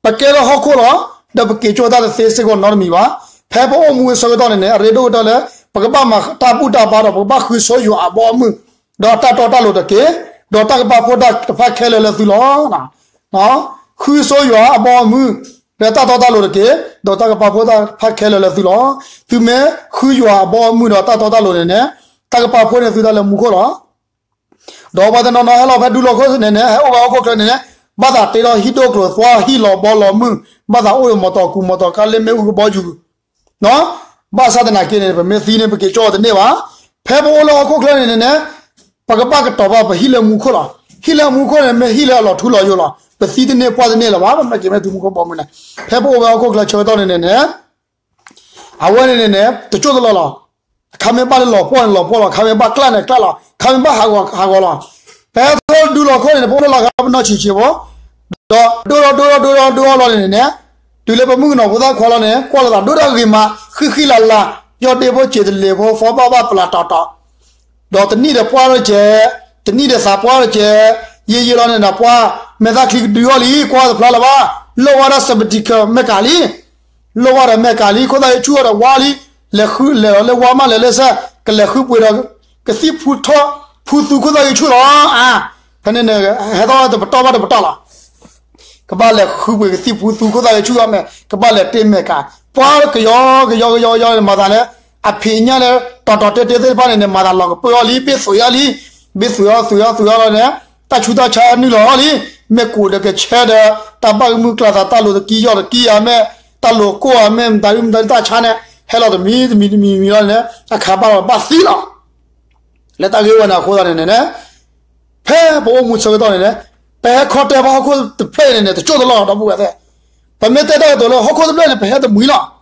ပကဲထီၣ်ဟီၣ်ခိၣ်လီၤ. ဒီးပက့ၤကၠီၣ်တၢ်တသ့စ့ၢ်ကီးနီတမံၤဘၣ်. ဖဲပအိၣ်မူအဆၢကတီၢ်န့ၣ်န့ၣ် အရ့ဒိၣ်ကတၢၢ်လၢ ပကဘၣ်မၤတၢ်ဘူၣ်တၢ်ဘါဒီး ပကဘၣ်ဃုဆိယွၤအဘီအမုၢ်, ဒီးတၢ်တီတၢ်လိၤတက့ၢ်, ဒီးတၢ်ကပာ်ဖှိၣ်တၢ်တဖၣ်ခဲလၢာ်လၢသုလီၤ. ဃုဆိယွၤအဘီအမုၢ်, ဒီးတၢ်တီတၢ်လိၤတက့ၢ်, ဒီးတၢ်ကပာ်ဖှိၣ်တၢ်တဖၣ်ခဲလၢာ်လၢသုလီၤ. သုမ့ၢ်ဃုယွၤအဘီအမုၢ်ဒီးတၢ်တီတၢ်လိၤန့ၣ်န့ၣ် တၢ်ကပာ်ဖှိၣ်န့ၢ်သုတၢ်လၢမူခိၣ်လီၤ. ဒီးပှၤတနီၤနီၤဟဲလီၤဖဲဒူလီၤခိၣ်န့ၣ်န့ၣ် ဟဲအိၣ်ဝဲဟီၣ်ခိၣ်ချၢန့ၣ်န့ၣ် ဘၣ်သးတ့ထီၣ်ဟံၣ်ဒိၣ်ကျိၤသွါဟံၣ်လီၤဘီလီၤမုၢ်, ဘၣ်သးအိၣ်ဒီးမီတီကူးမီတီခါလၢမ့ၣ်အူကဘီယူၤ, ဘၣ်ဆၣ်သနာ်က့န့ၣ် ပမ့ၢ်သံန့ၣ် ပက့ၤကၠီၣ်အီၤတန့ၢ်ဘၣ်. ဖဲပအိၣ်လၢဟီၣ်ခိၣ်ချၢန့ၣ်န့ၣ်န့ၣ် ပကဘၣ်ကတီၤဘၣ်ပဟံၣ်လၢမူခိၣ်လီၤ. ဟံၣ်လၢမူခိၣ်န့ၣ် မ့ၢ်ဟံၣ်လၢအလီၤထူလီၤယိာ်လီၤ. ပသံတန့ၢ်ပှၢ်တန့ၢ်လၢၤဘၣ်, ပမ့ၢ်က့ၤမ့ၢ်တုၤမူခိၣ်ဘီမုၢ်န့ၣ်, ဖဲပအိၣ်ဝဲဟီၣ်ခိၣ်ချၢဆၢကတီၢ်န့ၣ်န့ၣ်န့ၣ် အဝဲန့ၣ်န့ၣ်န့ၣ် တကၠိၣ်တလီၢ်လီၤ. ခါမ့ၢ်ဘၣ်လၢလီၤပှီၢ်န့ၣ်လီၤပှီၢ်လီၤ, ခါမ့ၢ်ဘၣ်ကျၣ်န့ၣ်ကျၣ်လီၤ, ခါမ့ၢ်ဘၣ်ဟးဂီၤဟးဂီၤလီၤ. ဖဲထီၣ်ဒူလီၤခိၣ်န့ၣ်န့ၣ် ပအိၣ်လၢလီၤခါပနီၢ်ဆံးဆံးဖိ, ဒီးဒိၣ်ထီၣ်ဒိၣ်ထီၣ်ဒိၣ်ထီၣ်ဒိၣ်ထီၣ်လီၤန့ၣ်န့ၣ်, တုၤလၢပမုၣ်ကနီၤဖိသၣ်ခွါလီၤန့ၣ် ကွၢ်လိာ်သးဒိၣ်တၢ်ဂ့ၤမး, ဃံဃံလၤလၤ, ယီၢ်ဒ့ဖိစံးတလ့ၤဖိ ဖီဘၣ်ဘၣ်ပျၢ်တီၤတီၤ ဒီးတနံၣ်ဒီးပှၢ်လီၤကဲ, တနံၣ်ဒီးသးပှၢ်လီၤကဲ, ယံာ်ယံာ်လီၤန့ၣ်ဒီးပှၢ်, မဲာ်သၣ်ချံကဒုးအီၤလံ, ကွၢ်တဖျါလၢၤဘၣ်, လိၣ်ဝဲဒီး sabbatical မဲာ်ကးလံ, လိၣ်ဝဲဒီးမဲာ်ကးလံ, ခိၣ်သၣ်ဂ့ၤဆူၣ်အီၤဒီးဝါလံ, လဲၤဃုလဲၤလီၤလၢဝါမးလဲၤလၢစဲ, ကလဲၤဃုပှ့ၤဒီး ကသံၣ်ဖူထီၣ်, ဖူသူခိၣ်သၣ်ဂ့ၤဆူၣ်လီၤ. ဖဲန့ၣ်န့ၣ် ဟဲထီၣ်တပတီၢ်ဘၣ်တပတီၢ်လီၤ. ကဘၣ်လဲၤဃုပှ့ၤကသံၣ်ဖူသူခိၣ်သၣ်ဂ့ၤဆူၣ်အီၤမ့ၢ်, ကဘၣ်လဲၤတ့မဲာ်ကး, ပှၢ်ကယီကယီကယီကယီန့ၣ် မၤသးလၢ အဖံးညၣ်လၢ တီၤတီၤတဲာ်တဲာ်သ့ၣ်တဖၣ်န့ၣ်န့ၣ် မၤသးလီၤကပၢၢ်အီၤလံ, ဘ့ၣ်သွံးအီၤလံ, ဘ့ၣ်သွံးအီၤသွံးအီၤသွံးအီၤလီၤန့ၣ်, တၢ်ဆူးတၢ်ဆါနုာ်လီၤအီၤလံ, မ့ၢ်ကူးဒီးကဆၢဒီး တၢ်ဘၣ်ကမုၢ်ကျါသး တၢ်လိၤတကံယီၢ်တကံယၤမ့ၢ်, တၢ်လိၤကိၢ်အမ့ၢ် မတၤဒုမတၤဒုတၢ်ဆါန့ၣ် ဟဲလီၤတမံၤတမံၤတမံၤမံၤလီၤန့ၣ် အခါဘၣ်လီၤဘၣ်သံလီၤ. လၢတၢ်ဂ့ၢ်ဝဲန့ၣ်အဃိသတးန့ၣ်န့ၣ် ဖဲပအိၣ်မူဆၢကတီၢ်န့ၣ်န့ၣ် ပဟဲခီတဲာ်ဘၣ်ဟီၣ်ခိၣ်တဖျၢၣ်အံၤန့ၣ်န့ၣ် တကၠိၣ်တလီၢ်လီၤ ဒီပုၢ်ဝဲၢ်သ့ၣ်, ပမ့ၢ်တဲတၢ်ကတိၤလၢဟီၣ်ခိၣ်တဖျၢၣ်န့ၣ် ပဟဲတမှံၤလီၤ.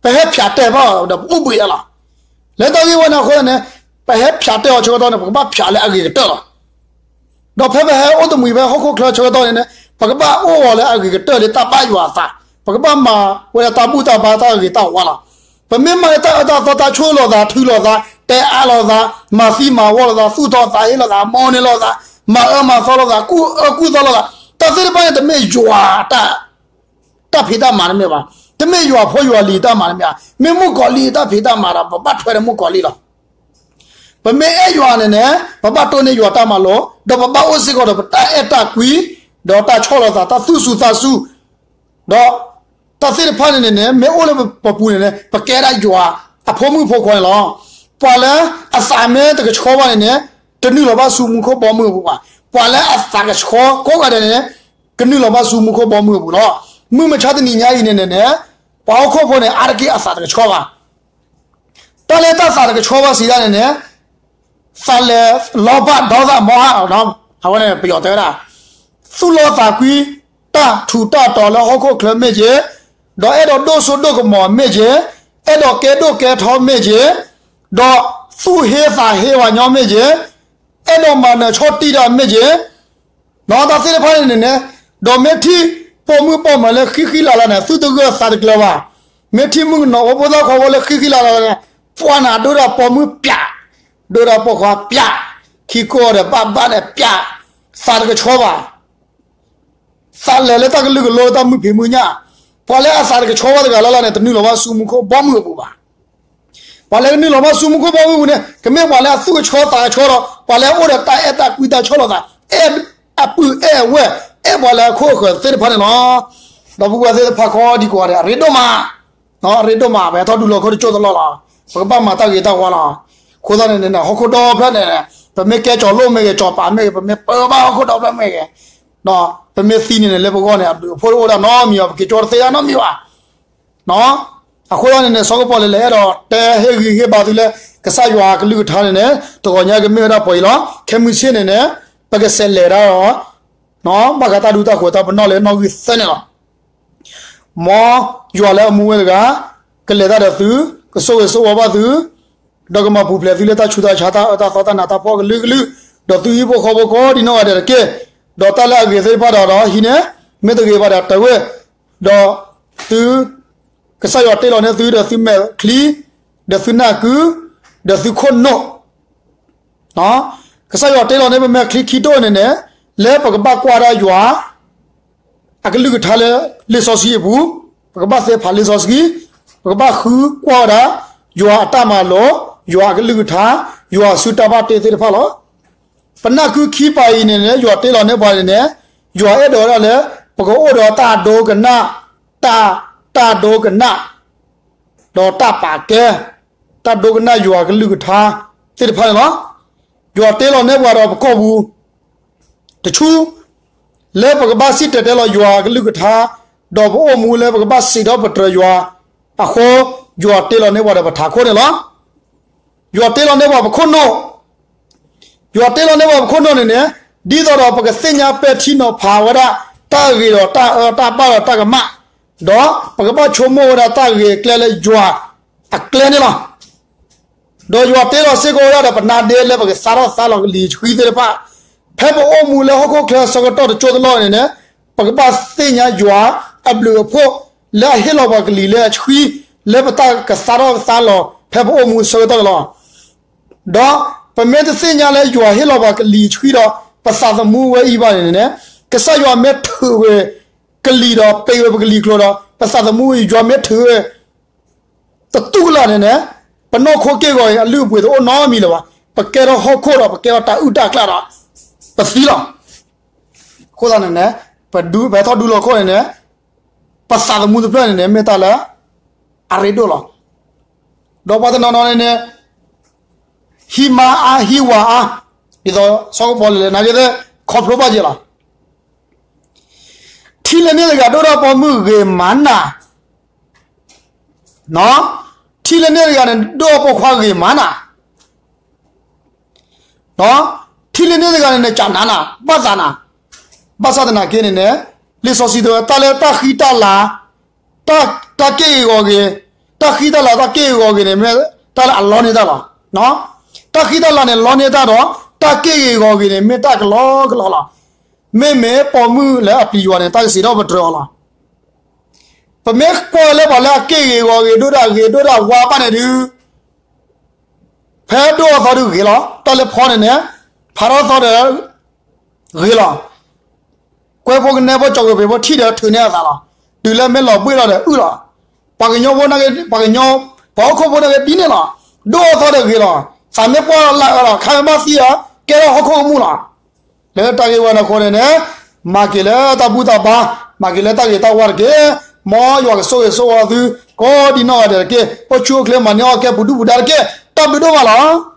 ပဟဲဖၠးတဲာ်ဘၣ်ဒီးပအိၣ်ဘှံးအလီၤ. လၢတၢ်ဂ့ၢ်ဝဲန့ၣ်အဃိန့ၣ် ပဟဲဖၠးတဲာ်အီၤဆၢကတီၢ်န့ၣ် ပကဘၣ်ဖၠးလၢအဂ့ၤကတၢၢ်လီၤ. ဒီးဖဲပဟဲအိၣ်တမှံၤဖဲဟီၣ်ခိၣ်ချၢဆၢကတီၢ်န့ၣ်န့ၣ် ပကဘၣ်အိၣ်အီၤလၢအဂ့ၤကတၢၢ်လၢတၢ်ဘၣ်ယွၤအသး, ပကဘၣ်မၤဝဲဒၣ်တၢ်ဘူၣ်တၢ်ဘါတၢ်ဂ့ၤတၢ်ဝါလီၤ. ပ ပမ့ၢ်မၤန့ၢ်တၢ်အၢတၢ်သီ တၢ်ဆိၣ်လိာ်သး ထုးလိာ်သး တဲအါလိာ်သး မၤသံမၤဝီလိာ်သး သူၣ်ထီၣ်သးဟ့လိာ်သး မီၢ်န့ၢ်လိာ်သး မၤအၢမၤသီလိာ်သး ကူၣ်အၢကူၣ်သီလိာ်သး တၢ်သ့ၣ်တဖၣ်န့ၣ် တမ့ၢ်ယွၤ တၢ်ဖံးတၢ်မၤတမ့ၢ်ဘၣ်. တမ့ၢ်ယွၤဖိယွၤလံၤတၢ်မၤတမ့ၢ်ဘၣ်. မ့ၢ်မုၣ်ကီၤလံၢ်အတၢ်ဖံးတၢ်မၤဒီး ပဘၣ်ထွဲဒီးမုၣ်ကီၤလံၢ်လီၤ. ပမ့ၢ်အဲၣ်ယွၤန့ၣ်န့ၣ် ပဘၣ်တိၢ်န့ၢ်ယွၤတၢ်မၤလိာ် ဒီးပဘၣ်အိၣ်စ့ၢ်ကီးဒီးပတၢ်အဲၣ်တၢ်ကွံ ဒီးတၢ်ဆီၣ်လီၤသး တၢ်သူၣ်စူၤသးစူၤ ဒီးတၢ်သ့ၣ်တဖၣ်န့ၣ်န့ၣ်န့ၣ် မ့ၢ်အိၣ်လၢပပူၤန့ၣ်န့ၣ် ပကဲဒၣ်ယွၤအဖိမုၣ်ဖိခွါန့ၣ်လီၤ. ပှၤလၢအသးမ့ၢ်တကဆှီဘၣ်န့ၣ်န့ၣ် တနုာ်လီၤဘၣ်ဆူမူခိၣ်ဘီမုၢ်အပူၤဘၣ်. ပှၤလၢအသးကဆှီကိးဂၤဒဲးန့ၣ်န့ၣ် ကနုာ်လီၤဘၣ်ဆူမူခိၣ်ဘီမုၢ်အပူၤလီၤ. မုၢ်မဆါတနံၤညါအံၤန့ၣ်န့ၣ်န့ၣ် ပှၤဟီၣ်ခိၣ်ဖိန့ၣ် အါတက့ၢ်အသးတကဆှီဘၣ်. တၢ်လၢတၢ်သးတကဆှီဘၣ်စံးဒၣ်န့ၣ်န့ၣ် သးလဲၤလီၤဘၣ်ဒီသးမီဟၣ်, အဝဲန့ၣ်ပယီၤတဲဝဲဒၣ် သူၣ်လီသးကွံ တၢ်ထူးတၢ်တီၤလၢဟီၣ်ခိၣ်ချၢမ့ၢ်ဂ့ၤ, ဒီးအဲၣ်ဒိးဒိၣ်စိဒိၣ်ကမီၤမ့ၢ်ဂ့ၤ, အဲၣ်ဒိးကဲဒိၣ်ကဲထီမ့ၢ်ဂ့ၤ, ဒီးသူၣ်ဟ့သးဟ့ပှၤညီမ့ၢ်ဂ့ၤ, အဲၣ်ဒိးမၤနၢၤဆီၣ်တံၢ်တၢ်မ့ၢ်ဂ့ၤ, ဒီးတၢ်သ့ၣ်တဖၣ်န့ၣ်န့ၣ်, ဒီးမ့ၢ်ထံၣ်ပိာ်မုၣ်ပိာ်မၢၤလၢဃံဃံလၤလၤန့ၣ် သူၣ်တဂၢၢ်သးတကျၢၤဘၣ်. မ့ၢ်ထံၣ်မုၣ်ကနီၤဖိဖိသၣ်ခွါဖိလၢဃံဃံလၤလၤန့ၣ်, ပှၤန့ၣ်ဒိၣ်ဒီးပိာ်မုၣ်ပျး, ဒိၣ်ဒီးပိာ်ခွါပျး, ခံကိးဒီးဘၣ်ဘၣ်န့ၣ်ပျး, သးတကဆှီဘၣ်. သးလဲၤလၢတၢ်ကလုၢ်ကလိတၢ်မုာ်ဖံးမုာ်ညၣ်, ပှၤလၢအသးတကဆှီဘၣ်တဂၤလၢ်လၢ်န့ၣ် တနုာ်လီၤဘၣ်ဆူမူခိၣ်ဘီမုၢ်အပူၤဘၣ်. ပှၤလၢကနုာ်လီၤဘၣ်ဆူမူခိၣ်ဘီမုၢ်အပူၤန့ၣ် ကမ့ၢ်ပှၤလၢအသူၣ်ကဆှီသးကဆှီဒီး ပှၤလၢအအိၣ်ဒီးတၢ်အဲၣ်တၢ်ကွံတၢ်ဆီၣ်လီၤသး, အဲၣ်အပုၢ်အဲၣ်အဝဲၢ်, အဲၣ်ပှၤလၢအခိၣ်အဃၢၤသ့ၣ်တဖၣ်န့ၣ်လီၤ. ဒီပုၢ်ဝဲၢ်သ့ၣ်တဖၣ်ခီဒံးကိးဂၤဒဲး အရ့ဒိၣ်မး, အရ့ဒိၣ်မး ပဟဲထီၣ်ဒူလီၤခိၣ်တစိၢ်တလီၢ်လီၤ. ပကဘၣ်မၤတၢ်ဂ့ၤတၢ်ဝါလီၤ. အဃိသတးန့ၣ်န့ၣ် ဟီၣ်ခိၣ်ဒီဖျၢၣ်န့ၣ် ပမ့ၢ်ကဲကၠီၤလိၣ်မ့ၢ်ဂ့ၤ ကၠီၤပၤမ့ၢ်ဂ့ၤ ပမ့ၢ်ပၢဘၣ်ဟီၣ်ခိၣ်ဒီဖျၢၣ်မ့ၢ်ဂ့ၤ, ဒီးပမ့ၢ်သံန့ၣ်န့ၣ် လၢပဂီၢ်န့ၣ် အဘျုးအဖှိၣ်တအိၣ်ဒၣ်နီတမံၤဘၣ်, ပက့ၤကၠီတသ့ဒၣ်နီတမံၤဘၣ်. အဃိသတးန့ၣ်န့ၣ် စီၤကပီၣ်လဲၣ်လဲၣ်အဲၣ်ဒိးတဲဟ့ၣ်ဂံၢ်ဟ့ၣ်ဘါသုလၢ ကစၢ်ယွၤအကလုၢ်ကထါန့ၣ်န့ၣ် တဂီၤညါကမ့ၢ်ဝဲဒၣ်ပှဲၤအံၤလီၤ. ခဲမုၢ်ဆ့ၣ်န့ၣ်န့ၣ် ပကဆဲးလဲၤဒၣ်ဒီး ဘၣ်ဃးတၢ်ဒူတၢ်ဃိၤတၢ်ပနီၣ်လၢနီၣ်ဂံၢ်သၢန့ၣ်လီၤ. မ်ယွၤလၢအမူဝဲတဂၤ ကလဲၤတၢ်ဒီးသု, ကဆိၣ်ဂ့ၤဆိၣ်ဝါဘၣ်သု, ဒီးကမၤပူၤဖျဲးသုလၢတၢ်ဆူးတၢ်ဆါတၢ်အၢတၢ်သီတၢ်နးတၢ်ဖှီၣ်ကလုာ်ကလုာ်, ဒီးသုဟံၣ်ဖိဃီဖိကိးဒံးနီၢ်ဂၤဒဲးတက့ၢ်. ဒီးတၢ်လၢအဂ့ၤသ့ၣ်တဖၣ်ဒီးဒီးဟံးန့ၢ်, မ့ၢ်တဂ့ၤဘၣ်ဒီးတၢ်ဝဲ, ဒီးသု ကစၢ်ယွၤတ့လီၤန့ၢ်သုဒီးသုမဲာ်ချံ, ဒီးသုနၢ်ကု, ဒီးသုခိၣ်နူာ် ကစၢ်ယွၤတ့လီၤန့ၢ်ပမဲာ်ချံခံဒိၣ်န့ၣ်န့ၣ်, လၢပကဘၣ်ကွၢ်ဒၣ်ယွၤ အကလုၢ်ကထါလၢလံာ်စီဆှံအပူၤ, ပကဘၣ်သ့ဖးလံာ်စီဆှံ, ပကဘၣ်ဃုကွၢ်ဝဲဒၣ် ယွၤအတၢ်မၤလိာ်, ယွၤအကလုၢ်ကထါ, ယွၤအစုတၢ်ဘၣ်တ့သ့ၣ်တဖၣ်လီၤ. ပနၢ်ကုခံပၤအံၤန့ၣ်န့ၣ် ယွၤတ့လီၤန့ၢ်ပှၤန့ၣ်န့ၣ်, ယွၤအဲၣ်ဒိးဝဲဒၣ်လၢ ပကအိၣ်ဒီးတၢ်ဒိကနၣ်, တၢ်, တၢ်ဒိကနၣ် ဒီးတၢ်ပာ်ကဲ, တၢ်ဒိကနၣ်ယွၤကလုၢ်ကထါသ့ၣ်တဖၣ်န့ၣ်လီၤ. ယွၤတ့လီၤန့ၢ်ပှၤဒီးပကီၢ်ပူၤ တဆူ လၢပကဘၣ်စံၣ်တဲၤတဲလီၤယွၤကလုၢ်ကထါ, ဒီးပအိၣ်မူလၢပကဘၣ်စံးထီၣ်ပတြၢၤယွၤအဃိ, ယွၤတ့လီၤန့ၢ်ပှၤဒီးပထးခိၣ်န့ၣ်လီၤ. ယွၤတ့လီၤန့ၢ်ပှၤပခိၣ်နူာ်, ယွၤတ့လီၤန့ၢ်ပှၤပခိၣ်နူာ်န့ၣ်န့ၣ်, ဒ်သိးဒီးပကသ့ၣ်ညါပဲာ်ထံနီၤဖးဝဲဒၣ် တၢ်ဂ့ၤဒီးတၢ်အၢတၢ်ဘၣ်ဒီးတၢ်ကမၣ်, ဒီးပကဘၣ်ဆိကမိၣ်ဝဲဒၣ်တၢ်ဂ့ၤအကျဲလၢယွၤအကျဲန့ၣ်လီၤ. ဒီးယွၤတ့လီၤစ့ၢ်ကီးဝဲဒၣ်ဒီးပနါဒ့လၢပကစးထီၣ်သါလီၤကလံၤဆှံသ့ၣ်တဖၣ်, ဖဲပအိၣ်မူလၢဟီၣ်ခိၣ်ချၢဆၢကတီၢ်တစိၢ်တလီၢ်န့ၣ်န့ၣ်, ပကဘၣ်သ့ၣ်ညါယွၤအဘျုးအဖှိၣ်လၢအဟ့ၣ်လီၤပှၤကလံၤလၢအဆှံ, လၢပတၢ်ကစးထီၣ်သါလီၤဖဲပအိၣ်မူဆၢကတီၢ်န့ၣ်လီၤ. ဒီးပမ့ၢ်တသ့ၣ်ညါလၢယွၤဟ့ၣ်လီၤပှၤကလံၤဆှံဒီး ပသးသမူဝဲအံၤဘၣ်န့ၣ်န့ၣ်, ကစၢ်ယွၤမ့ၢ်ထုးဝဲကလံၤဒီးပ့ၤဝဲပကလံၤကျိၤဒီး ပသးသမူအံၤ ယွၤမ့ၢ်ထုးဝဲ တတူၢ်လၢ်န့ၣ်န့ၣ်, ပနီၢ်ခိက့ၢ်ဂီၤအံၤ အလုၢ်အပှ့ၤတအိၣ်နီတမံၤလၢၤဘၣ်. ပကဲထီၣ်ဟီၣ်ခိၣ်ဒီး ပကဲထီၣ်တၢ်အုၣ်တၢ်ကျၢ်ဒီး ပသံလီၤ. အဃိသတးန့ၣ်န့ၣ်, ပဒူ, ပဟဲထီၣ်ဒူလီၤခိၣ်န့ၣ်န့ၣ်, ပသးသမူတဖျၢၣ်န့ၣ်န့ၣ် မ့ၢ်တၢ်လၢအရ့ဒိၣ်လီၤ. ဒီးပှၤတနီၤနီၤန့ၣ်န့ၣ်, ဟံးမါအါ ဟံးဝၤအါ, ဒ်သိးစီၤကပီၤလဲၣ်လဲၣ် နာ်က့သ့ၣ် ခီဖျိဘၣ်က့ၤလီၤ. ထံလၢန့ၣ်တဂၤဒိၣ်ထီၣ်ပိာ်မုၣ်ဂ့ၤမးနၤ, ထံလၢန့ၣ်တဂၤန့ၣ် ဒိၣ်ထီၣ်ပိာ်ခွါဂ့ၤမးနၤ, ထံလၢန့ၣ်တဂၤန့ၣ်န့ၣ် ကနၤနၤ, ဘၣ်သးနၤ, ဘၣ်ဆၣ်သနာ်က့န့ၣ်န့ၣ်, လံာ်စီဆှံတဲဝဲ တၢ်လၢတၢ်ဃံတၢ်လၤ, တၢ်, တၢ်က့ၢ်ဂ့ၤဂီၤဂ့ၤ, တၢ်ဃံတၢ်လၤတၢ်က့ၢ်ဂ့ၤဂီၤဂ့ၤန့ၣ် မ့ၢ်တၢ်လၢအလီန့ၢ်တၢ်လီၤ. တၢ်ဃံတၢ်လၤန့ၣ် လီန့ၢ်တၢ်ဒီး တၢ်က့ၢ်ဂ့ၤဂီၤဂ့ၤန့ၣ် မ့ၢ်တၢ်ကလီကလီလီၤ. မ့မ့ၢ်ပိာ်မုၣ်လၢအပျံၤယွၤန့ၣ် တၢ်ကစံးထီၣ်ပတြၢၤအီၤလီၤ. ပမ့ၢ်ကွၢ်လၢပှၤလၢအက့ၢ်ဂ့ၤဂီၤဂ့ၤ ဒိၣ်တၢ်ဂ့ၤ ဒိၣ်တၢ်ဝါဘၣ်န့ၣ်ဒုး ဖဲဒိၣ်အသီဒုးဂ့ၤလီၤ. တၢ်လၢဖီန့ၣ်န့ၣ် ဖးထီသီဒီး ဂ့ၤလီၤ. ကွဲဖိကနဲဖိ ကၠီၤကွဲၤဖံးဖိထံၣ်ဒီးထုးန့ၢ်အသးလီၤ. တုၤလၢမ့ၢ်လီၤဘှ့ၣ်လီၤဒီးအုၣ်လီၤ. ပှၤကညီဖိန့ၣ်က့ ပှၤကညီ ပှၤဟီၣ်ခိၣ်ဖိန့ၣ်က့ဒ်န့ၣ်လီၤ. ဒိၣ်အသီဒီးဂ့ၤလီၤ. သးမ့ၢ်ပှၢ်လၢအအၢလီၤ. ခါမ့ၢ်ဘၣ်သံအီၤ ကဲထီၣ်ဟီၣ်ခိၣ်ကမူၣ်လီၤ. လၢတၢ်ဂ့ၢ်ဝဲန့ၣ်အဃိန့ၣ်န့ၣ် မၤက့ၤလၢတၢ်ဘူၣ်တၢ်ဘါ, မၤက့ၤလၢတၢ်ဂ့ၤတၢ်ဝါတက့ၢ်. မ်ယွၤကဆိၣ်ဂ့ၤဆိၣ်ဝါသု ကိးဒံနီၢ်ဂၤဒဲးတက့ၢ်. အိၣ်ဆူၣ်အိၣ်ချ့ မၤန့ၢ်အီၣ်ကဲ ပူၤဒုၣ်ပူၤဒါတက့ၢ်. တၢ်ဘျုးဒိၣ်မးလီၤ.